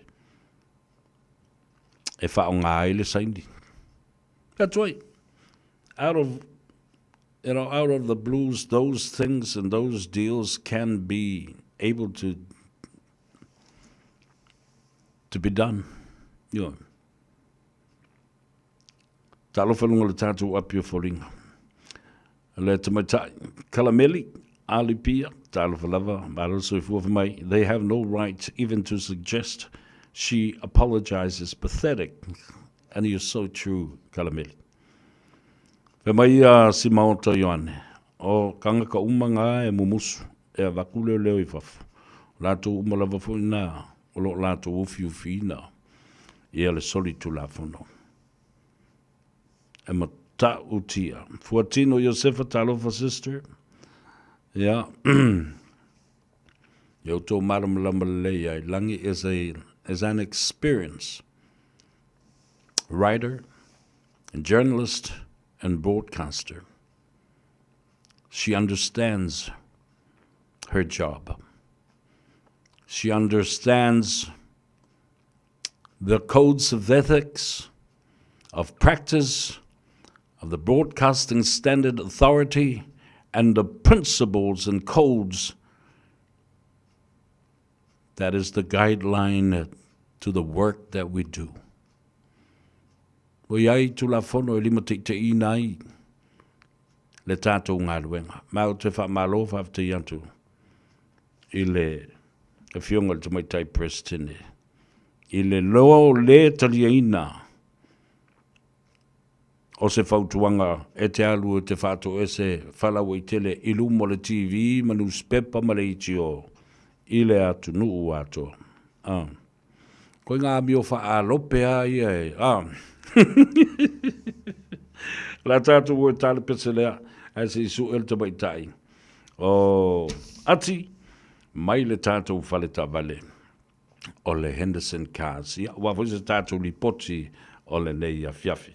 e faaaoga ai le saini. That's right. Out of, you know, out of the blues, those things and those deals can be able to to be done. You know. Talofa lunga le tātou api o foliga. Le tamaitai, Kalameli, Alipia, talofa lava, malo le soifua fai mai, they have no right even to suggest she apologizes, pathetic, and you're so true, Kalameli. Fai mai a Simaota Ioane, o kangaka uma ngā e mumusu, e avaku leoleo i fafo. O latou uma lava foi nā, o lo o latou ufiufiina ia le solitulafono. E matautia. Fuatino Iosefa, talofa sister. Ia. Ia outou malamalama lelei ai. Lagi is a is an experience writer and journalist and broadcaster. She understands her job. She understands the codes of ethics, of practice, of the Broadcasting Standard Authority, and the principles and codes that is the guideline to the work that we do. Ua i ai Tulafono e limataitaiina ai le tatou galuega. Ma ou te faamalo faafetai atu i le Afioga i le Tamaitai Peresetene i le loa le taliaina o se fautuaga e te alu e te faatoese faalauaitele i luma o le TV ma nusipepa ma leitio i le atunuu atoa. Ah. Koe ngā amio whaalope a ia e. Ah. La tātou o e tāle pese lea, ae se i su el tamaitai. O Ati, mai le tātou whale tāvale o le Henderson Cars. Ia, ua foi se tātou lipoti o lenei afiafi.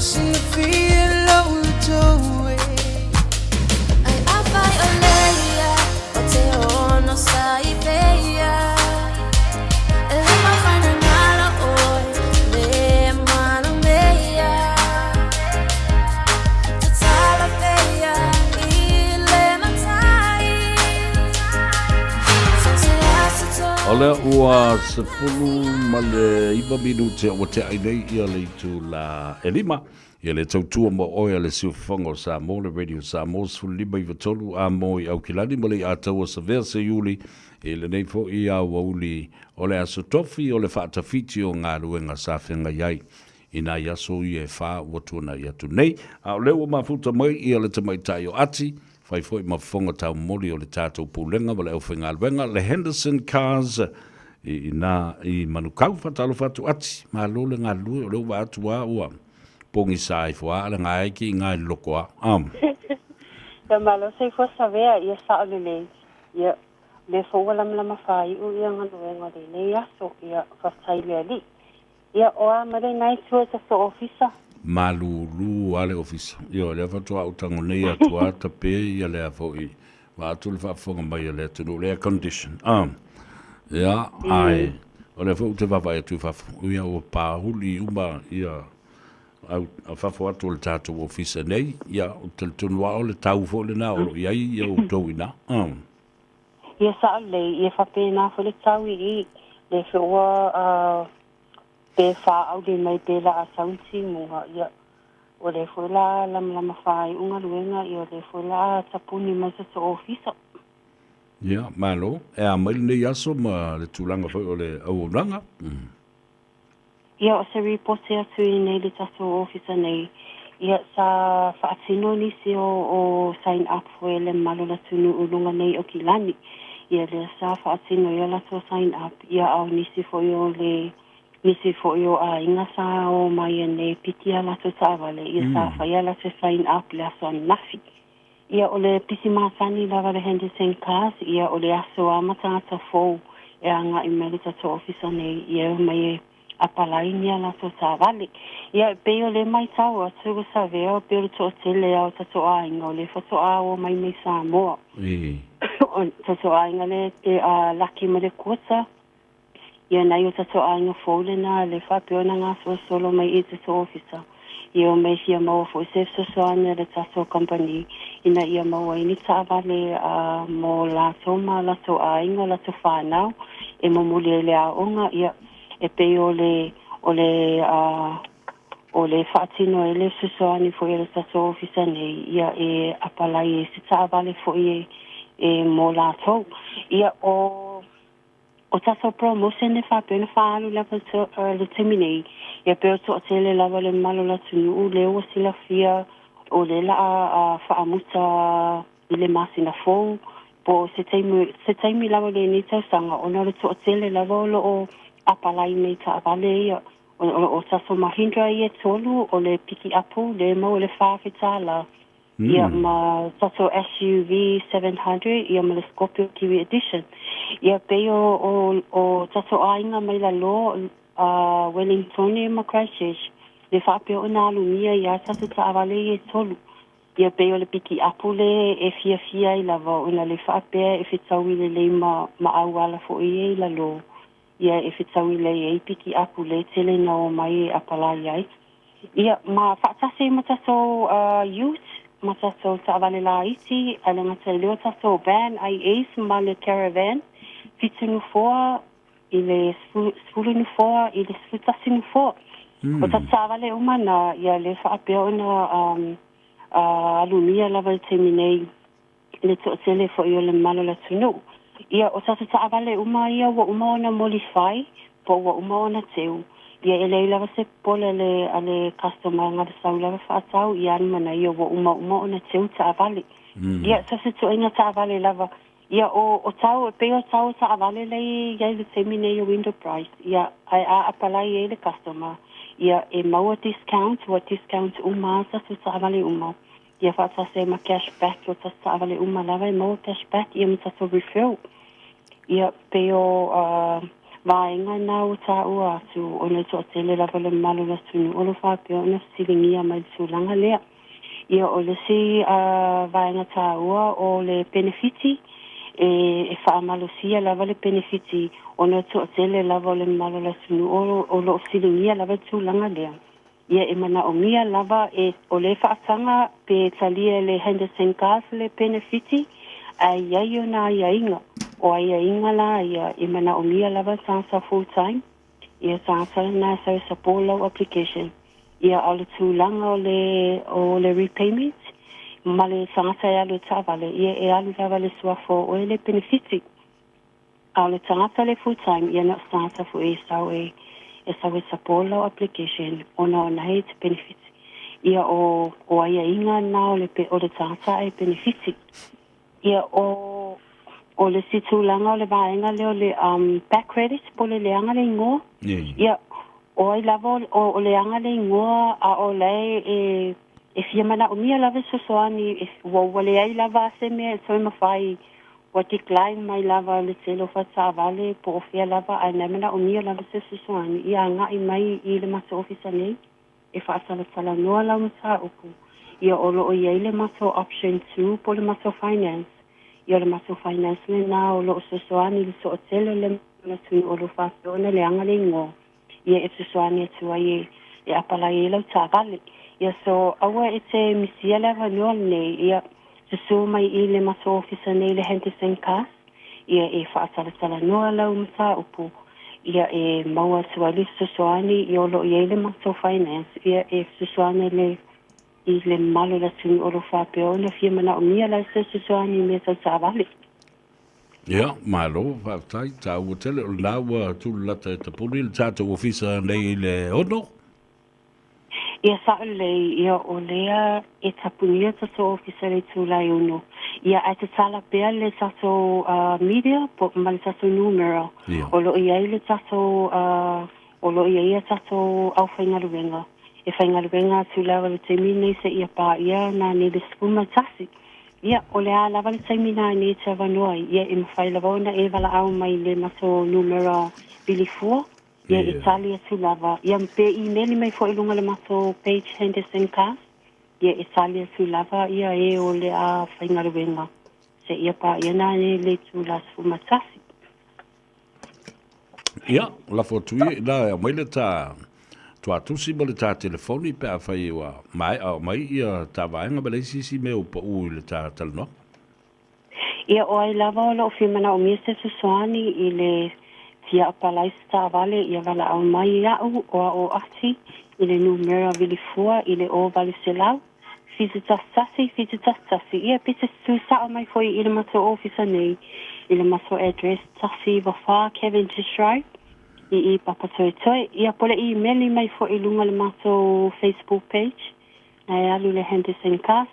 Silafia lou toe. Ai afai o leia o te ono sa i peia. E le mawhai na ngalo oi, le mana meia. Tatala peia i le matai. So te asa O lea ua 19 minute ua teai nei ia le itula e lima. Ia le tautua mo oe a le Siufofoga o Samoa, le Radio Samoa 15 93 a mo i Aukilani ma le Iataua Savea Seiuli i lenei foi aoauli o le Aso Tofi o le faatafiti o galuega sa feagai ai i nai aso ia e fa ua tuanai atu nei. A o lea ua mafuta mai ia le tamaitai o Ati, fai foi ma fofoga taumoli o le tatou Pulega ma le aufaigaluega, le Henderson Cars i ina i Manukau. Faatalofa atu Ati, malo le galulue, o lea ua vaai atu lava ua pogisa ifo lava le gae ki i ga i le loko a. Am. Ia malo soifua savea ia sao lelei. Ia lea foi ua lamalama faaiu ia galuega o lenei aso. Ia faafetai i le Alii. Ia o a ma lenai tua i tatou ofisa? Malulu lava le ofisa. Ioe, o lea faatoa ou tago nei atu lava tape ia lea foi vaeatu le faafofoga mai a le atunuu, le air condition. Am. Ia, ae o lea foi ou te vaavaai atu i fafo, ia ua pahuli uma ia au, fafo atu o le tatou ofisa nei, ia, ou te talitonu lava o le tau foi lena o lo o i ai ia outou i ina. Am. Ia sao lelei, ia faapena foi le tau i i, le foi ua pe faauli mai pe laa sau ni timuga, ia, o lea foi la lamalama faaiu galuega, ia o lea foi la tapuni mai se ofisa. Ia, malo. E a mai lenei aso ma le tulaga foi o le auaunaga? Ia, o se ripoti atu i nei le tatou ofisa nei, ia, sa faatino nisi o, o sign up foi le mamalu o le atunuu i luga nei o Kilani. Ia, lea sa faatino ia latou sign up, ia, a o nisi foi o le, nisi foi o aiga sa o mai nei piki a latou taavale, ia, sa fai a latou sign up le aso ananafi. Ia, o le pisi masani lava le Henderson Cars, ia, o le aso a ma tagata fou e agai mai le tatou ofisa nei, ia, e omai e apalai ni a latou taavale. Ia, e pei o le matau atu ua savea, e pei o le toatele lava o tatou aiga o lea faatoa o mai mai Samoa. O tatou aiga lea e laki mai le quota, Ia nai o tatou aiga fou lena le faapea ona gasolosolo mai i tatou ofisa. Ia omai fia maua foi se fesoasoani a le tatou kamupani ina ia maua ai ni taavale a mo latou ma latou aiga, latou fanau e momoli ai le aoga. Ia e pei o le o le a o le faatino ai le fesoasoani foi a le tatou ofisa nei, ia e apalai ai se taavale foi e e mo latou. Ia o O tatou promotion e faapea ona faaalu lava i le taimi nei, ia pei o toatele lava le mamalu o le atunuu lea ua silafia o lea la a faamuta i le masina fou po o se taimi, se taimi lava o lenei tausaga ona o le toatele lava o lo o apalai mai taavale ia. O tatou Mahindra ia e tolu, o le pikiapu lea e maua i le $4,000. Ia ma tatou SUV 700 ia ma le Scorpio Kiwi Edition. Ia pei o o o tatou aiga mai lalo a Wellingtone ma Christchurch le faapea ona alumia ia tatou taavale ia e tolu. Ia pei o le pikiapu le e fiafia ai lava ona le faapea e fetaui lelei ma ma auala foi ia i lalo. Ia e fetaui lelei ai pikiapu le tele na omai e apalai ai. Ia, ma faatasi ai ma tatou ute, ma tatou taavale laiti, ae le gata i lea o tatou van, IAs ma le caravan, 7 nofoa i le 10 nofoa i le 11 nofoa. O tatou taavale uma na, ia lea faapea ona alumia lava i le taimi nei i le toatele foi o le mamalu o le atunuu. Ia, o tatou taavale uma ia ua uma ona molifai po ua uma ona teu, ia e leai lava se popole a le, a le customer na o le sau lava faatau ia ana manaia ua uma uma ona teu taavale. Ia, so se ituaiga taavale lava. Ia, o, o tau, e pei o tau o taavale lea i ai i le taimi nei o window price, ia, ae a apalai ai le customer, ia, e maua discount, ua discount uma lava tatou taavale uma. Ia faatasi ai ma cash back o tatou taavale uma lava e maua cash back ia ma tatou refill. Ia pei o vaega na ua taua atu ona e toatele lava le mamalu o le atunuu o lo o faapea ona fesiligia mai le tulaga lea. Ia o le isi vaega taua o le penefiti e e faamalosia lava le penefiti ona e toatele lava o le mamalu o le atunuu o lo o fesiligia lava le tulaga lea. Ia e manaomia lava e o le faataga pe talia e le Henderson Cars le penefiti ae i ai ona aiaiga. O aiaiga la ia e manaomia lava tagata full time, ia tagata lena e sau e support lau application. Ia a o le tulaga o le o le repayment ma le tagata e alu e taavale, ia e alu lava i le suafa o oe le penefiti. A o le tagata le full time, ia na o se tagata foi e sau e e sau e support lau application ona o na e te penefiti. Ia o o aiaiga na o le o le tagata e penefiti. Ia o o le isi tulaga o le vaega lea o le um back credit po o le leaga le igoa. Ia o ai lava o o leaga le igoa a o la e e e fia manaomia lava e fesoasoani e ua ua leai lava se mea e toe mafai ua decline mai lava le tele o faletaavale po o fea lava ae na e manaomia lava se fesoasoani ia agai mai i le matou ofisa nei e faatalatalanoa lau mataupu ia o lo o i ai le matou option 2 po o le matou finance ia o le matou finance lena o lo o fesoasoani i le toatele o le atunuu o lo o faapea ona leaga le igoa ia e fesoasoani atu ai e e apalai ai lau taavale. Ia so aua e te misia le avanoa lenei, ia susū mai i le matou ofisa nei le Henderson Cars, ia e faatalatalanoa lau mataupu, ia e maua atu ai le fesoasoani, ia o lo o i ai le matou finance, ia e fesoasoani le i le mamalu o le atunuu o lo o faapea ona fia manaomia la se fesoasoani i mea tau taavale. Ia, malo, faafetai, taua tele, o lena ua tulalata e tapuni le tatou ofisa nei i le 6. Ia sao lelei, ia o lea e tapunia tatou ofisa i le itula e 6. Ia ae tatala pea le tatou uh, media po, ma le tatou numera. Ia. O lo o i ai le tatou uh, o lo o i ai a tatou aufaigaluega e faigaluega atu lava i le taimi lenei seia paia nanei le 11. Ia, o le a lava le taimi nanei e te avanoa ai, ia e mafai lava ona e valaau mai i le matou numera vilifua, ia e tali atu lava. Ia, pe imeli mai foi i luga o le matou page Henderson Cars, ia e tali atu lava ia e o le a faigaluega seia paia nanei le itula 11. Ia, lafo atu ia i la e aumai le ta tuatusi ma le ta telefoni pe afai ua maea mai ia ta vaega ma le isi isi mea ua pau i le ta talanoaga. Ia, o ai lava o lo o fia manaomia se fesoasoani i le fia apalai se taavale, ia valaau mai iaʻu o a'o Ati i le numera vilifua i le 0800 711 711. Ia, pe te tu sao mai foi i le matou ofisa nei i le matou address 194 Cavendish Road i i Papatoetoe. Ia, po o le imeli mai foi i luga o le matou Facebook page na e alu i le Henderson Cars.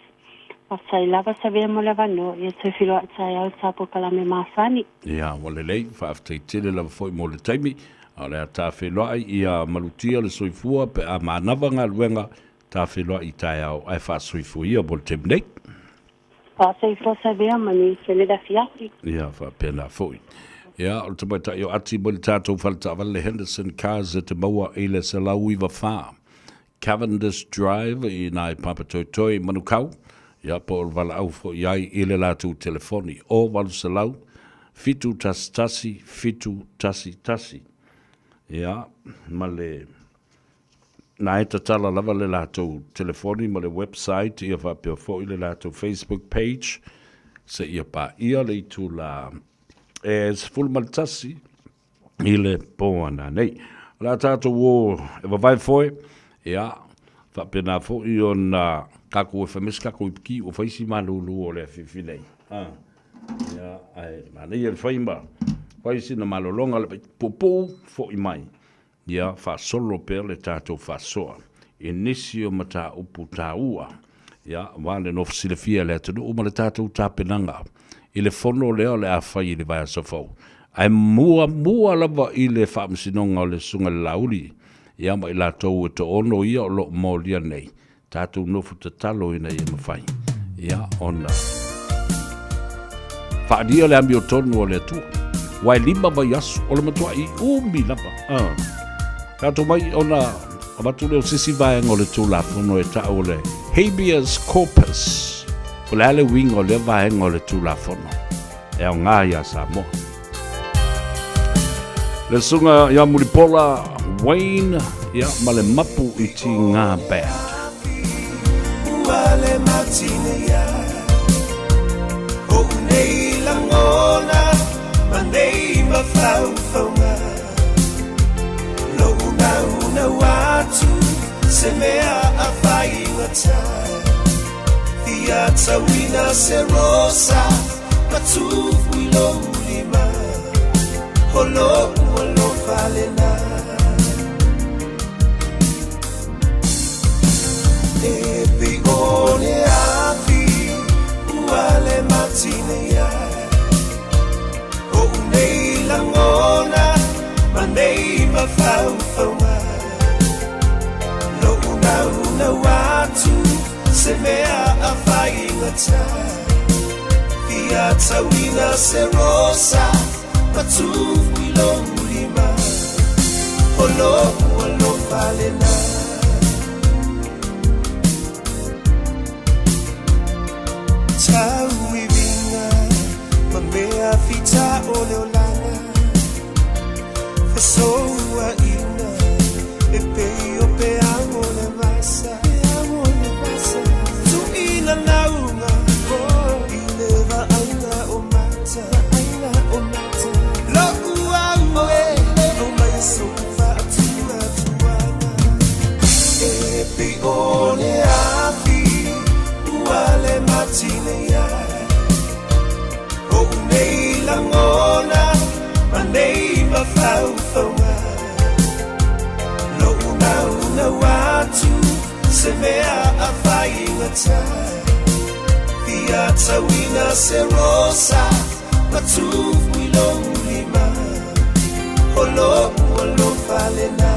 Faafetai lava Savea mo le avanoa. Ia toe feiloai taeao i le ta polokalame masani. Ia, ua lelei, faafetai tele lava foi mo le taimi. A o le a ta feiloai ia malutia le soifua pe a manava galuega Ta feiloai i taeao ae faasoifua ia mo le taimi nei. Faasoifua Savea ma ni tele le afiafi. Ia, faapena foi. Ia, o le tamaitai o Ati mai le tatou fale taavale le Henderson Cars e te maua i le 194 Cavendish Drive i ina i Papatoetoe i Manukau. Ia, po o le valaau foi ai i le latou telefoni o 800 711 711. Ia, ma le Na e tatala lava le latou telefoni ma le website ia faapea foi le latou Facebook page seia paia le itula e 11 i le po ana nei. O le a tatou o e vavae foe, ia, faapena foi ona kakou e fai mai se kakou ipiki ua fai si malulu o le afiafi nei. Ha. Ia, ae manaia le fai ma fai sina malologa le vai puupuu foi mai. Ia faasolo pea le tatou faasoa i nisi o mataupu taua, ia, aua le nofo silafia e le atunuu ma le tatou tapenaga i le fono lea o le a fai i le vaiaso fou. Ae muamua lava i le faamasinoga o le Susuga i le Laauli, ia, ma i latou e toaono ia o lo o molia nei, tatou nofo tatalo ina ia mafai ia ona faalia le amiotonu o le Atua. Aua e lima vaiaso, o le matuaʻi umi lava. Tatou mai ona avatu lea o se isi vaega o le Tulafono e ta'u o le Habeas Corpus. O le a le uiga o lea vaega o le Tulafono e aoga iā Samoa? Le susuga ia Mulipola Wayne ia, ma le Mapu i Tiga Band. Ua le matine ia Oʻu nei lagona ma nei mafaufauga Loʻu naunau atu se mea a faigata Fia tauina se rosa ma tufu i lou lima O loʻu alofa lena E pei o le afi ua le matine ia Oʻu nei lagona ma nei mafaufauga Loʻu naunau atu se mea a faigata Fia tauina se rosa ma tufu i lou lima O loʻu alofa lena Tauiviga ma mea fita o le olaga Fesouaʻiga e pei o peau o le vasa Tuʻina lauga i le vaaiga o mata Loʻu au e aumai sou faatuatuaga E pei o le afi ua le matine ia Oʻu nei lagona ma nei mafaufauga Loʻu naunau atu se mea a faigata Fia tauina se rosa ma tufu i lou lima O loʻu alofa lena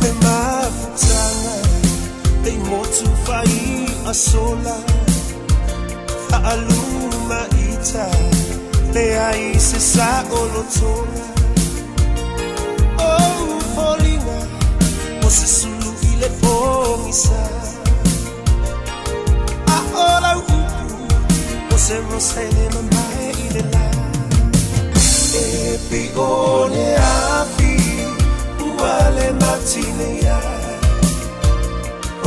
Le mafutaga e i motu faiʻa sola Faaluma ita leai se saolotoga O foliga o se sulu i le pogisa A o lau upu o se rosa e le mamae i le la E pei o le afi ua le matine ia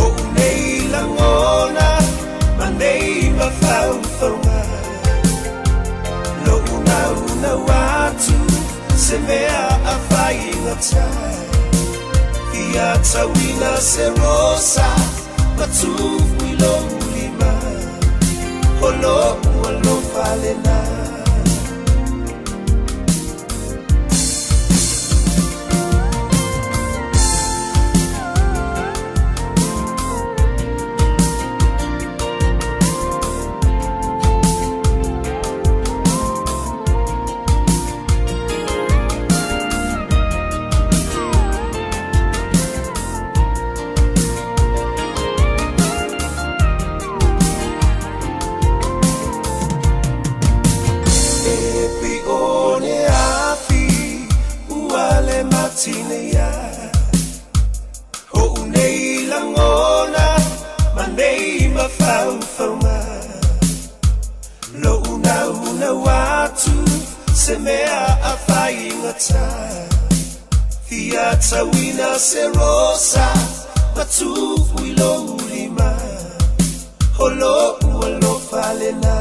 Oʻu nei lagona ma nei mafaufauga Loʻu naunau atu se mea a faigata Fia tauina se rosa ma tufu i lou lima O loʻu alofa lena E pei o le afi ua le matine ia Oʻu nei lagona ma nei mafaufauga Loʻu naunau atu se mea a faigata Fia tauina se rosa ma tufu i lou lima O loʻu alofa lena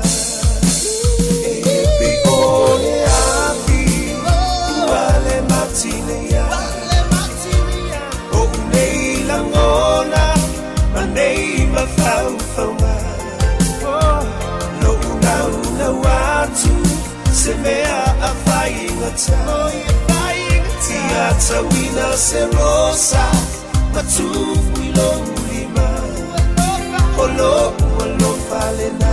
E pei o le afi ua le matine ia Oʻu nei lagona ma nei mafaufauga Loʻu naunau atu se mea a faigata Fia tauina se rosa. Ma tuu i lou lima O lo'u alofa lena.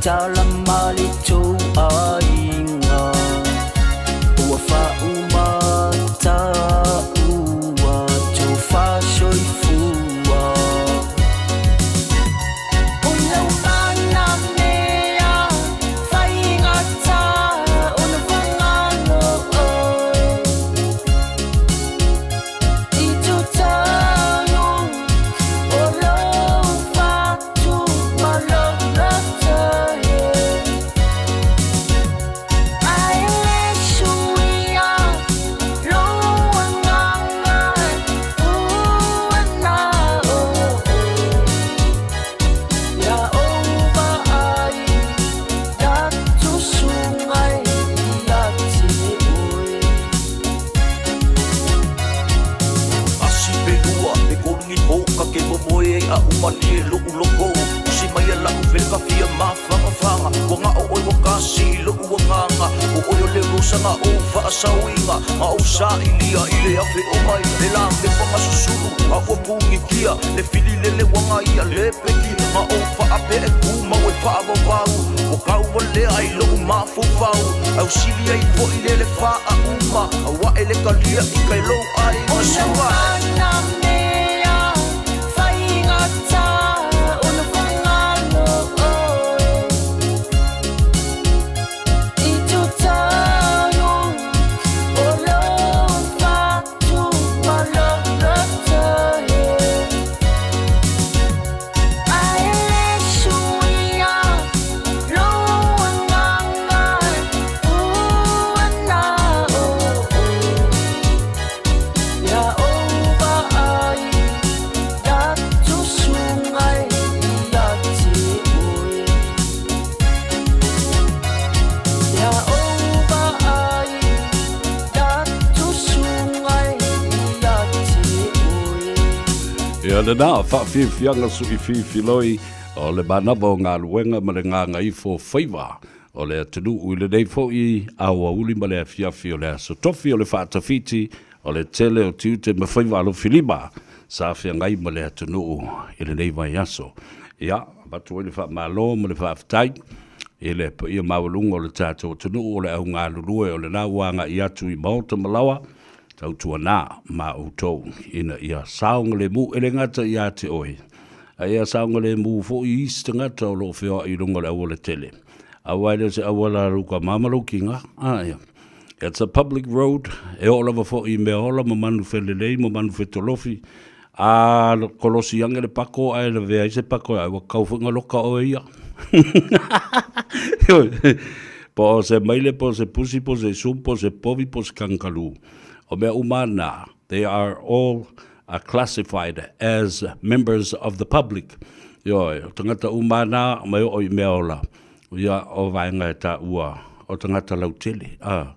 tala ma le tou aiga Ua faauma taua tou faasoifua O lau mana mea faigata ona fagalo oe I totonu o lou fatu ma lou loto Ae le suia lou agaga ua na oe Ia ou vaai atusugai ia te oe. Asi pe lua pe kolu ni po ka ke momoe ai a umalie loʻu loko Usi mai a laʻu fele ka fia mafagafaga Ua gaʻo ʻoe ua kasi i loʻu agaga ʻO ʻoe o le rosa na ou faasaoiga Ma ou sailia i le afe o mai Le la mepa nga susulu a ua pugikia Le fili lele uaga ia le peki Ma ou faapea e kumau e faavavau Ua kaualea i loʻu mafaufau Ae u sili ai foʻi lele faauma Ua aʻe le kalia i kai lou aiga sua. Ia lena faafiafiaga suʻifiifiloi o le manava o galuega ma le gagaifo faiva o le atunuu i lenei foi aoauli ma le afiafi o le Aso Tofi o le faatafiti o le tele o tiute ma faiva alofilima sa feagai ma le atunuu i lenei vaiaso. Ia, avatu ai le faamalo ma le faafetai i le paia maualuga o le tatou atunuu o le au galulue o lena ua agai atu i maota ma laoa, tautuana ma outou ina ia saogalemu e le gata ia te oe, a ia saogalemu foi i isi tagata o lo o feoai i luga o le aualatele. Aua e le o se auala a lou tama ma lou kiga, a ia. It's a public road, e oo lava foi i mea ola ma manu felelei ma manu fetolofi, a kolosi ane le pako ae lavea ai se pako, ai ua kau foi na loka oe ia. Po o se maile, po o se pusi, po o se sum, po o se povi, po o se kankalū. O mea uma na, they are all are classified as members of the public. Ioe, o tagata uma na, mai oo i mea ola. Ia, o vaega e taua o tagata lautele, a,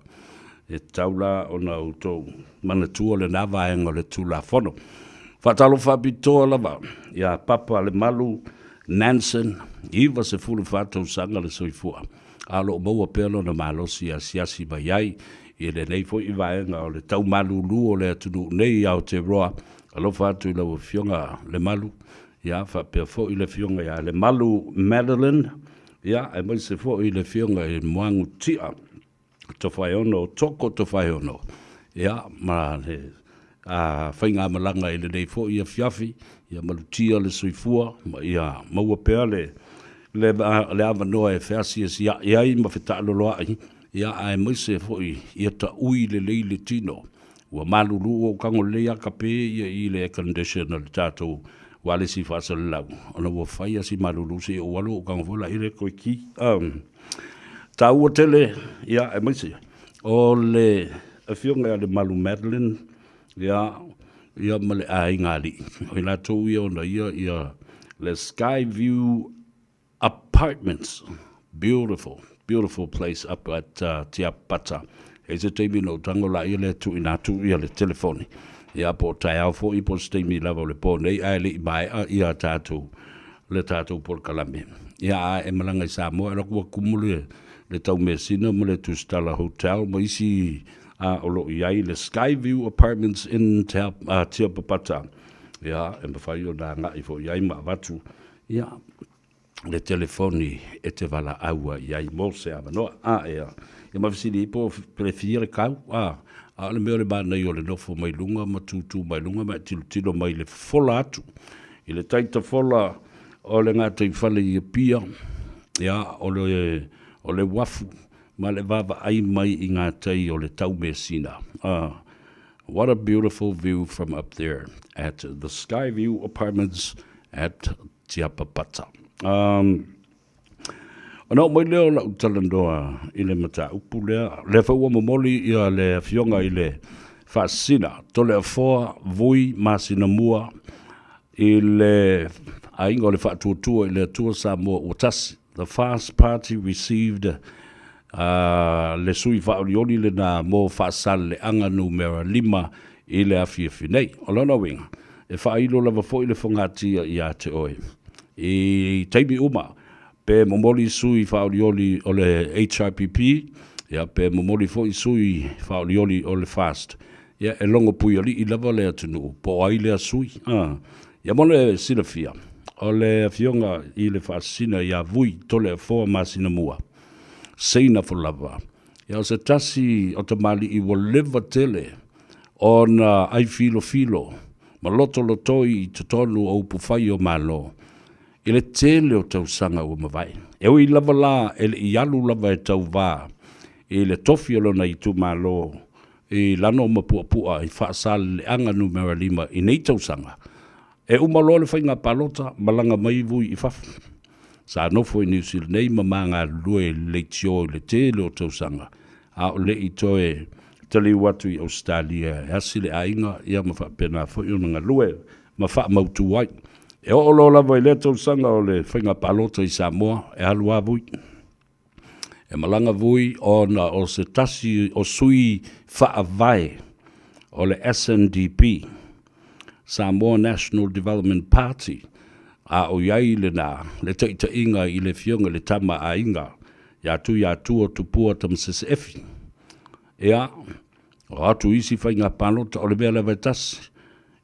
e tatau la ona outou manatua lena vaega o le Tulafono. Faatalofa faapitoa lava ia Papa Lemalu Nansen, 94 tausaga le soifua, a o lo o maua pea lona malosi e asiasi mai ai i lenei foi vaega o le tau malulu o le atunuu nei i Aotearoa. Alofa atu i lau Afioga Lemalu, Ia, faapea foi le Afioga ia Lemalu Madeline, ia, aemaise foi le Afioga i Moagu Tia Tofaeono, Toko Tofaeono, ia, ma le a, faigamalaga i lenei foi afiafi, ia malutia le soifua, ma ia maua pea le, le, le avanoa e feasiasia'i ai ma fetaaloloa'i, ia, aemaise foi ia taui lelei le tino. Ua malulu ua ou tago lelei a kape ia i le air condition o le tatou ualesi faasalalau ona ua fai a si malulu se i ou alu ou tago foi la ile koe ki. Taua tele ia aemaise o le afioga ia Lemalu Madeline ia ia ma le aiga alii o i latou ia ona ia ia le Sky View Apartments, beautiful, beautiful place up at uh, Tiapapata. E se taimi na ou tago laia lea tuuina atu ia le telefoni. Ia po o taeao foi po o se taimi lava o le po nei ae le i maea ia tatou le tatou polokalame. Ia a e malaga i Samoa e alu atu ua tumu le le Taumeasina ma le Tusitala Hotel ma isi a o lo o i ai le Skyview Apartments in Tiapapata. Ia e mafai ona agai foi i ai ma avatu Ia, le telefoni e te valaau ai i ai mo se avanoa. A, ea, ia ma fesili po o fia le kau, a, a o le mea o le manaia o le nofo mai luga ma tūtū mai luga ma e tilotilo mai le fofola atu i le tai tafola o le gataifale i Apia, ia, o le, o le uafu ma le vaavaai mai i gatai o le Taumeasina. A, what a beautiful view from up there at the Skyview Apartments at Tiapapata. Um, ona oo mai lea o lau talanoa i le mataupu lea, lea foi ua momoli ia le afioga i le Faasisina, Toleafoa Vui Masinamua i le aiga o le Faatuatua i le Atua Samoa ua tasi. The Fast Party received uh, le sui faaolioli lena mo Faasaleleaga numera 5 i le afiafi nei. O lona uiga, e faailo lava foi le fogatia ia te oe. I taimi uma, pe momoli sui faaolioli o le HRPP, ia pe momoli foi sui faaolioli o le FAST, ia e logo puialii lava le atunuu, po o ai lea sui. A, ia mo le silafia, o le Afioga i le Faasisina ia Vui Toleafoa Masinamua, Seina Folava, ia o se tasi o tamalii ua leva tele ona ai filofilo ma lotolotoi i totonu o upufai o Malo i le tele o tausaga ua mavae. E ui lava la e le i alu lava e tauvā i le tofi o lona itumalo i Lano ma Puapua i Faasaleleaga Numera 5 i nei tausaga, e uma loa le faiga palota, malaga mai Vui i fafo. Sa nofo i Niu Sila nei ma ma galulue i le leitio i le tele o tausaga, a o le i toe taliu atu i Ausetalia e asi le aiga ia ma faapena foi ona galue ma faamautu ai. E oo loa lava i lea tausaga o le faiga palota i Samoa, e alu lava Vui. E malaga Vui ona o se tasi o sui faavae o le SNDP, Samoa National Development Party, a o i ai lena le taitaiga i le Afioga i le Tama a Aiga ia Tuiatua Tupua Tamasese Efi. Ia, o atu isi faiga palota o le mea lava e tasi.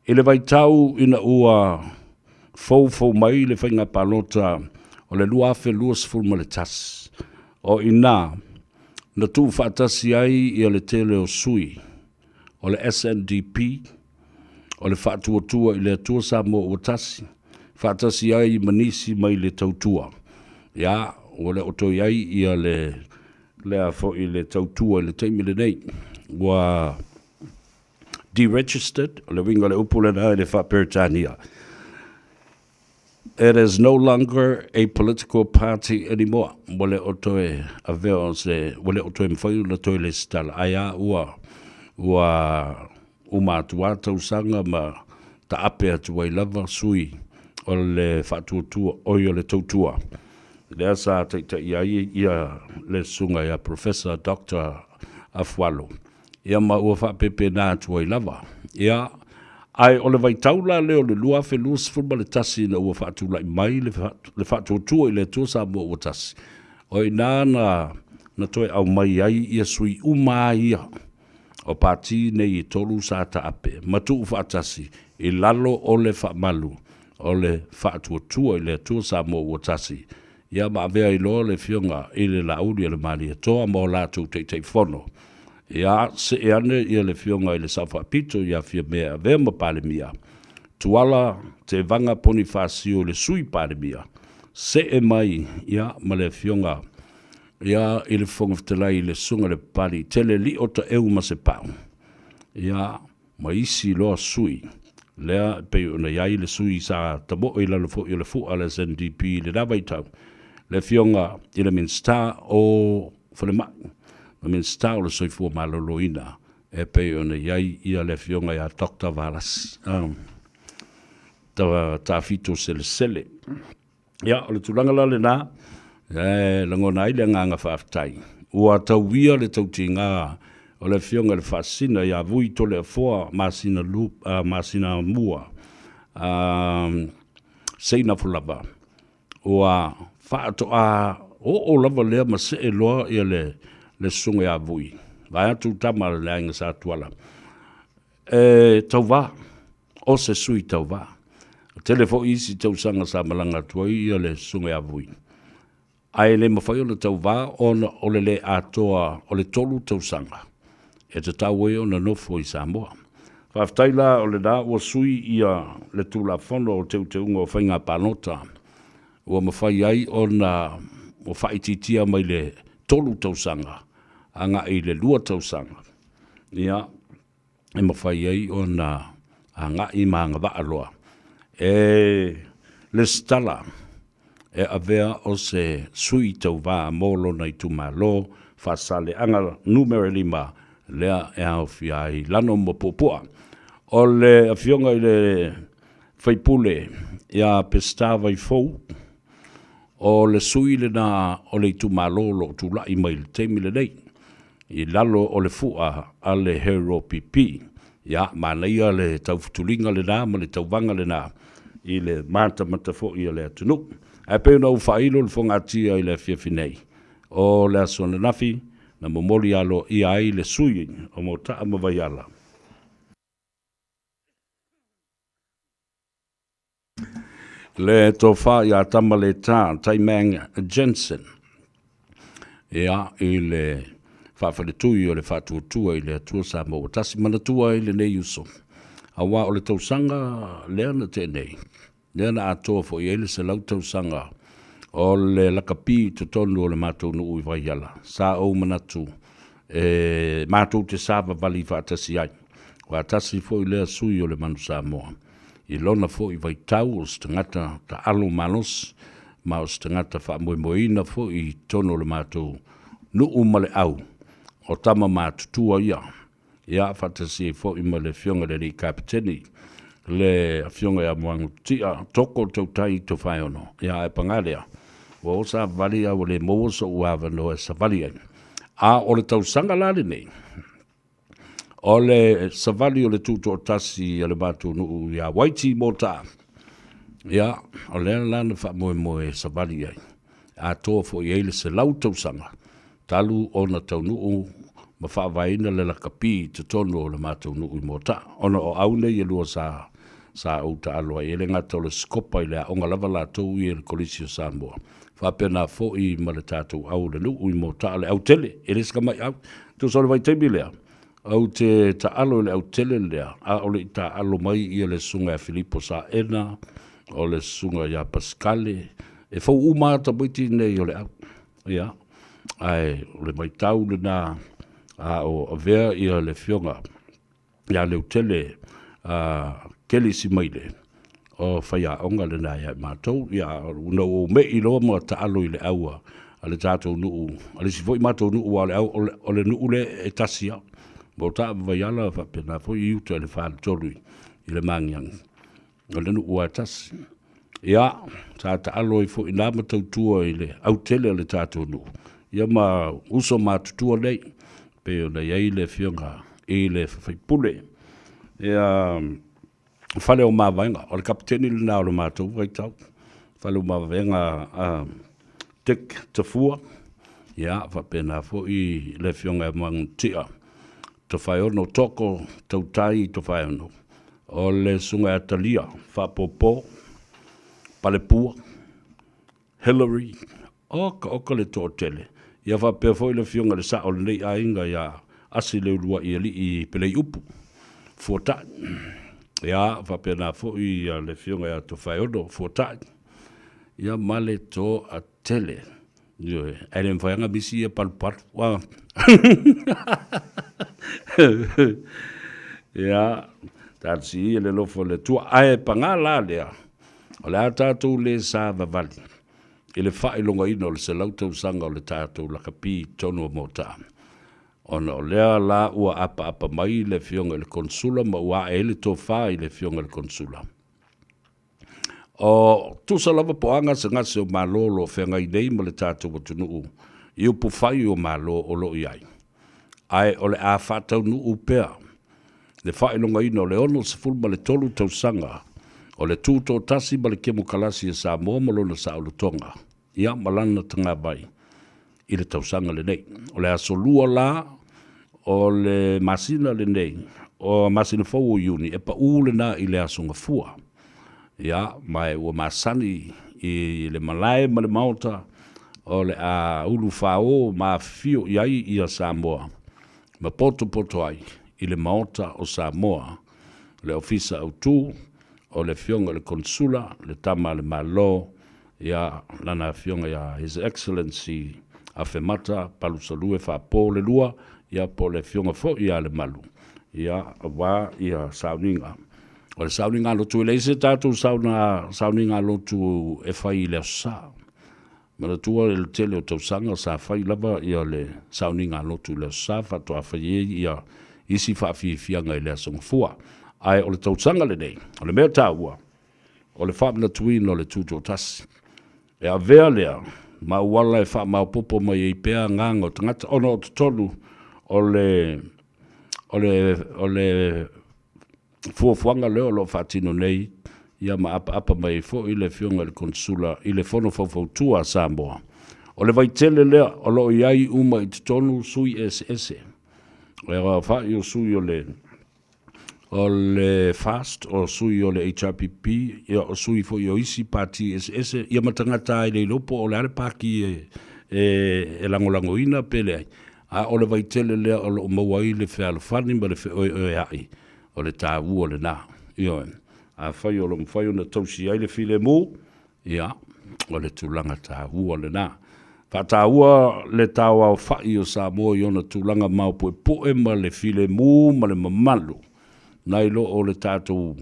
I le vaitau ina ua foufou mai le faiga palota o le 2021, o i ina na tuufaatasi ai ia le tele o sui o le SNDP, o le Faatuatua i le Atua Samoa ua Tasi, faatasi ai ma nisi mai le Tautua. Ia, ua le o toe i ai ia le, lea foi le Tautua i le taimi lenei. Ua deregistered, o le uiga o le upu lena i le faa-Peretania. It is no longer a political party anymore. Ua le o toe avea o se, ua le o toe mafai ona toe lesitala. Ae a ua, ua uma atu a tausaga ma taape atu ai lava sui o le faatuatua, oi o le tautua. Lea sa taitai ai ia le susuga ia Professor Doctor Afualo. Ia ma ua faapepena atu ai lava. Ia, ae o le vaitau la lea o le 2021 ina ua faatulai mai le, le faatuatua i le Atua Samoa ua tasi, o i ina na, na toe aumai ai ia sui uma ia o pati nei e tolu sa taape ma tuu faatasi i lalo o le faamalu o le faatuatua i le Atua Samoa ua tasi. Ia ma avea ai loa le Afioga i le Laauli a le Malietoa ma o latou Taitaifono. Ia see ane ia le Afioga i le Sao Faapito ia Fiame e avea ma Palemia, Tuala Tevaga Ponifasio i le Sui Palemia, see mai ia ma le Afioga ia i le Fofoga Fetalai i le Susuga i le Papalii Tele Lio Taeu Masepau. Ia ma isi loa sui, lea e pei ona i ai le sui sa tamoe i lalo foi o le fua a le SNDP i lena vaitau, le Afioga i le Minisita o Falemai ma Minisita o le Soifua Maloloina e pei ona i ai ia le Afioga ia Doctor Valasi Tafito Selesele. Ia, o le tulaga la lena, e lagona ai le agaga faafetai. Ua tauia le tautiga o le Afioga i le Faasisina ia Vui Toleafoa Masina, Lu, uh, Masina Mua, uh, Seinafu lava. Ua faatoa oo lava lea ma see loa ia le, le susuga ia Vui. Vae atu tama le aiga sa Tuala. E tauvā, o se sui tauvā. Tele foi isi tausaga sa malaga atu ai ia le Susuga ia Vui, ae le mafai ona tauvā ona o le le atoa o le 3 tausaga e tatau ai ona nofo i Samoa. Faafetai la o lena ua sui ia le Tulafono o Teuteuga o Faiga Palota ua mafai ai ona ua faaitiitia mai le 3 tausaga agai i le 2 tausaga, ia, e mafai ai ona agai ma agavaa loa e lesitala e avea o se sui tauva mo lona itumalo Faasaleleaga Numera 5 lea e aofia ai Lano ma Puapua. O le afioga i le faipule ia Peseta Vaifou, o le sui lena o le itumalo o lo o tulai mai i le taimi lenei i lalo o le fua a le HRPP. Ia, manaia le taufutuliga lena ma le tauvaga lena i le matamata foi a le atunuu. Ae pei ona ou faailo le fogatia i le afiafi nei, o le aso ananafi na momoli aloaia ai le sui o Motaa ma Vaiala, Le tofa ia Tamaleta Taimang Jensen, ia, i le faafaletui o le Faatuatua i le Atua Samoa ua tasi manatua ai lenei uso, aua o le tausaga lea na tea nei, lea na atoa foi ai le 100 tausaga o le lakapi i totonu o le matou nuu i Vaiala, sa ou manatu e matou te savavali faatasi ai. Aua tasi foi lea sui o le Manu Samoa i lona foi vaitau o se tagata taalo malosi ma o se tagata faamoemoeina foi i totonu o le matou nuu ma le au o tama matutua ia. Ia faatasi ai foi ma le afioga i le alii Kapeteni le afioga ia Muagututia Toko Tautai Tofaeono. Ia ae paga lea, ua o savavali a ua le maua so'u avanoa e savali ai. A o le tausaga la lenei, O le savali o le tutoatasi a le matou nuu ia Waiti Motaa, ia, o lea la na faamoemoe e savali ai, atoa foi i ai le 100 tausaga talu ona taunuu ma faavaeina le lakapi i totonu o le matou nuu i Motaa. Ona o au nei e lua sa sa ou taalo ai, e le gata o le sikopa i le aoga lava latou ia i le Kolisi o Samoa, faapena foi ma le tatou au o le nuu i Motaa, le autele, e le se tamai au. Tusa o le vaitaimi lea, ou te taalo i le autele lea, a o le i taalo mai ia le susuga ia Filipo Saena, o le susuga ia Pasikale, e fou uma lava tamaiti nei o le au. Ia, ae o le vaitau lena a o avea ia le afioga ia Leutele Keli Simaile, o faiaoga lena ia i matou. Ia, na ou me'i loa ma taalo i le au a le tatou nuu, a le isi foi matou nuu, aua o le au, o le nuu lea e tasi lava. Motaa ma Vaiala faapena foi i uta i le faletolu i le Magiagi, o le nuu lava e tasi. Ia, sa taalo ai foi i ina ma tautua i le autele o le tatou nuu, ia ma uso matutua nei, pei ona i ai le afioga i le faipule. Ia, Fale o Mavaega, o le kapeteni lena o le matou vaitau, Fale o Mavaega a Dick Tafua, ia, faapena foi le afioga ia Magutia Tofaeono Toko Tautai Tofaeono, o le susuga ia Talia Faapopo Palepua Hillary, oka oka le toatele. Ia faapea foi le afioga i le sao o lenei aiga ia Asi Leuluai Alii Peleiupu Fuatai. Ia faapena foi le afioga ia Tofaeono Fuatai. Ia ma le toatele. Ioe, ae le mafai ona misi ia palupalu. Ua. Ia, talosia ia le alofa o le Atua. Ae paga la lea, o le a tatou le savavali i le faailogaina o le 100 tausaga o le tatou lakapi i totonu o Moataa, ona o lea la ua apaapa mai le Afioga i le Konesula ma ua ae ai le tofa i le Afioga i le Konesula. O tusa lava po o a gasegase o Malo o lo o feagai nei ma le tatou atunuu i upufai o Malo o lo o i ai, ae o le a faataunuu pea le faailogaina o le 63 tausaga o le Tutoatasi ma le Kemokalasi a Samoa ma lona saolotoga, ia ma lana tagavai i le tausaga lenei. O le aso 2 la o le masina lenei, o masina fou o Iuni, e pau lena i le aso Gafua. Ia, ma e ua masani i le malae ma le maota o le a ulufāō ma afifio i ai ia Samoa ma potopoto ai i le Maota o Samoa, le Ofisa Autu o le Afioga i le Konesula, le Tama a le Malo, ia, lana Afioga ia His Excellency Afemata Palusalue Faapo le Lua, ia, po o le Afioga foi ia Lemalu, ia, aua ia sauniga. O le sauniga lotu, e leai se tatou sauna, sauniga lotu e fai i le Aso Sa. Manatua le tele o tausaga sa fai lava ia le sauniga lotu i le Aso Sa faatoa fai ai ia isi faafiafiaga i le Aso Gafua. Ae o le tausaga lenei, o le mea taua, o le faamanatuina o le Tutoatasi. E avea lea ma auala e faamaopoopo mai ai pea agaga o tagata ona o totonu o le o le o le fuafuaga lea o lo o faatino nei, ia ma apaapa mai ai foi le Afioga i le Konesula i le Fono Faufautua a Samoa. O le vaitele lea o lo o i ai uma i totonu sui eseese. E aofai o sui o le o le FAST, o sui o le HRPP, ia o sui foi o isi pati eseese, ia ma tagata e le iloa po o le a le pati e, e, e lagolagoina pe leai. A o le vaitele lea o lo o maua ai le fealofani ma le feoeoea'i, o le taua lena. Ioe. Afai o lo o mafai ona tausi ai le filemu, ia, o le tulaga taua lena. Faataua le taoaofa'i o Samoa i ona tulaga maopuepu'e ma le filemu ma le mamalu, nai lo o le tatou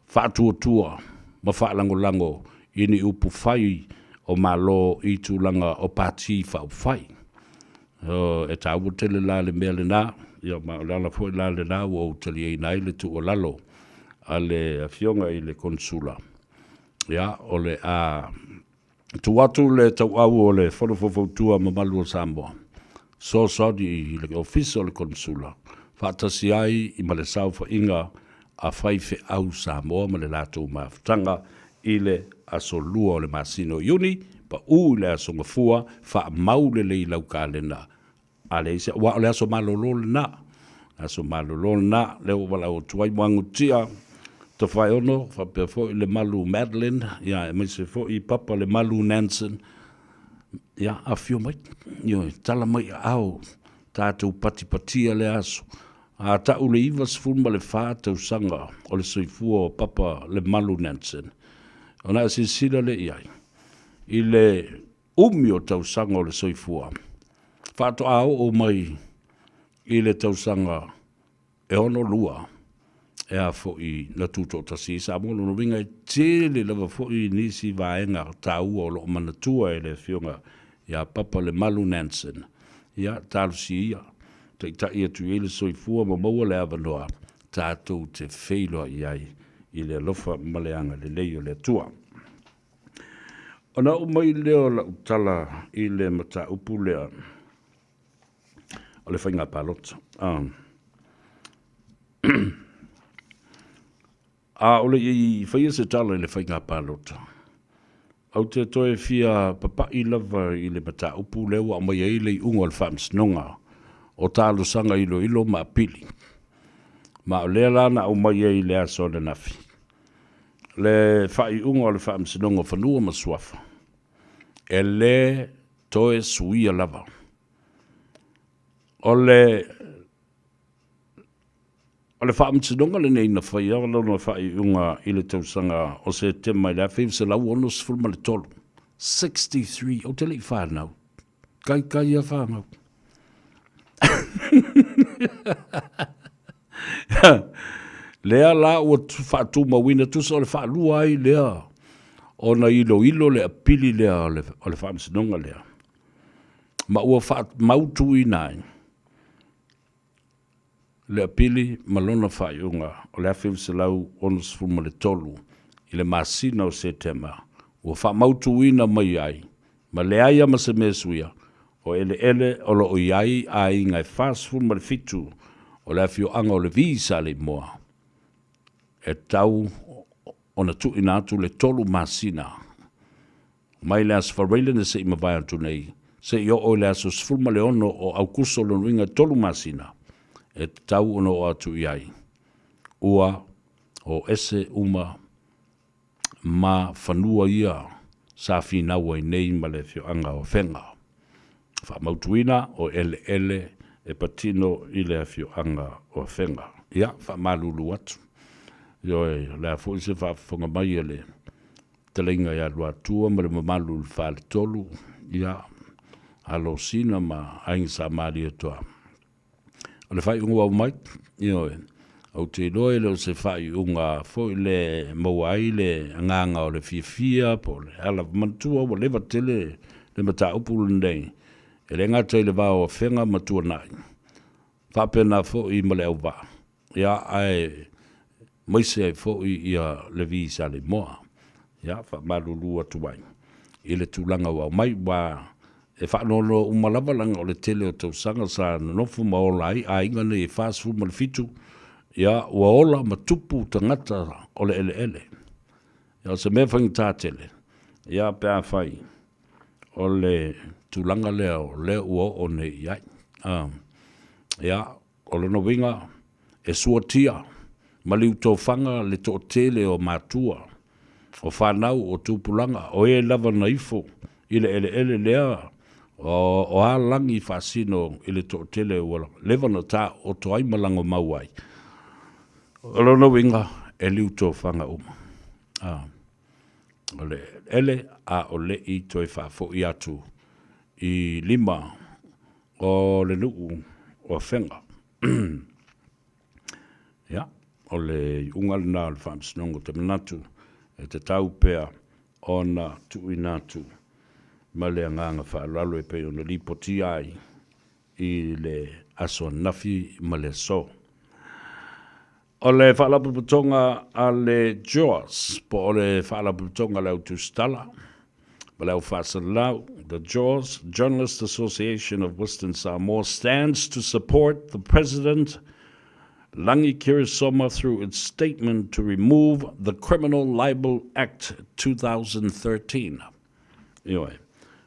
faatuatua ma faalagolago i ni upu fai o Malo i tulaga o Pati Faaupufai. E taua tele la le mea lena, ia ma o le ala foi la lena ua ou taliaina ai le tuualalo a le Afioga i le Konesula, ia, o le a tuu atu le tauau o le Fono Faufautua Mamalu o Samoa, fesoasoani i le Ofisa o le Konesula, faatasi ai ma le saofaiga a faifeau Samoa ma le latou mafutaga i le aso Lua o le masina o Iuni, pau i le aso Gafua, faamau lelei i lau kalena a leai se, aua o le aso malolo lena, aso malolo lena, lea ua valaau atu ai Muagututia Tofaeono, faapea foi Lemalu Madeline, ia aemaise foi Papa Lemalu Nanson, ia afifio mai, ioe, tala mai aao, tatou patipatia lea aso. A ta'u le 94 tausaga o le soifua o Papa Lemalu Nansen, ona e silasila lea i ai i le umi o tausaga o le soifua, faatoa oo mai i le tausaga e 62 e a foi na tutoatasi ai Samoa. Lona uiga e tele lava foi nisi vaega taua o lo o manatua e le Afioga ia Papa Lemalu Nansen. Ia, talosia ia, taitai atu i ai le soifua ma maua le avanoa tatou te feiloai ai i le alofa ma le agalelei o le Atua. Ona oo mai lea o lau tala i le mataupu lea o le faiga palota. A o le i faia se tala i le faiga palota, ou te toe fia papa'i lava i le mataupu lea ua aumai ai le iuga o le Faamasinoga o Talosaga Iloilo ma Apili. Ma o lea la na aumai ai i le aso ananafi le faaiuga o le Faamasinoga o Fanua ma Suafa, e le toe suia lava. O le O le faamasinoga lenei na faia lona faaiuga i le tausaga o Setema i le 1963, 63, ou te le i fanau, taitai a fanau. Lea la ua faatumauina, tusa o le faalua ai lea ona iloilo le apili lea o le faamasinoga lea, ma ua faamautuina ai le apili ma lona faaiuga o le 1963 i le masina o Setema, ua faamautuina mai ai, ma leai lava ma se mea e suia, o eleele o lo o i ai aiga e 47 o le afioaga o Levi Saleimoa, e tatau ona tuuina atu le tolu masina Mai le Aso Faraile na se i mavae atu nei, seia oo i le aso 16 o Aukuso lona uiga e tolu masina, e tatau ona oo atu i ai, ua o ese uma ma fanua ia sa finau ai nei ma le afioaga o Afega. Faamautuina o eleele e patino i le afioaga o Afega. Ia, faamalulu atu. Ioe, o le a foi se faafofoga mai a le fetalaiga ia Luatua ma le mamalu i le Faletolu, ia, Alosina ma Aiga Sa Malietoa. O le faaiuga ua aumai, ioe, ou te iloa e le o se faaiuga foi lea e maua ai le agaga o le fiafia po o le ala. Manatua ua leva tele le mataupu lenei, e le gata i le va o Afega ma Tuanai, faapena foi ma Leauvaa, ia, ae maise ai foi ia Levi Saleimoa. Ia, faamalulu atu ai i le tulaga ua aumai, aua e faanoanoa uma lava leaga o le tele o tausaga sa nonofo ma ola ai aiga nei e 47, ia, ua ola ma tupu tagata o le eleele. Ia, o se mea faigata tele, ia, pe afai o le tulaga lea o lea ua oo nei i ai. Ia, O lona uiga, e suatia ma liutofaga le toatele o matua, o fanau, o tupulaga, o e lava na ifo i le eleele lea, o a lagi faasino i le toatele ua leva ona taooto ai ma lagomau ai. O lona uiga, e liutofaga uma. O le eleele a o le i toe faafoi atu i lima o le nuu o Afega. Ia, o le iuga lena o le Faamasinoga ou te manatu e tatau pea ona tuuina atu ma le agaga faaaloalo e pei ona lipotia ai i le aso ananafi ma le aso. O le Faalapotopotoga a le JAWS, po o le Faalapotopotoga a le Au Tusitala ma le Au Faasalalau, The JAWS, Journalist Association of Western Samoa, stands to support the President Langi Kirisoma through its statement to remove the Criminal Libel Act 2013. Ioe,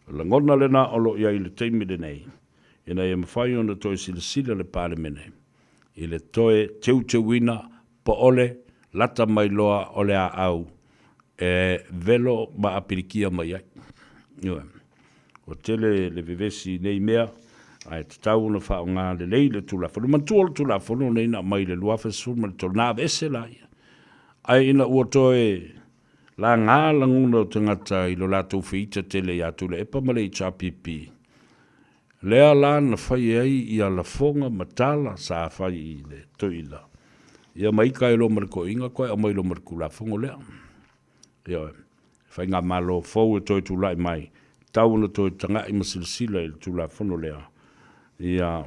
o le lagona lena o lo o i ai i le taimi lenei, ina ia mafai ona toe silasila le Palemene i le toe teuteuina po o le lata mai loa o le aau e velo ma apilikia mai ai. Ioe. Ua tele le vevesi i nei mea, ae tatau ona faaaoga lelei le Tulafono. Manatua o le Tulafono lenei na aumai i le 2013, na aveese laia. Ae ina ua toe laga lagona o tagata i lo latou feita tele ia Tuilaepa ma le HRPP, Lea la na fai ai ia lafoga ma tala sa fai i le toeaina, ia ma ika ai loa ma le toeaina toe aumai loa ma le Tulafono lea. Ioe, faigamalo fou e toe tulai mai, tatau ona toe tagai ma silasila i le Tulafono lea, ia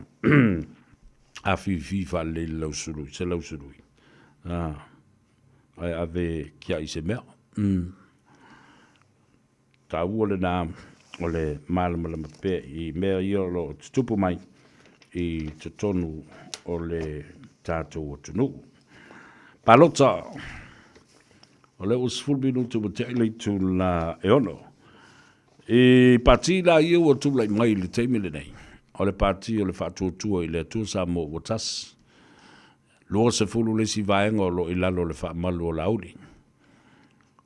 afifi faalelei le lausului, se lausului, ae ave tiai se mea. Taua lena o le malamalama pea i mea ia o lo o tutupu mai i totonu o le tatou atunuu. Palota! O lea ua 10 minute ua te'i le itula e 6. I pati la ia ua tulai mai i le taimi lenei, o le pati o le Faatuatua i le Atua Samoa ua Tasi, 20 le isi vaega o lo o i lalo o le faamalu o Laauli.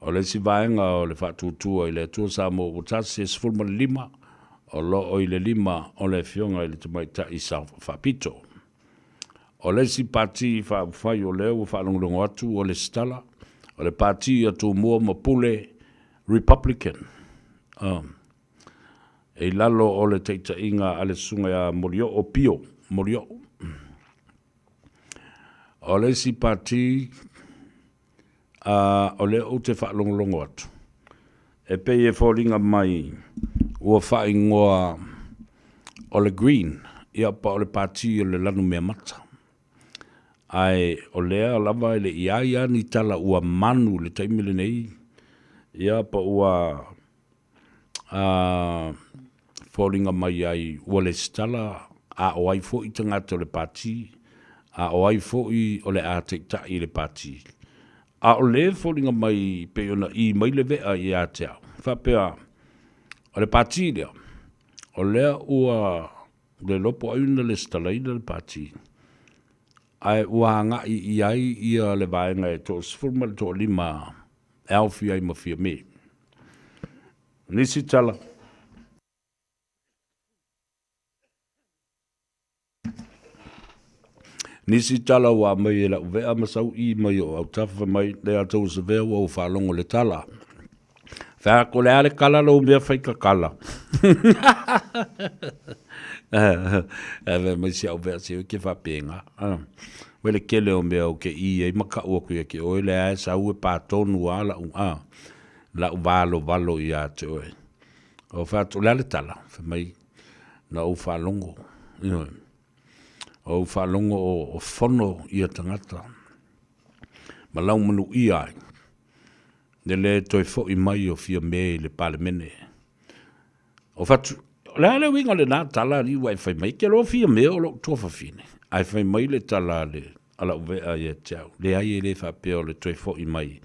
O le isi vaega o le Faatuatua i le Atua Samoa ua Tasi e 15 o lo o i le lima o le Afioga i le Tamaitai Sao Faapito. O le isi Pati Faaupufai o lea ua faalogologo atu ua lesitala, o le Pati a Tumua ma Pule Republican, e i lalo o le taitaiga a le Susuga ia Molioo Pio Molioo. O le isi Pati A o lea ou te faalogologo atu, e pei e foliga mai ua faaigoa o le Green, ia po o le Pati o le Lanumeamata. Ae o lea lava e le i ai lava ni tala ua manu i le taimi lenei, ia po ua a foliga mai ai ua lesitala a o ai foi tagata o le Pati, a o ai foi o le a taitai i le Pati. A o le foliga mai pei ona ʻī mai le vea ia te au, faapea, o le Pati lea, o lea ua le iloa po o ai na lesitalaina le Pati, ae ua agai i ai ia le vaega e 35. e aofia ai ma Fiamē. Nisi tala. Nisi tala ua aumai e lau vea ma sauʻi mai o autafa mai le atou se vea ua ou faalogo le tala. Fai atu, le a le kala lou mea fai kakala. Ae fai mai si au vea se ke faapena. Ua le tele o mea ou te ʻī ai ma kaʻu atu ia te oe, lea e sau e pā tonu lava lau, lau valovalo ia te oe. Ou fai atu, o le a le tala? Fai mai, na ou faalogo, ioe, ou faalogo o fono ia tagata ma laumanuia ai le le toe foi mai o Fiame i le Palemene. O fatu, o le a le uiga o lena tala alii ua e fai mai, ke loa Fiame o lou tuafafine, ae fai mai le tala a le a lau vea ia te au, leai e le faapea o le toe foi mai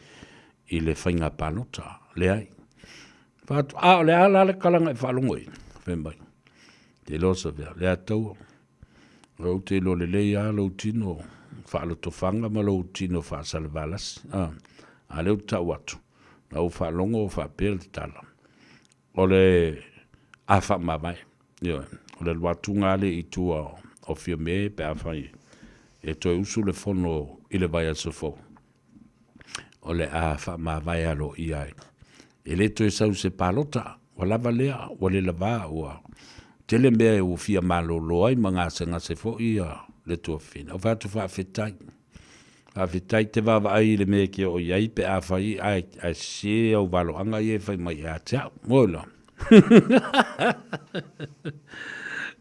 i le faiga palota, leai. Fai atu, a o le a la le tala na e faalogo ai? Fai mai, te iloa Savea, le Ataua, ou te iloa lelei lava lou tino faalotofaga ma lou tino faasalevalasi. A, a lea ou te tau atu, na ou faalogo o faapea le tala, o le a faamavae. Ioe, o le alu atuga lea i tua o Fiame pe afai e toe usu le fono i le vaiaso fou. O le a faamavae aloaia ai. E le toe sau se palota, ua lava lea, ua le lava, ua tele mea ua fia malolo ai ma gasegase foi ia le tuafafine. Ou fai atu faafetai, faafetai te vaavaai i le mea e te oo i ai pe afai ae, ae sese au valoaga ia e fai mai ia te au. Oi la.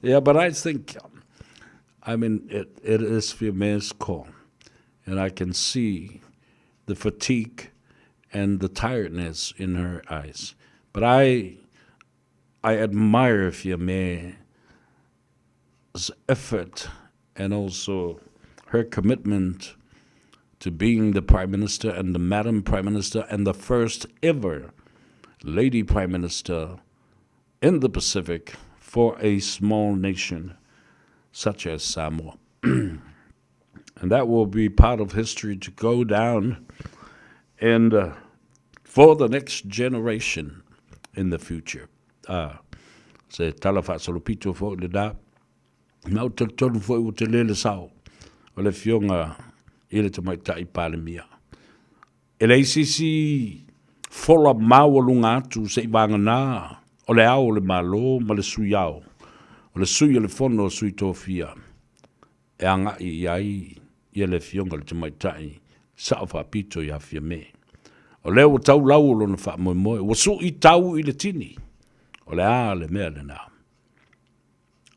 Yeah, but I think, I mean, it, it is Fiame's call. And I can see the fatigue and the tiredness in her eyes. But I, I admire Fiame's effort and also her commitment to being the Prime Minister and the Madam Prime Minister and the first ever Lady Prime Minister in the Pacific for a small nation such as Samoa. And that will be part of history to go down and uh, for the next generation in the future. Uh, se tala faasolopito foi le da. Ma ou talitonu foi ua tele le sao o le Afioga i le Tamaitai Palemia. E leai se isi fola maualuga atu seivagana o le Ao o le Malo ma le Sui Ao, o le Sui o le Fono a Sui Tofia e agai i ai ia le Afioga i le Tamaitai Sao Faapito ia Fiame. O lea ua tau lau o lona faamoemoe, ua sui tau i le tini. O le a le mea lena?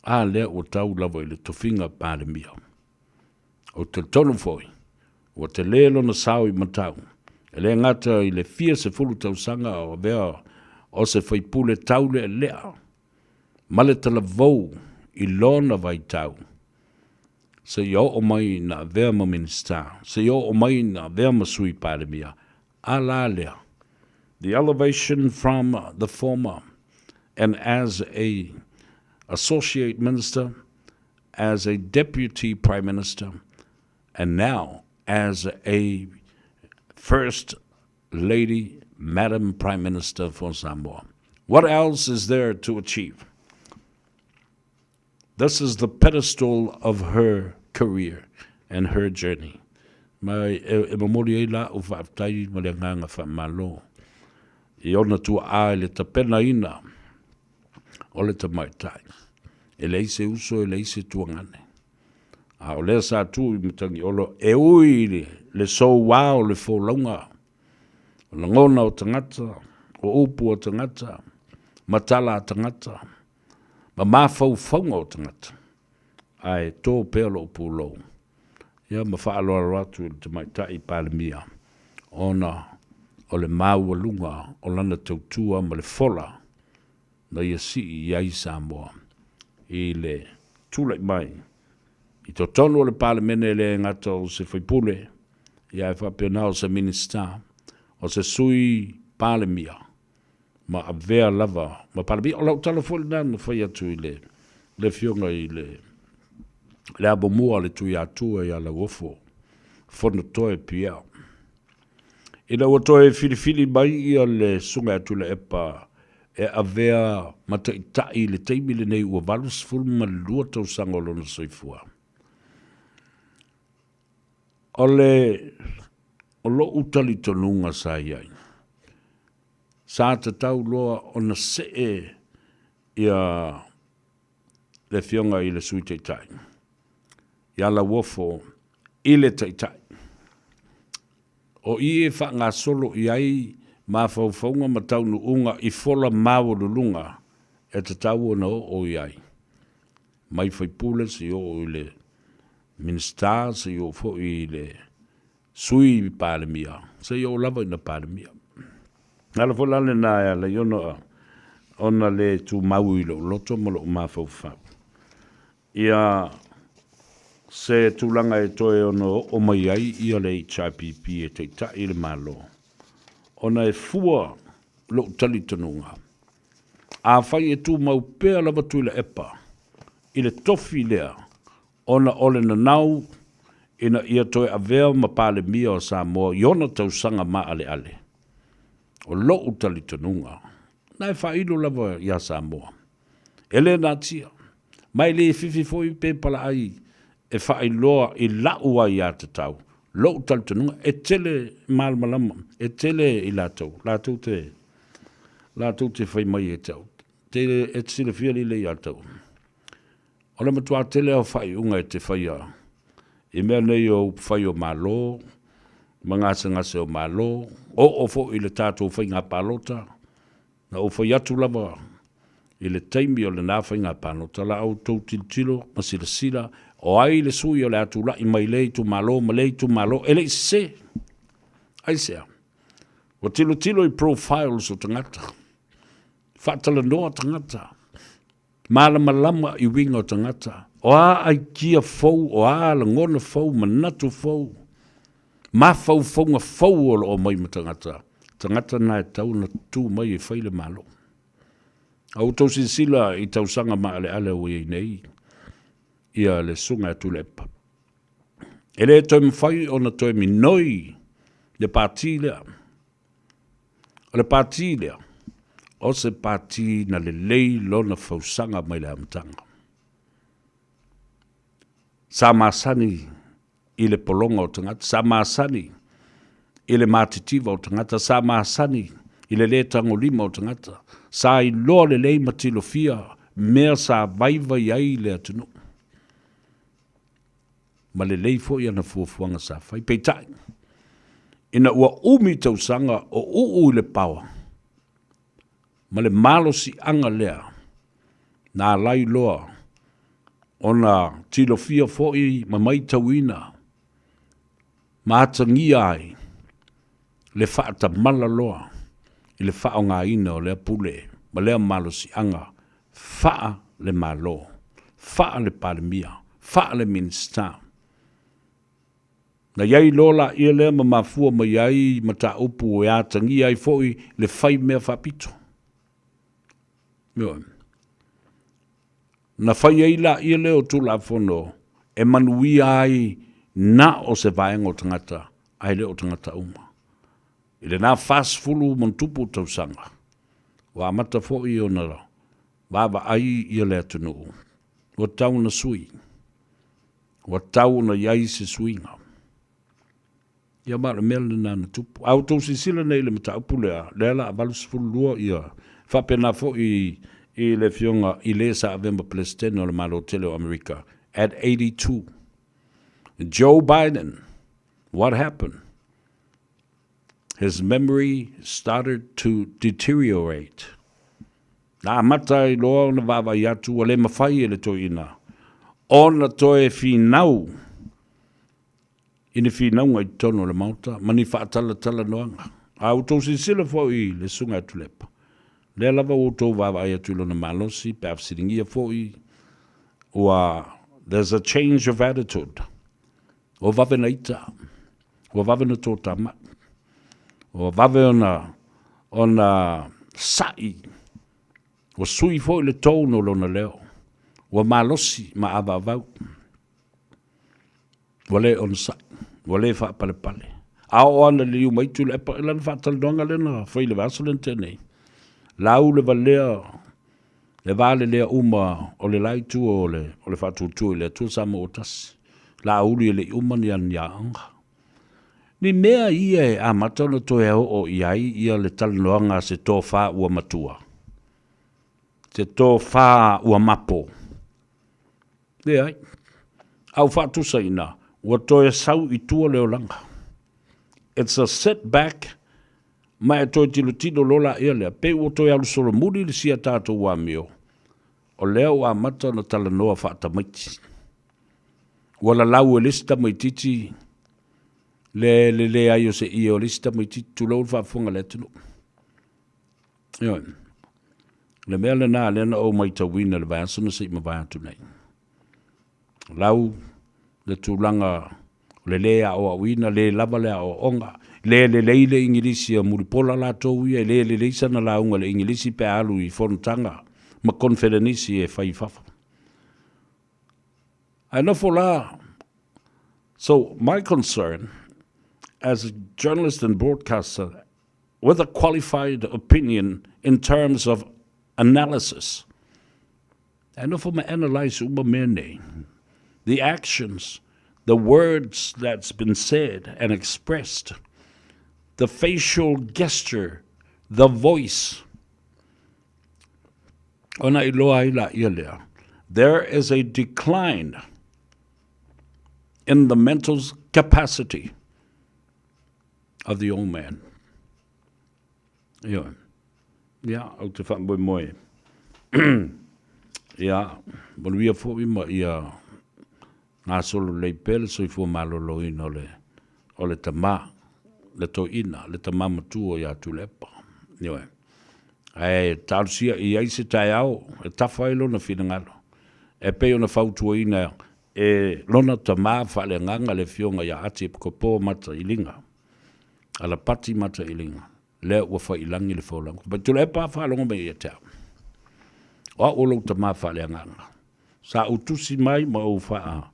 A lea ua tau lava i le tofiga Palemia. Ou te talitonu foi, ua tele lona sao i Matau, e le gata i le fia sefulu tausaga o avea o se faipule taulealea ma le talavou i lona vaitau, seia oo mai ina avea ma Minisita, seia oo mai ina avea ma Sui Palemia, a la lea, the elevation from the former and as a Associate Minister, as a Deputy Prime Minister, and now as a First Lady, Madam Prime Minister for Samoa. What else is there to achieve? This is the pedestal of her career and her journey. Ma e, e momoli ai la u faafetai ma le agaga faamalo i ona tuaa i le tapenaina o le tamaitai. E leai se uso, e leai se tuagane. A o lea sa tu i Matagiolo, e ui i le, le souā o le folauga, o lagona o tagata, o upu o tagata, ma tala a tagata, ma mafaufauga o tagata, ae tō pea lou pulou. Ia ma faaaloalo atu i le Tamaitai Palemia, ona o le maualuga o lana tautua ma le fola na ia sii i ai Samoa i le tulai mai i totonu o le Palemene e le gata o se faipule, ia ae faapena o se Minisita, o se Sui Palemia ma avea lava ma Palemia. O lau tala foi lena na fai atu i le le Afioga i le le Amomua a le Tuiatua ia Lauofo Fonotoe Pierre. Ina ua toe filifili mai ia le Susuga ia Tuilaepa e avea ma taitai i le taimi lenei ua 82 tausaga o lona soifua. O le o lo'u talitonuga sa i ai, sa tatau loa ona see ia le Afioga i le Sui Taitai ia Lauofo i le Taitai. O i e faagasolo i ai mafaufauga ma taunuuga i fola maualuluga e tatau ona oo i ai, mai faipule seia oo i le Minisita, seia oo foi i le Sui Palemia, seia oo lava ina Palemia. O le ala foi la lena e ala ai ona le tumau i lou loto ma lou mafaufau ia se tulaga e toe ono oo mai ai ia le HRPP e taitai le Malo, ona e fua lou talitonuga, afai e tumau pea lava Tuilaepa i le tofi lea ona o le nanau ina ia toe avea ma Palemia o Samoa i ona tausaga maaleale. O lou talitonuga, na e faailo lava iā Samoa. E le natia, ma e le fifi foi pe palaai e faailoa i la'u aiatatau, lou talitonuga, e tele malamalama, e tele i latou, latou te, latou te fai mai e te au, te, e te silafia lelei ia te au. O le matua tele o faaiuga e te faia i mea nei o upufai o Malo ma gasegase o Malo, oo foi i le tatou faiga palota, Na ou fai atu lava i le taimi o lena faiga palota, la outou tilotilo ma silasila o ai le sui o le a tulai mai lea itumalo ma lea itumalo, e le i sese. Aisea? Ua tilotilo i profiles o tagata, faatalanoa tagata, malamalama i uiga o tagata, o a aikia fou, o a lagona fou, manatu fou, mafaufauga fou o lo o aumai ma tagata, tagata na e tatau ona tu mai e fai le Malo. A ua outou silasila i tausaga maaleale ua i ai nei ia le Susuga ia Tuilaepa, e le toe mafai ona toe minoi le pati lea. O le pati lea, o se pati na lelei lona fausaga mai le amataga. Sa masani i le pologa o tagata, sa masani i le matitiva o tagata, sa masani i le lē tagolima o tagata, sa iloa lelei ma tilofia mea sa vaivai ai le atunuu, ma lelei foi ana fuafuaga sa fai. Peitai, ina ua umi tausaga o uu i le paoa ma le malosiaga lea, na alai loa ona tilofia foi ma maitauina ma atagia ai le faatamala loa i le faaaogaina o lea pule ma lea malosiaga faa-le-Malo, faa-le-Palemia, faa-le-Minisita. Na i ai loa laia lea ma mafua mai ai mataupu e atagia ai foi le fai mea faapito. Ioe. Na fai ai laia lea o Tulafono e manuia ai na o se vaega o tagata ae le o tagata uma. I lena 40 ma ona tupu tausaga, ua amata foi ona vaavaai ia le atunuu, ua tatau ona sui, ua tatau ona i ai se suiga. Ia ma o le mea lena na tupu. A outou silasila nei i le mataupu lea, lea o le a 82 ia, faapena foi i le afioga i le sa avea ma Peresetene o le Malo tele o Amerika at 82. Joe Biden, what happened? His memory started to deteriorate. Na amata ai loa ona vaavaai atu ua le mafai e le toeaina ona toe finau i ni finauga i totonu o le Maota ma ni faatalatalanoaga. A outou silasila foi i le Susuga ia Tuilaepa, lea lava ua outou vaavaai atu i lona malosi pe a fesiligia foi ua there's a change of attitude. Ua vave na ita, ua vave na totamai, ua vave ona, ona sa'i, ua sui foi le tone o lona leo, ua malosi ma avaavau, ua le onosai, ua le faapalepale. A oo ana i le liu mai Tuilaepa, i lana faatalanoaga lea na fai i le vaiaso lea na tea nei, lau le valea, le valelea uma o le la itu o le, o le Faatuatua i le Atua Samoa ua Tasi. Laauli e le i uma ni ana aoga. Ni mea ia e amata ona toe oo i ai ia le talanoaga a se tofa ua matua, se tofa ua mapo. Leai. A ua faatusaina, ua toe sau i tua le olaga. It's a set back ma e toe tilotilo loa laia lea, pei ua toe alu solomuli le sia tatou amio, o lea ua amata ona talanoa faatamaiti. Ua lalau e le isi tamaitiiti le le leai o se ie o le isi tamaitiiti, tulou le faafofoga a le atunuu. Ioe. Le mea lena lea na ou matauina i le vaiaso na se i mavae atu nei. Lau le tulaga o le lē aoaoina, lē lava le aoaoga, lē lelei le Igilisi a Mulipola latou ia, e lē lelei sana lauga i le Igilisi pe a alu i fonotaga ma koneferenisi e fai i fafo. Ae nofo la. So my concern as a journalist and broadcaster with a qualified opinion in terms of analysis, e nofo ma analyse uma mea nei, the actions, the words that's been said and expressed, the facial gesture, the voice, ona iloa ai laia lea, there is a decline in the mental capacity of the old man. Ioe. Ia, ou te faamoemoe. Ia, manuia foi ma ia gasolo lelei pea le soifua maloloina o le, o le tama, le toeaina, le tama matua ia Tuilaepa. Ioe. Ae talosia i ai se taeao e tafa ai lona finagalo, e pei ona fautuaina e lona tama faaleagaga le Afioga ia Ati Epikopo Matailiga, Alapati Matailiga, lea ua fai i lagi le folauga. Fai mai, Tuilaepa, faalogo mai ia te au. O au o lou tama faaleagaga. Sa ou tusi mai ma ou faa,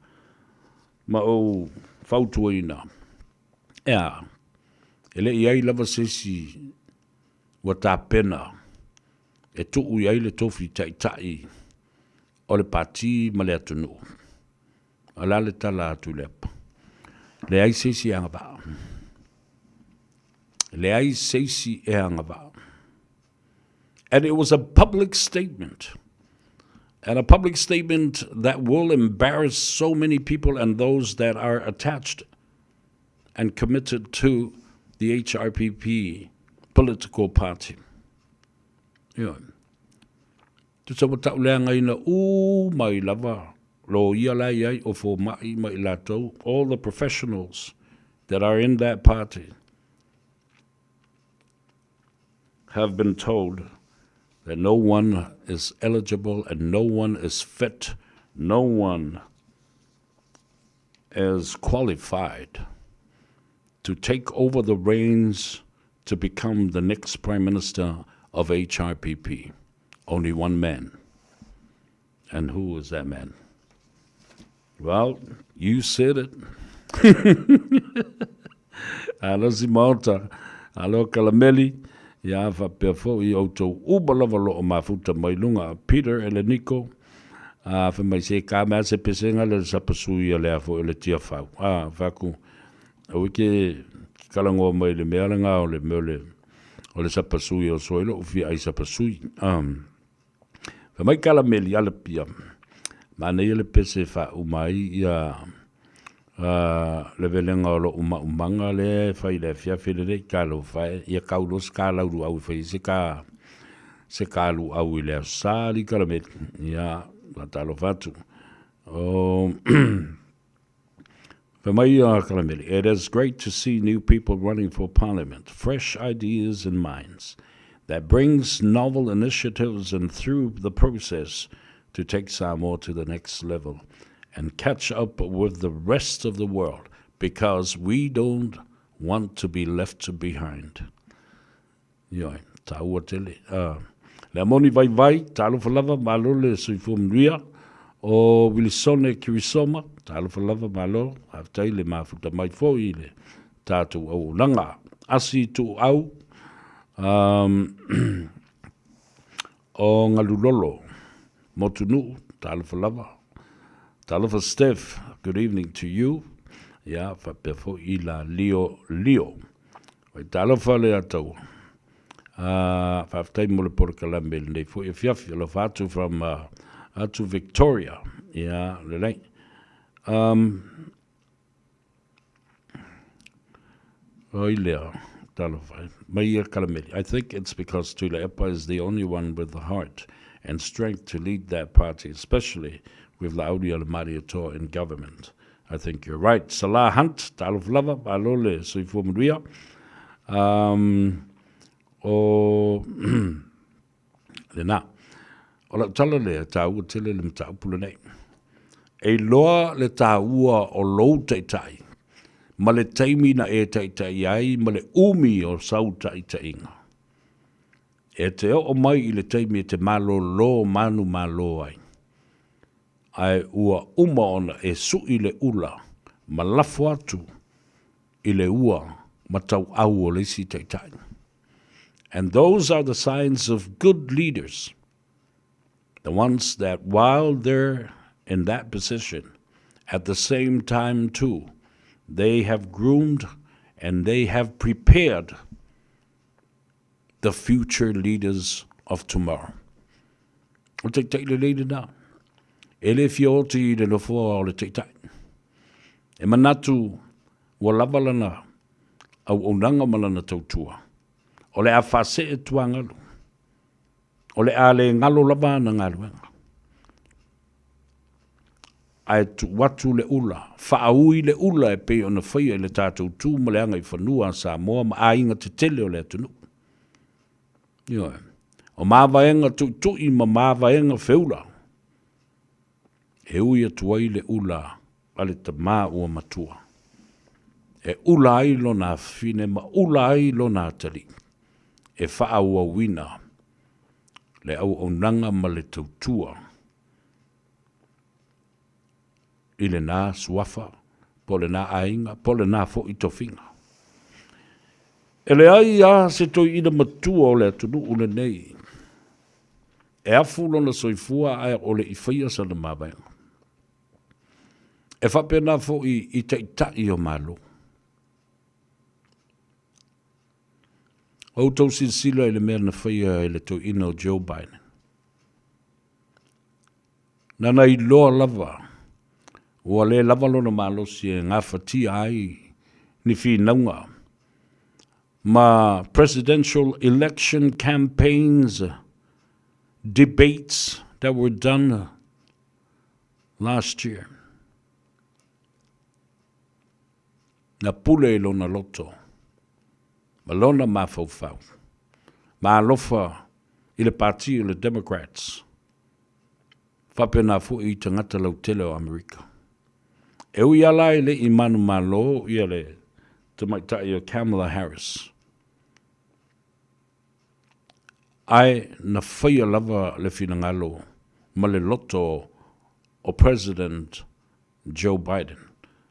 ma ou fautuaina, e a, e le i ai lava se isi ua tapena e tuu i ai le tofi taitai o le pati ma le atunuu. O le a le tala a Tuilaepa? Leai se isi e agavaa. Leai se isi e agavaa. And it was a public statement. And a public statement that will embarrass so many people and those that are attached and committed to the HRPP political party. Ioe. Tusa ua tauleagaina uma ai lava loia la e i ai o fomai ma i latou, all the professionals that are in that party have been told that no one is eligible and no one is fit, no one is qualified to take over the reins to become the next Prime Minister of HRPP. Only one man. And who is that man? Well, you said it. Alo si Maota, alo Kalameli, ia faapea foi i outou uma lava o lo o mafuta mai luga, Peter Eleniko, a fai mai se ka mea se pesega le sapasui a lea foi o le Tiafau. A, fai atu, aua ke kalagoa mai le mea lena o le mea o le, o le sapasui o soe lou fia ai sapasui. Um, fai mai Kalameli Alapia, manaia le pese e faauma ai ia le velega o lou maumaga lea e fai i le afiafi lenei, talofa e, ia kau loa se ka lauluau e fai ai se ka, se ka luau i le Aso Sa alii Kalameli. Ia, faatalofa atu. O, Fai mai ia Kalameli, it is great to see new people running for parliament, fresh ideas and minds that brings novel initiatives and through the process to take Samoa to the next level and catch up with the rest of the world because we don't want to be left behind. Ioe, tāua tele. Le moni vaivai, talofa lava, malo le soifua manuia. O Wilisone Kirisoma, talofa lava, malo, faafetai le mafuta mai foi i le. tatou auaunaga. Asi Tuuau, um, o Galulolo, Motunuu, talofa lava. Talofa Steph, good evening to you. Ia, faapea foi i la Lio Lio. Oi talofa le ataua. Faafetai mo le polokalame i lenei foi afiafi. Alofa atu from atu Victoria. Ia, lelei. Um, oi lea, talofa e. Mai ia Kalameli. I think it's because Tuilaepa is the only one with the heart and strength to lead that party, especially with La'aulialemalietoa in government. I think you're right. Salah Hunt, talofa lava, malo le soifua manuia. Um, o lena. O lau tala lea, tāua tele le mataupu lenei. E iloa le tāua o lou taitai, ma le taimi na e taitai ai, ma le umi o sau taitaiga. E te oo mai i le taimi e te malōlō manumalo ai. Ae ua uma ona e suʻi le ula ma lafo atu i le ua ma tauau o le isi taitai. And those are the signs of good leaders, the ones that while they're in that position, at the same time too, they have groomed and they have prepared the future leaders of tomorrow. O le taitai lelei lena. E le fia oti i le nofoa o le taitai. E manatu ua lava lana auaunaga ma lana tautua. O le a faasee tuagalu. O le a le galo lava ana galuega. Ae tuu atu le ula, faaui le ula e pei ona faia i le tatou tu ma le agaifanua a Samoa ma aiga tetele o le atunuu. Ioe. O mavaega tuitui ma mavaega feula, e ui atu ai le ula a le tama ua matua, e ula ai lona afafine ma ula ai lona atalii, e faaauauina le auaunaga ma le tautua i lena suafa, po o lena aiga, po o lena foi tofiga. E leai lava se toeaina matua o le atunuu lenei e afu lona soifua ae o le i faia sana mavaega. E faapena foi i taitai o Malo. O outou silasila i le mea na faia e le toeaina o Joe Biden. Nana iloa lava ua le lava lona malosi e gafatia ai ni finauga ma presidential election campaigns debates that were done last year. Na pule i lona loto ma lona mafaufau ma alofa i le pati o le Democrats, faapena foi i tagata lautele o Amerika. E ui lava la e le i manumalo ia le tamaitai o Kamala Harris, ae na faia lava le finagalo ma le loto o President Joe Biden.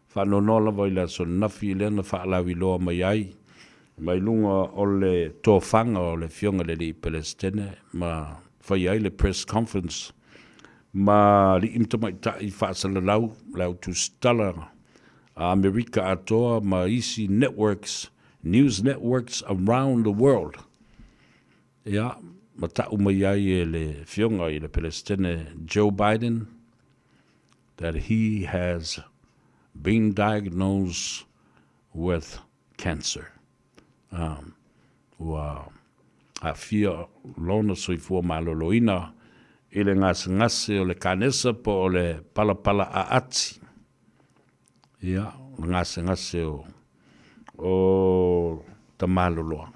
Faanoanoa lava i le aso ananafi lea na faalauiloa mai ai mai luga o le tofaga o le Afioga i le Alii Pelesitene ma faia ai le press conference ma alii ma tamaitai faasalalau le au tusitala a Amerika atoa ma isi networks, news networks around the world. Ia, ma ta'u mai ai e le Afioga i le Pelesitene Joe Biden that he has been diagnosed with cancer. Um, ua aafia lona soifua maloloina i le gasegase o le kanesa po o le palapala aati. Ia, le gasegase o, o Tamaloloa.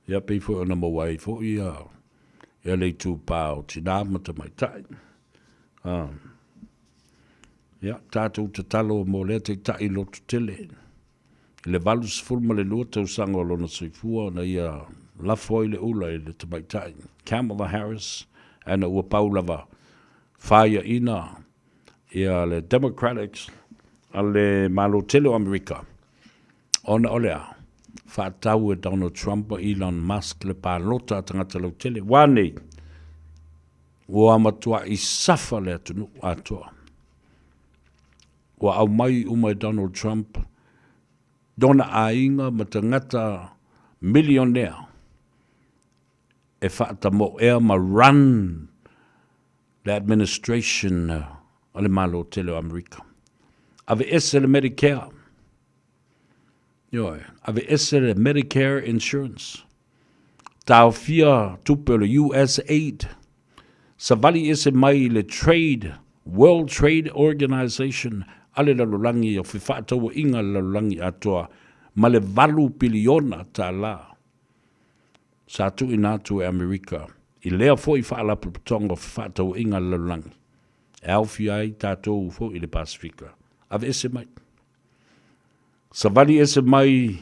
Ia, pei foi ona maua ai foi ia, ia le itupa o tinā ma tamaitai. Ah. Ia, tatou tatalo mo lea taitai loto tele. I le 82 tausaga o lona soifua ona ia lafo ai le ula i le tamaitai Kamala Harris, ana ua pau lava faiaina ia le Democratics a le Malo tele o Amerika. Ona o le a? Faatau e Donald Trump ma Elon Musk le palota a tagata lautele. Ua nei, ua matuai safa le atunuu atoa. Ua aumai uma e Donald Trump lona aiga ma tagata milionea e faatamoea ma run le administration a le Malo tele o Amerika. Aveese le Medicare. Ioe, aveese le Medicare insurance. Taofia tupe o le USAID. Savali ese mai le Trade, World Trade Organization a le lalolagi o fefaatauaiga a le lalolagi atoa ma le $8 piliona sa tuuina atu e Amerika i lea foi faalapotopotoga o fefaatauaiga a le lalolagi e aofia ai tatou foi i le Pasefika. Aveese mai. Savali ese mai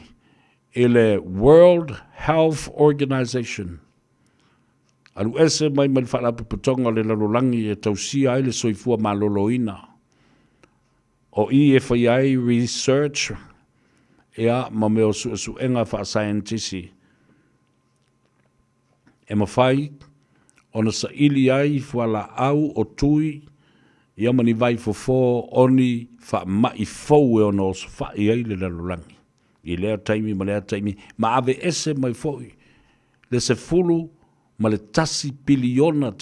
i le World Health Organization. Alu ese mai ma le Faalapotopotoga o le Lalolagi e tausia ai le soifua maloloina. O i e fai ai research ia ma mea o suesuega faasaienitisi e mafai ona saili ai fualaau o tui ia ma ni vaifofo o ni faamai fou e ono osofai ai le lalolagi i lea taimi ma lea taimi, ma aveese mai foi le $11 piliona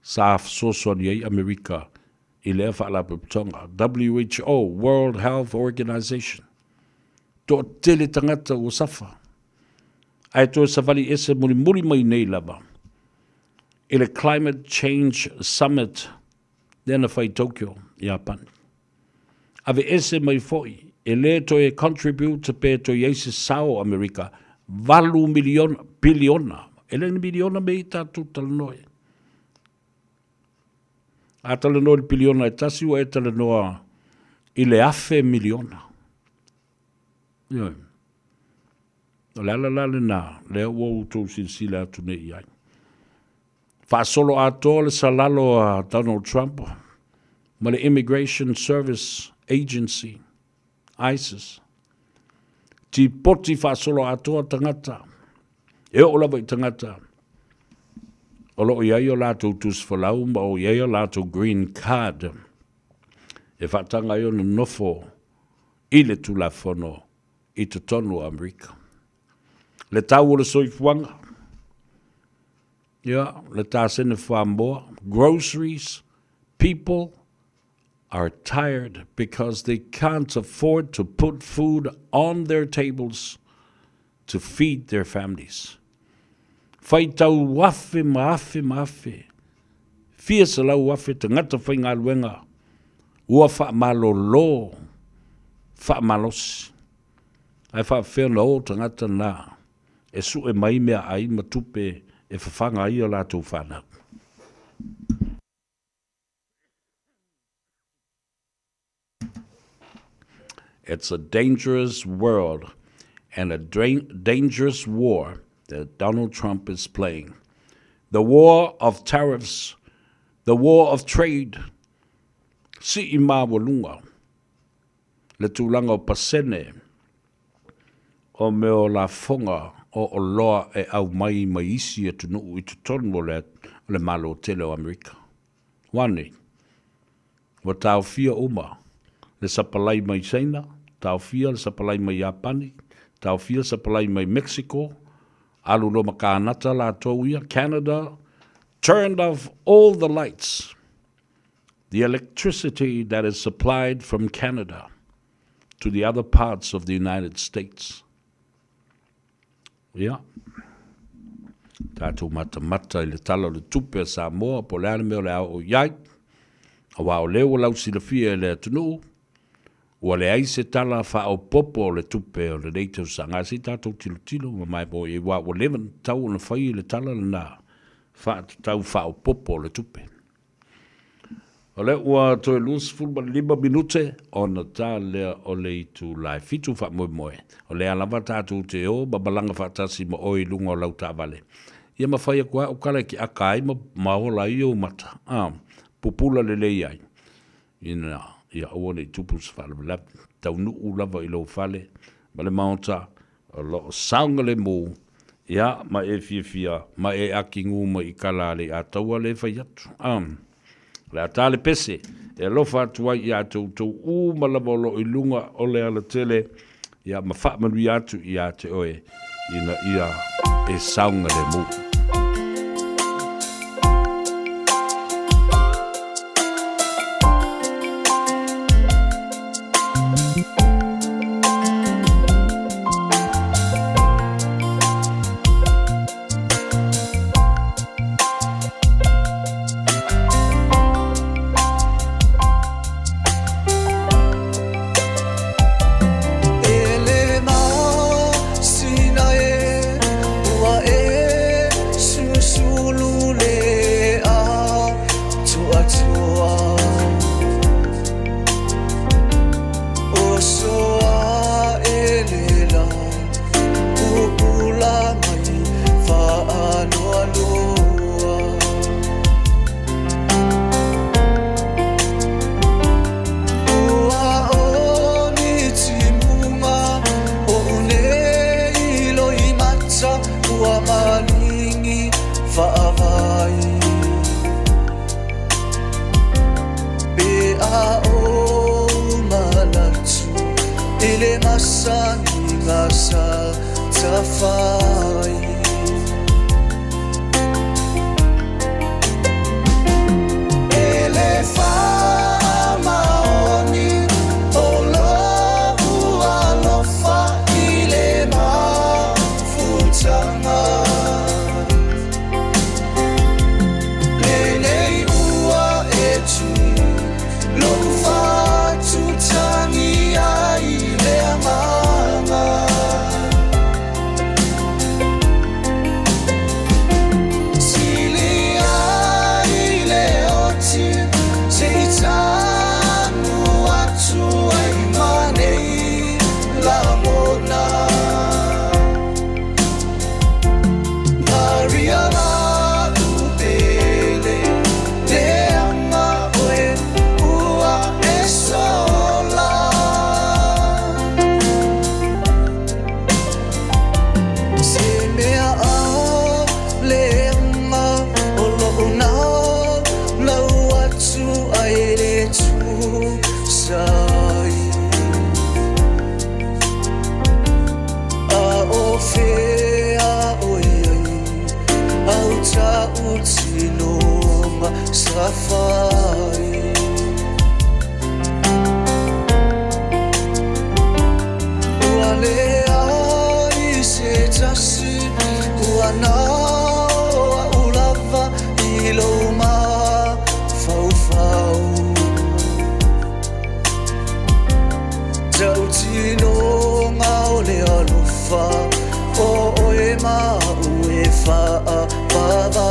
sa fesoasoani ai Amerika i lea faalapotopotoga, WHO, World Health Organization. Toatele tagata ua safa, ae toe savali ese mulimuli mai nei lava i le Climate Change Summit lea na fai i Tokyo, Iapani. Aveese mai foi, e le toe contribute pe toe i ai se sao o Amerika, 8 miliona, piliona, e le ni miliona mea i tatou talanoa ai. A talanoa i le piliona e tasi, ua e talanoa i le 1,000 miliona. Ioe. O le ala la lena, lea ua outou silasila atu nei i ai. Faasolo atoa le salalo a Donald Trump ma le Immigration Service Agency, ISIS. Tipoti faasolo atoa tagata, e oo lava i tagata o lo o i ai o latou tusi folau ma o i ai o latou green card e faataga ai ona nofo i le Tulafono i totonu o Amerika. Le tau o le soifuaga, ia, le tasene fuamoa, groceries, people are tired because they can't afford to put food on their tables to feed their families. Faitau afe ma afe ma afe, fia selau afe tagata faigaluega ua faamalolo faamalosi. Ae faapefea ona o tagata na e sue mai meaai ma tupe e fafaga ai a latou fanau? It's a dangerous world and a dangerous war that Donald Trump is playing. The war of tariffs, the war of trade. Sii maualuga le tulaga o pasene o mea o lafoga o oloa e aumai mai isi atunuu i totonu o le Malo tele o Amerika. Ua nei, ua taofia uma le sapalai mai Saina, taofia le sapalai mai Iapani, taofia le sapalai mai Mexico, alu loa ma Kanata latou ia, Canada turned off all the lights, the electricity that is supplied from Canada to the other parts of the United States. Ia, tatou matamata i le Tala o le Tupe a Samoa, po o le a le mea o le a oo i ai, aua o lea ua lausilafia e le atunuu, ua leai se tala faaopoopo o le tupe o lenei tausaga. Ae se i tatou tilotilo ma maimoa i ai, aua ua leva ona tatau ona fai le tala lena faatatau faaopoopo o le tupe. O lea ua toe 25 minute ona ta lea o le itula e 7 faamoemoe. O lea lava tatou te o ma malaga faatasi ma oe i luga o lau taavale. Ia ma fai atu au tala e te aka ai ma ola ai ou mata, a, pupula lelei ai, ina ia aua ne i tupu se faalavelave. taunuu lava i lou fale ma le maota o lo o saogalemu, ia, ma e fiafia, ma e akigu mai i kala a le Ataua le fai atu. A, o le a ta le pese e alofa atu ai iā te outou uma lava o lo o i luga o le alatele, ia, ma faamanuia atu iā te oe ina ia e saogalemu. E le masina e ua e susulu le atoatoa Oso ae le la pupula mai faanoanoa Ua o ni timuga oʻu nei loimata ua maligi faavai Pe a ou manatu i le masaniga sa tafai. E le faamaoni o lou alofa i le mafutaga. Lenei ua e tu lou fatutagi ai le agaga. Sili ai le oti se i tanu atu ai ma nei lagona. Maria la'u pele leaga oe ua e sola. Se mea a leaga o lo'u naunau atu ai le tusa ai. A o fea o i ai au tautinoga sa fai. Ua leai se tasi ua nao a'u lava i lou mafaufau. Tautinoga o le alofa o oe ma a'u e faavavau.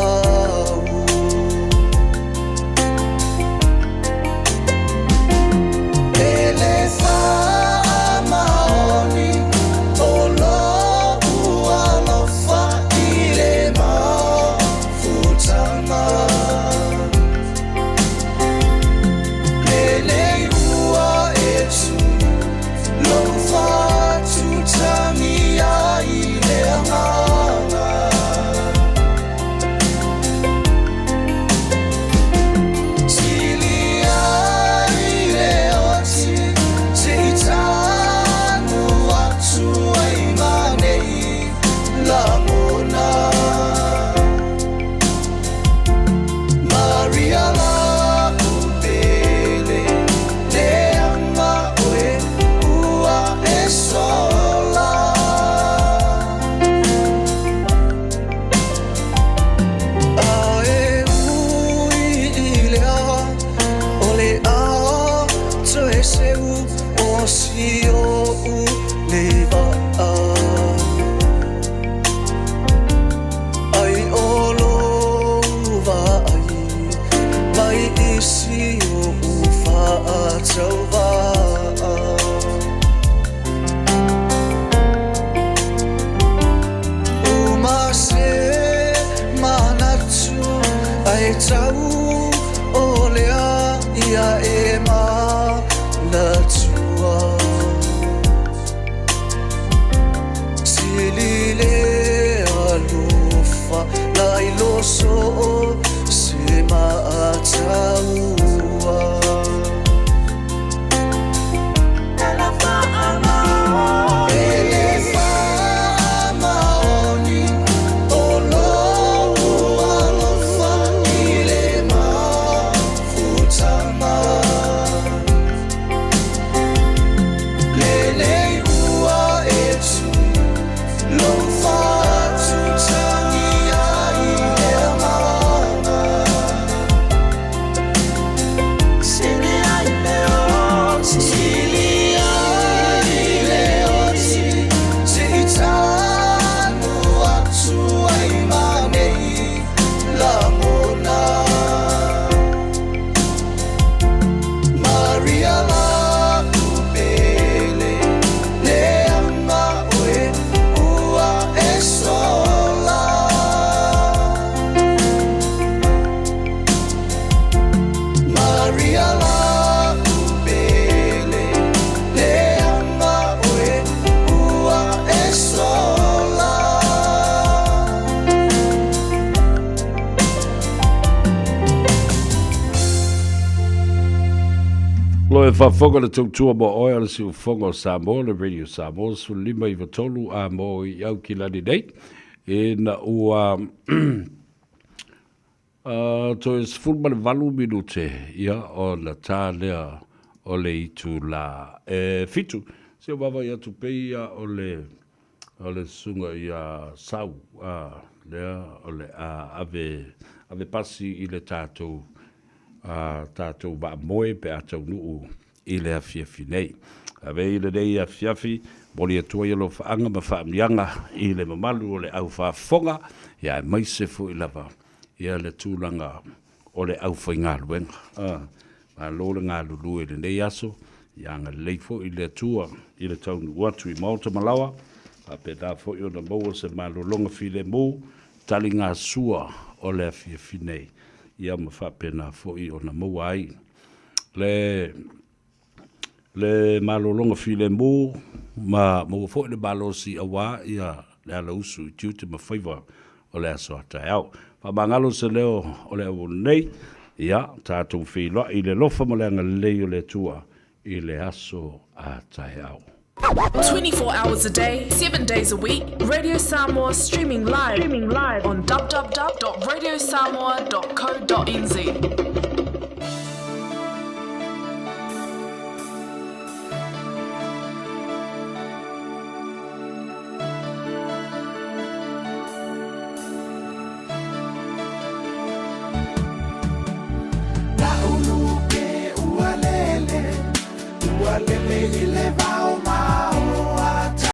faafofoga le tautua mo oe o le siufofoga o Samoa, le Radio Samoa 15 93 a mo i Aukilani nei, ina ua toe 18 minute ia ona ta lea o le itula e fitu. Se o vaavaai atu pei ia o le o le susuga ia Sau a lea o le a ave ave pasi i le tatou a tatou vaamoe pe a taunuu i le afiafi nei. Ave i lenei afiafi, momoli atu ai alofaaga ma faamiaga i le mamalu o le au faafofoga, ia aemaise foi lava ia le tulaga o le aufaigaluega. Malo le galulue i lenei aso, ia agalelei foi le Atua i le taunuu atu i maota ma laoa, faapena foi ona maua se malologa filemu, taligasua o le afiafi nei, ia ma faapena foi ona maua ai le le malologa filemu ma maua foi le malosi aua ia le alausu i tiute ma faiva o le aso a taeao. Faamagalo se leo o le auauna nei, ia tatou feiloai i le alofa ma le agalelei o le Atua i le aso a taeao. 24 hours a day, 7 days a week, Radio Samoa streaming live, streaming live on www.radiosamoa.co.nz.